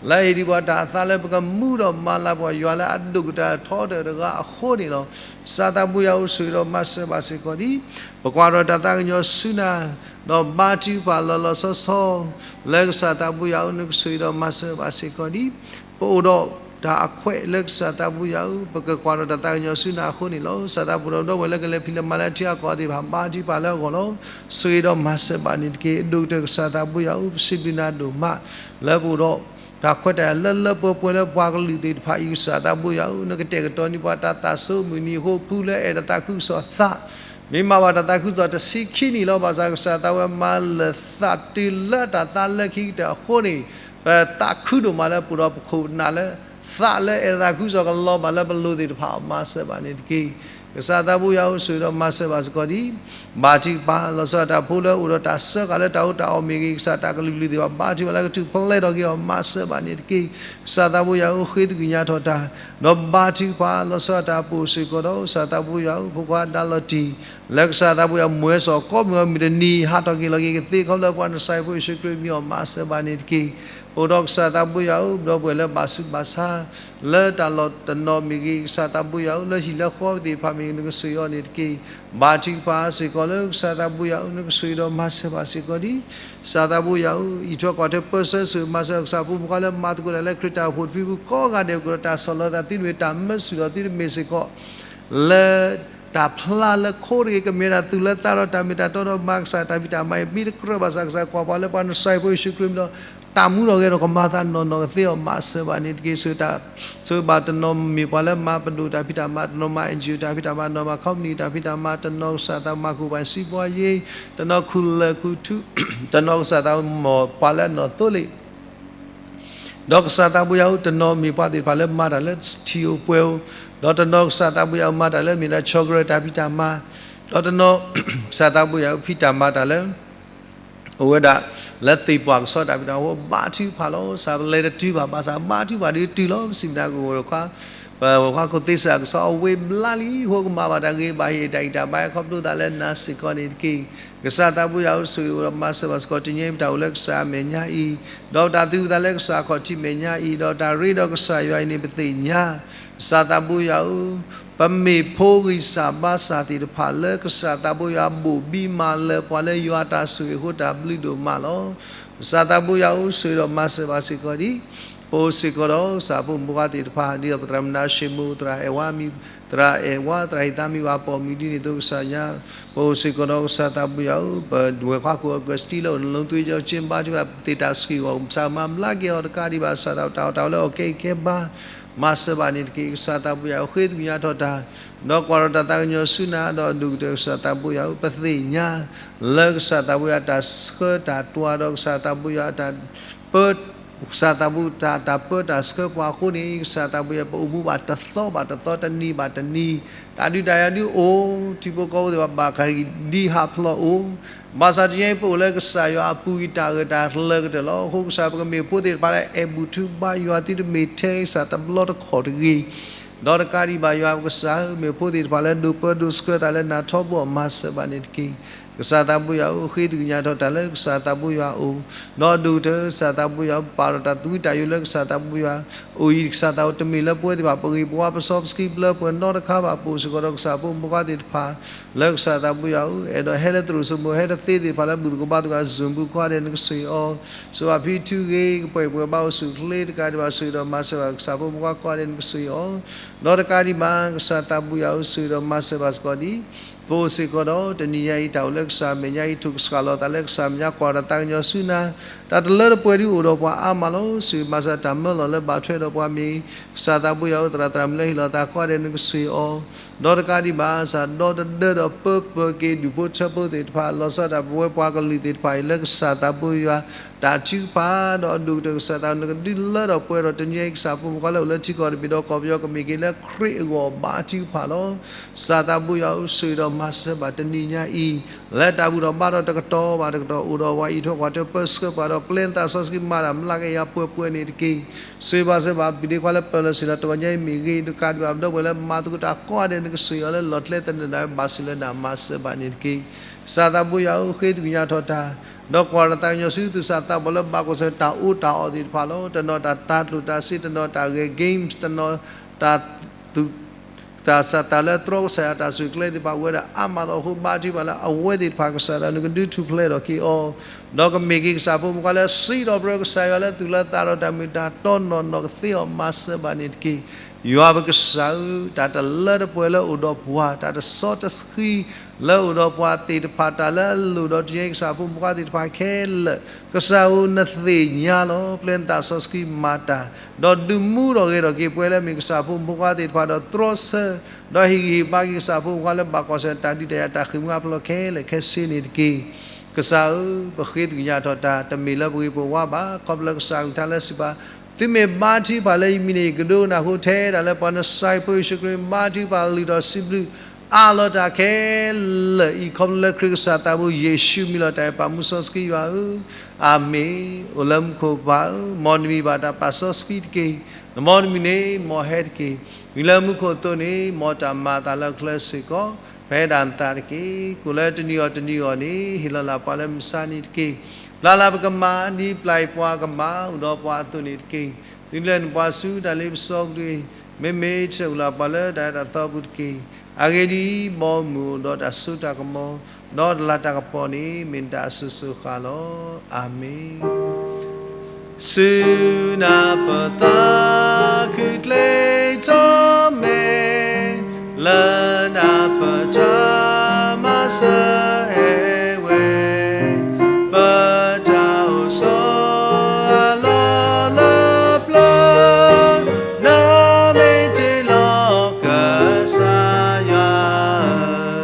လၢအဟ့ၣ်ဒံးပှၤတၢ်အသးလၢပကမူဒီးမၤလၤပှၤယွၤလၢအဒိၣ်ကတၢၢ်ထီတၢၢ်တဂၤအဃိန့ၣ်လီၤ. ကစၢ်သးဘိယွၤဧၢ ဆိၣ်ဂ့ၤဒီးမၤစၢၤဘၣ်စ့ၢ်ကီးဒံး ပကွၢ်ဒီးတၢ်သးကညီၤဆူနၤ ဒီးဘါထုကဖၣ်လီၤလီၤဆီဆီ လၢကစၢ်သးဘိယွၤဧၢ နကဆိၣ်ဂ့ၤဒီးမၤစၢၤဘၣ်စ့ၢ်ကီးဒံး ပအိၣ်ဒီးတၢ်အခွဲးလၢကစၢ်သးဘိယွၤဧၢ ပကကွၢ်ဒီးတၢ်သးကညီၤဆူနၤအဃိန့ၣ်လီၤ. ကစၢ်သးဘိဒီးပဒီပုၢ်ဝဲၢ်လၢကလဲၤဖံးလဲၤမၤလၢထံအကီၢ်သ့ၣ်တဖၣ် ဘါထုကဖၣ်လၢအဂီၢ်လီၤ. ဆိၣ်ဂ့ၤဒီးမၤစၢၤဘၣ်န့ၣ်တက့ၢ်. အဒိၣ်ကတၢၢ်ကစၢ်သးဘိယွၤဧၢ ပစံးဘျုးနၤဒိၣ်မး လၢပအိၣ်ဒီး တၢ်ခွဲးတၢ်ယာ်လၢလၢပှဲၤပှဲၤလၢပှၤကလုာ်သ့ၣ်တဖၣ်အံၤ ကစၢ်သးဘိယွၤဧၢ နကတဲာ်ကတီၤန့ၢ်ပှၤတၢ်သးစိ မုၢ်နံၤအဃိဖုလၢအဲၣ်ဒိးသးခုကစီၣ်သး မ့ၢ်မၤဘၣ်တၢ်သးခုကစီၣ်တဆံခံနံၣ်လီၤ. ဘၣ်ဆၣ်ကစၢ်သးဝဲမၤလၢာ်သးတုၤလၢတၢ်သးလၢခံကတၢၢ်အဃိန့ၣ် ပသးခုဒိၣ်မးလၢပအိၣ်ဒီးပခိၣ်ပနၢ်လၢ သးလၢအဲၣ်ဒိးသးခုကစီၣ်ကလီၤဘၣ်လၢပလိၤသ့ၣ်တဖၣ်အမၤစၢၤဘၣ်န့ၣ်တက့ၢ်. ကစၢ်သးဘိယွၤဧၢ, ဆိၣ်ဂ့ၤဒီးမၤစၢၤဘၣ်စ့ၢ်ကီးဒံး. ဘါထုကဖၣ် လီၤဆီဒၣ်တၢ်ဖိလၢအိၣ်ဒီးတၢ်စၢဃာ်လၢတၢ်အိၣ်တၢ်အီၣ်မ့ၢ်ဂ့ၤ, ကစၢ်တၢ်ကလုာ်ကလုာ်သ့ၣ်တဖၣ် ဘါထုကဖၣ်လၢကထူၣ်ဖျဲးထီၣ်က့ၤအီၤ မၤစၢၤဘၣ်န့ၣ်တက့ၢ်. ကစၢ်သးဘိယွၤဧၢ, ဃ့သကွံာ်ညါထီၣ်တၢ်, ဒီးဘါထုကဖၣ် လီၤဆီဒၣ်တၢ်အပူၤစ့ၢ်ကီးဒီး ကစၢ်သးဘိယွၤဧၢ, ဖိခွါဒါလီၤတံၢ် လၢကစၢ်သးဘိယွၤ မွဲစီၤကိးမုၢ်အီၤ မုၢ်တနံၤ ဟးထီၣ်က့ၤလီၤက့ၤကသ့ခီဖျိလၢပှၤနစၤရ့းဖိယ့ၣ်ၡူးခရံာ်မံၤအီၤ မၤစၢၤဘၣ်န့ၣ်တက့ၢ်. အိၣ်ဒီးကစၢ်သးဘိယွၤဧၢ, ဒီပုၢ်ဝဲၢ်လၢဘၣ်ဆူးဘၣ်ဆါ လၢတၢ်လီၢ်တနီၤမ့ၢ်ဂ့ၤ, ကစၢ်သးဘိယွၤဧၢ, လၢဟံၣ်လၢဃီသ့ၣ်တဖၣ်မ့ၢ်ဂ့ၤ, နကဆိၣ်ဂ့ၤအီၤန့ၣ်တက့ၢ်. ဘါထုကဖၣ်စ့ၢ်ကီးလၢကစၢ်သးဘိယွၤဧၢ, နကဆိၣ်ဂ့ၤဒီးမၤစၢၤဘၣ်စ့ၢ်ကီးဒံး. ကစၢ်သးဘိယွၤဧၢ, အံးထွဲကွၢ်ထွဲပၢဆှၢ ဆိၣ်ဂ့ၤမၤစၢၤ ကစၢ်ဖိမုၣ်ဖိခွါလၢမၤသကိးတၢ်လၢခရံာ်တၢ်အိၣ်ဖှိၣ်တဖုပူၤကိးဂၤဒဲး, ကဒီးတၢ်ဆီၣ်လီၤသးသုတမ့ၢ်တၢ်မၢဆူၣ်ဒီးသုတမ့ၢ်စ့ၢ်ကီး လၢတၢ်ဖျါလၢခိတဂ့ၤ, ကမ့ၢ်ဒၣ်သူၣ်လၢသးဒီးတၢ်မ့ၢ်တၢ်တီဒီးမၤကစၢ် တၢ်ဖံးတၢ်မၤအံၤ မ့ၢ်တကြၢးဘၣ်ဆၣ် ကစၢ်ကွၢ်ပှၤလၢပှၤနစၤရ့းဖိယ့ၣ်ၡူးခရံာ်မံၤဒီး တၢ်မူထီၣ်ဂဲၤထီၣ်ကမၤသးနီၢ်နီၢ်ကသ့အီၤ မၤစၢၤဘၣ်န့ၣ်တက့ၢ်. ဆိၣ်ဂ့ၤ ဆိၣ်ဂ့ၤဘၣ်တနီၤမ့ၢ်ပှၤလၢမၤပဒိၣ်တၢ်ဖံးတၢ်မၤ, တနီၤမၤ အၣ်အၣ်ကၠူၣ် တၢ်ဖံးတၢ်မၤ, တနီၤမၤ company တၢ်ဖံးတၢ်မၤ, တနီၤကစၢ်သးမၤကူၣ်ဘၣ်စံးပှၤယ့, တနီၤခူၣ်လၢၢ်ခူၣ်ထူ, တနီၤကစၢ်သးမ့ၢ်ပှၤလၢအနီၢ်သိလ့ၣ် ဒီးကစၢ်သးဘိယွၤဧၢ, တနီၤမ့ၢ်ပှၤသ့ၣ်တဖၣ်လၢမၤတၢ်လၢထံအိၣ်ပှဲၤအိၣ်, ဒီးတနီၤကစၢ်သးဘိယွၤဧၢ မၤတၢ်လၢမ့ၢ်ဒၣ်ဆီၣ်ကရၢၢ်တၢ်ဖံးတၢ်မၤ, ဒီးတနီၤကစၢ်သးဘိယွၤဧၢ ဖံးတၢ်မၤတၢ်လၢ အဝဲဒၣ်လၢသ့ၣ်ပှၢ်ကဆီတၢ်ဖံးတၢ်မၤအဃိ ဘါထုကဖၣ်လီၤ. ကစၢ်ပလဲၤတတုၤဘၣ် ဘၣ်ဆၣ်ဘါထုကဖၣ်ဒုးတုၤလီၤ. ပစံးမ့ၢ်ဒၣ်ကအိၣ် ပဝဲၢ်ခွါခိၣ်သ့စ့ၢ်ကီး အဝဲဘျါလံ အဃိကမၤဘၣ်တၢ်ဂ့ၤ ဘၣ်ဟ့ၣ်တၢ်ဂံၢ်တၢ်ဘါ ခီဖျိသးလၢနၤစ့ၢ်ကီးန့ၣ်တက့ၢ်. ကစၢ်သးဘိယွၤဧၢ ဆိၣ်ဂ့ၤဒီးမၤစၢၤဘၣ်စ့ၢ်ကီး တနံၤအံၤပတၢ်အိၣ်လၢကစၢ်အမဲာ်ညါအံၤ, ဒီးပတၢ်သူၣ်ဖှံသးလၢကစၢ်ခီၣ်ထံးမဲာ်ညါအံၤ, ဒီးတၢ်ရ့ဒီးကစၢ်ယွၤအံၤန့ၣ် ပသ့ၣ်ညါ ကစၢ်သးဘိယွၤဧၢ, ပမ့ၢ်ဖိဂံၢ်စၢ်ဘါစၢ်သ့ၣ်တဖၣ်လၢကစၢ်သးဘိယွၤဘိၣ်ဘံမၤလၢၤပှၤလၢ ယွၤတၢ်ဆိၣ်ဂ့ၤအဃိ တၢ်ဘျုးဒိၣ်မးလီၤ. ကစၢ်သးဘိယွၤဧၢ ဆိၣ်ဂ့ၤဒီးမၤစၢၤဘၣ်စ့ၢ်ကီးဒံး. ပအိၣ်စ့ၢ်ကီးဒီးကစၢ်ဖိမုၣ်ဖိခွါသ့ၣ်တဖၣ် ဒ်သိးပသရၣ်မုၣ်နါၡ့မိၢ် သရၣ်အဲၣ်ဝါမံၤ, သရၣ်အဲၣ်ဝါ သရၣ်ဟံးသါမံၤ ပှၤပိာ်မုၣ်ဒ်န့ၣ်အသိး ကစၢ်ညါ ပအိၣ်စ့ၢ်ကီးဒီးကစၢ်သးဘိယွၤဧၢ, ပဝဲၢ်ခွါခိၣ်အကစတံလၢအိၣ် နလိသုယီက့ဘါထုကဖၣ် သ့ၣ်တၢ်ဆှံအဂီၢ် ကစၢ်မၤဘျါက့ၤအီၤ တကးဒံးဘၣ် ကစၢ်သးတၢ်အီၣ်တၢ်အီလၢအကဲအံၤကဲဘါ မၤစၢၤဘၣ်န့ၣ်တက့ၢ်. ကစၢ်သးဘိယွၤဧၢ ဃ့သကွံာ်ညါထီၣ်တၢ်, ဒီးကွၢ်ထီၣ်တၢ်သးကညီၤဆူနၤ, ဒီးဒိၣ်ကတၢၢ်ကစၢ်သးဘိယွၤဧၢ, ပသ့ၣ်ညါ လၢကစၢ်သးဘိယွၤတၢ်ဆှၢတၢ်တွၤ ဒီးကစၢ်သးဘိယွၤတၢ်ပၢ ကစၢ်သးဘိတၢ် တၢ်ပၢတၢ်ဆှၢပှၤအဃိန့ၣ် ကစၢ်သးဘိယွၤ ပအိၣ်မူဘၣ်တသီဘၣ်တသီ တနံၤဘၣ်တနံၤ, တၢ်ဒုးတၢ်ယၤဒုးအိၣ်, ထံဖိကီၢ်ဖိသ့ၣ်တဖၣ်ဘၣ်ကဒံဟးဖျိးအိၣ်, ဘၣ်ဆၣ်တနံၤအံၤ ပအိၣ်လၢကစၢ်ယွၤအပူၤအံၤ တၢ်ဂ့ၤတၢ်လၢကတၢၢ်လီၤ. အဃိကစၢ် ပကမ့ၢ်ဖိသ့ၣ်တဖၣ်လၢ အဲၣ်ဘူၣ်ထူဘါယွၤ သုတမ့ၢ်ထဲကစၢ်တဘျီတခီၣ်တဂ့ၤ, ဒီးတကးဒံးဘၣ်ယွၤပကစၢ်ဧၢ, မ့ၢ်ဖိသ့ၣ်တဖၣ်လၢဒိးပၢဒိးဆှၢတၢ်လၢနၤထီဘိအီၤ မၤစၢၤဘၣ်န့ၣ်တက့ၢ်. ကစၢ်သးဘိယွၤဧၢ, ဃ့သကွံာ်ညါထီၣ်တၢ်လၢကစၢ်သးဘိယွၤအအိၣ်, ဒီးဒိၣ်ကတၢၢ်ကစၢ်သးဘိယွၤ ပာ်ထီၣ်တၢ်သဝံတၢ်ယိးလၢကစၢ်သးဘိယွၤအအိၣ်အံၤ ကစၢ်သးဘိတမ့ၢ်လၢပဝဲသ့ၣ်တဖၣ် ပဂ့ၤပဝါ ပစီပဆှံ ပလၢပှဲၤနီတခါဘၣ်. ပအိၣ်စ့ၢ်ကီးဒီးကစၢ်ဖိမုၣ်ဖိခွါသ့ၣ်တဖၣ် လၢကစၢ်သးဘိယွၤအအိၣ်, အဲၣ်ဒိးဟဲလၢသရိာ်စိမိၤ ဟဲတသ့သ့ၣ်တဖၣ်လၢဘူၣ်သကိးဘါသကိး Zoom ပူၤကိးဂၤဒဲး နကဆိၣ်ဂ့ၤအီၤ, စၢၤဘၣ်ဖံးထုဂ့ၤ ကပှဲၤပှဲၤဘါအိၣ်ဆူၣ်အိၣ်ချ့ တကးဒံးဘၣ် ဆိၣ်ဂ့ၤဒီးမၤစၢၤဘၣ်ကစၢ်ဖိမုၣ်ဖိခွါကိးဂၤဒဲး နကဆိၣ်ဂ့ၤအီၤ, ဒီးတကးဒံးဘၣ် ကစၢ်သးဘိယွၤဧၢ ဆိၣ်ဂ့ၤဒီးမၤစၢၤဘၣ်စ့ၢ်ကီးဒံး. ပအိၣ်စ့ၢ်ကီးဒီး တနံၤညါအံၤ တၢ်အိၣ်လၢကစၢ်အမဲာ်ညါအံၤ ထိၣ်ကစှၤလီၤသးလၢကစၢ်အမဲာ်ညါ ကွၢ်ဒီးသးကညီၤဆူနၤ, တၢ်တလၢတပှဲၤဒုးအိၣ်ဒီးပှၤအါမးလီၤ. ဆိၣ်ဂ့ၤမၤစၢၤတၢ်မၢလီၤလၢဘၣ်ထွဲဒီးပှၤမ့ၢ် ကစၢ်သးဘိယွၤဧၢ, သရၣ်သရၣ်မုၣ်လၢဟ့ၣ်လီၤသးကိးဂၤဒဲး နကဆိၣ်ဂ့ၤအီၤ, ဒီးတကးဒံးဘၣ် ကစၢ်ဒီတဒၢဒီးပၢပၢၤက့ၤဒူၣ်ဖိထၢဖိသ့ၣ်တဖၣ် လီၤဆီဒၣ်တၢ် ပဝဲပှၤကလုာ်သ့ၣ်တဖၣ်အံၤ လၢကစၢ်သးဘိယွၤ တၢ်ထုကဖၣ် ဒီးအဒိၣ်ကတၢၢ်ကစၢ်သး နကဒုးလၢထီၣ်ပှဲၤထီၣ်တနံၤညါအံၤ ကစၢ်ဖိမုၣ်ဖိခွါလၢအိၣ်လၢထံကီၢ်တဘ့ၣ်ဒီးကီၢ်ပယီၤကမ့ၢ်က့ၤလၢခရံာ်အဂီၢ်ဘါထုကဖၣ်လီၤ. ကစၢ်သးဘိယွၤဧၢ ဆိၣ်ဂ့ၤဒီးမၤစၢၤဘၣ်တနံၤညါအံၤ လၢတၢ်ဘူၣ်ထီၣ်ဘါထီၣ်တကတီၢ်ဘၣ်တကတီၢ် အိၣ်ဒီးပှၤအံးထွဲကွၢ်ထွဲပၢဆှၢပှၤဒီး ပျဲနသးစီဆှံမၤတၢ်မျးကယၤပှဲၤပှဲၤန့ၣ်တက့ၢ်. ဆိၣ်ဂ့ၤမၤစၢၤဘၣ် ပျံၤဒ့ခွါလၢပၢၤလီၢ်ဆ့ၣ်နီၤ တဂီၤညါအံၤမ့ၢ်ဂ့ၤ တကးဒံးဘၣ် ပဒီပုၢ်ဝဲၢ်လၢမၤသကိးတၢ်ကိးဂၤဒဲး နကဆိၣ်ဂ့ၤအီၤလၢလီၢ်ကျဲသနၢၣ်ဒၣ်ဝဲ ဘၣ်ဆိၣ်လၢနၤ မၤစၢၤဘၣ်န့ၣ်တက့ၢ်. ကစၢ်သးဘိယွၤဧၢ ဃ့သကွံာ်ညါထီၣ်တၢ် ဒီးကွၢ်ဒီးသးကညီၤဆူသူၣ်စၢ်သးဘီၣ်လၢဘၣ်ကွၢ်ဆၢၣ်တၢ်အီၣ်တၢ်အီသ့ၣ်တဖၣ်လီၤ. တနီၤတၢ်တၤကျိၣ်တၤစ့ တနီၤတၢ်ဂဲၤ games တနီၤတၢ်သူၣ် တၢ်စၢ်တၢ်လၢတြီကစၢ်ယွၤတၢ်ဆိၣ်ဂ့ၤကျဲသ့ၣ်တဖၣ် အိၣ်ဝဲဒၣ်အါမးလီၤ. အဃိဘါထုကဖၣ်လၢအဝဲသ့ၣ်တဖၣ် ကစၢ်သး နကဒုးထူၣ်ဖျဲးထီၣ်က့ၤအီၤ, ဒီးကမ့ၢ်က့ၤကစၢ်ဖိမုၣ်ဖိခွါလၢစံးထီၣ်ပတြၢၤကစၢ်ယွၤလၢသူၣ်လၢသးဒီးတၢ်မ့ၢ်တၢ်တီနီၢ်နီၢ်ကသ့အီၤ မၤစၢၤဘၣ်န့ၣ်တက့ၢ်. ယွၤပကစၢ်ဧၢ, တၢ်တလၢတပှဲၤလၢအိၣ်ဒီးပှၤ, တၢ်တစီတဆှံလၢအိၣ်ဒီးပှၤသ့ၣ်တဖၣ်, တၢ်လၢအလိၣ်ဒီးတနံၤညါအံၤ ကစၢ်ဖိမုၣ်ဖိခွါသ့ၣ်တဖၣ်ခဲလၢာ်, ကစၢ်ဧၢ နသ့ၣ်ညါလီၤ. ပျဲနသးစီဆှံမၤတၢ်, ဒီးဒုးမူထီၣ်ဂဲၤထီၣ်က့ၤပဝဲလၢမ့ၢ်ကစၢ်ဖိမုၣ်ဖိခွါသ့ၣ်တဖၣ် ဒီးတြီဆၢ, ဒီးဟ့ၣ်ဂံၢ်ဟ့ၣ်ဘါက့ၤကစၢ်ဖိမုၣ်ဖိခွါလၢဘၣ်ကွၢ်ဆၢၣ်တၢ်ဒုးတၢ်ယၤတၢ်ဃ့ၢ်မှံဟးဖျိးခဲလၢာ်ခဲဆ့န့ၣ်တက့ၢ်. ကစၢ်ဧၢ, ပဃ့သကွံာ်ညါထီၣ်တၢ်, တမ့ၢ်လၢပဂ့ၤပဝါဘၣ်, ခီဖျိလၢကစၢ်အကလုၢ်ကထါလၢစံးပာ်, သုမ့ၢ်ဘါထုကဖၣ်လၢယမံၤန့ၣ် ယကဒိကနၣ်အဃိ ထဲဒၣ်လၢပှၤနစၤရ့းဖိယ့ၣ်ၡူးခရံာ် ဘါထုကဖၣ်လုၢ်ထီၣ်စံးဘျုး အးလီၤတၢ်ခဲလၢာ်အံၤ ခီဖျိလၢခရံာ်ကစၢ်သးဘိယ့ၣ်ၡူးမံၤလီၤတၢ်အံၤ ပာ်မူစီဆှံယွၤဧၢ, အၤမ့ၣ်. အိၣ်လၢမူခိၣ်ပၢ်ဧၢ, မ်နမံၤဘၣ်တၢ်ပာ်စီဆှံတက့ၢ်. နမ်နမံၤန့ၣ် မ်ဟဲတက့ၢ်. မ့ၢ်လၢမူခိၣ်အသိးန့ၣ် မ်တၢ်မၤအသးလၢအချၢစ့ၢ်ကီး ပဟဲဒၣ်နသးတက့ၢ်. ကိၣ်လၢတနံၤအီၤတနံၤအီၤန့ၣ် ဟ့ၣ်လီၤလၢပှၤလၢမုၢ်ဆါနံၤတက့ၢ်. ပျၢ်လၢပကမၤ ဒ်ပျၢ်အံၤပှၤကမၤ အိၣ်ဒီးပှၤအသိးန့ၣ်တက့ၢ်. သုလဲၤနပှၤဆူတၢ်လ့ပစီပူၤတဂ့ၤ. မ့မ့ၢ်တၢ်အိၣ်လၢပှၤလၢတၢ်အဲၣ်တၢ်သီပူၤတက့ၢ်. အဂ့ၢ်ဒ်အံၤ, ဘီမုၢ်အိၣ်ဒီးတၢ်စိတၢ်ကမီၤ, ဒီးတလၤတၢ်ကပီၤန့ၣ် မ့ၢ်နတၢ်အစိၤစိၤဃၣ်လီၤ. အၤမ့ၣ်. ဆူနၢ်ပၢၢ်သးခုကျဲထီၣ်မဲာ်, လၢနၢ်ပၢၢ်တၢ်မၤစၢၤအဲၣ်ဝဲ, ပတၢ်အိၣ်ဆိးအလီၢ်လၢပျၢၤ, နမ့ၢ်တ့လီၤကစၢ်ယွၤဧၢ,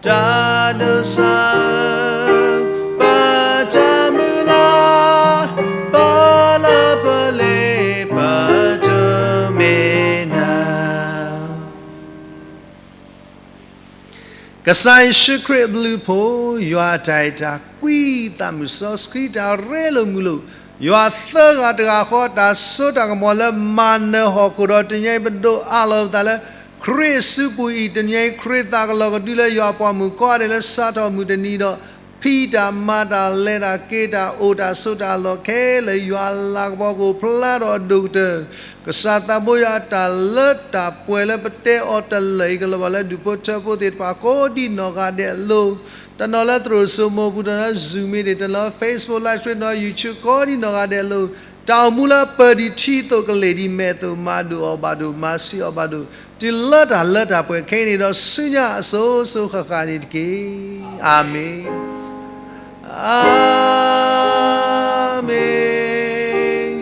တၢ်ဒိးစၢ်ဧၢ, ပတၢ်မုၢ်လၢ်, ပလၢပလ့ပတမ့ၢ်နၤ ကစၢ်ယ့ၣ်ၡူးခရံာ်အဘျုးအဖှိၣ်, ယွၤအတၢ်အဲၣ်တၢ်ကွံ, သးမုၢ်စီဆှံတၢ်ရ့လိာ်မုာ်လိာ်, ယွၤသၢဂၤတဂၤဃီ တၢ်စိတၢ်ကမီၤလၢမၤနၢၤဟီၣ်ခိၣ်ဒီး တနံၤအံၤပဒိးအးလီၤပသးလၢ ခရံာ်အစုပူၤအံၤ, တနံၤအံၤခရံာ်သးကလီၤကဒုလၢယွၤအပှၤမုၣ်ကိးဂၤဒဲးလၢစးထီၣ်မုၢ်တနံၤဒီး ဖံးတၢ်မၤတၢ်လဲၤတၢ်က့ၤတၢ်အိၣ်တၢ်ဆိးတၢ်လီၢ်ခဲလၢာ် ယွၤလၤကပီၤကအိၣ်ဖျါထီၣ်အဒိၣ်ကတၢၢ်, ကစၢ်သးဘိယွၤအတၢ်လၢတၢ်ပှဲၤလၢပတဲအီၤတလၢာ်အံၤ ကလီၤဘၣ်လၢဒူၣ်ဖိထၢဖိသ့ၣ်တဖၣ်ကိးဒံးနီၢ်ဂၤဒဲးအလိၤ, တနီၤလၢသရိာ်စိမိၤပူၤ, တနီၤလၢ Zoom meeting, တနီၤလၢ Facebook live stream, တနီၤလၢ YouTube ကိးဒံးနီၢ်ဂၤဒဲးအလိၤ, တၢ်အိၣ်မူလၢအပၢၢ်ဒံးထံအသိးကလ့ၢ်ဒံးမဲာ်အသိး မၤဒိၣ်အီၤဘၣ်ဒိၣ်, မၤဆံးအီၤဘၣ်ဒိၣ်, တုၤလၢတၢ်လၢတၢ်ပှဲၤခဲအံၤန့ၣ်ဒီး ဆူညါအစိၤစိၤဃၣ်ဃၣ်န့ၣ်တက့ၢ်. အၤမ့ၣ်, အၤမ့ၣ်,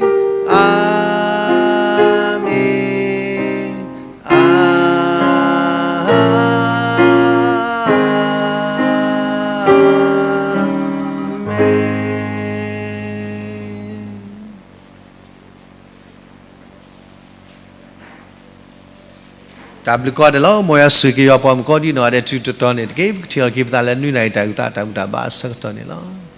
အၤမ့ၣ်, အၤမ့ၣ်. တၢ်ဘျုးကိးဂၤဒဲးလီၤ. မ်ယွၤဆိၣ်ဂ့ၤက့ၤယွၤပှၤမုၣ်ကိးဒံးနီၢ်ဂၤဒဲး တုၤတတီၤန့ၣ်တက့ၢ်. ပကထံၣ်လိာ်က့ၤပသးလၢနွံနၣ်ရံၣ်တၢ်အုၣ်သးတၢ်ဘူၣ်တၢ်ဘါအဆၢကတီၢ်န့ၣ်လီၤ.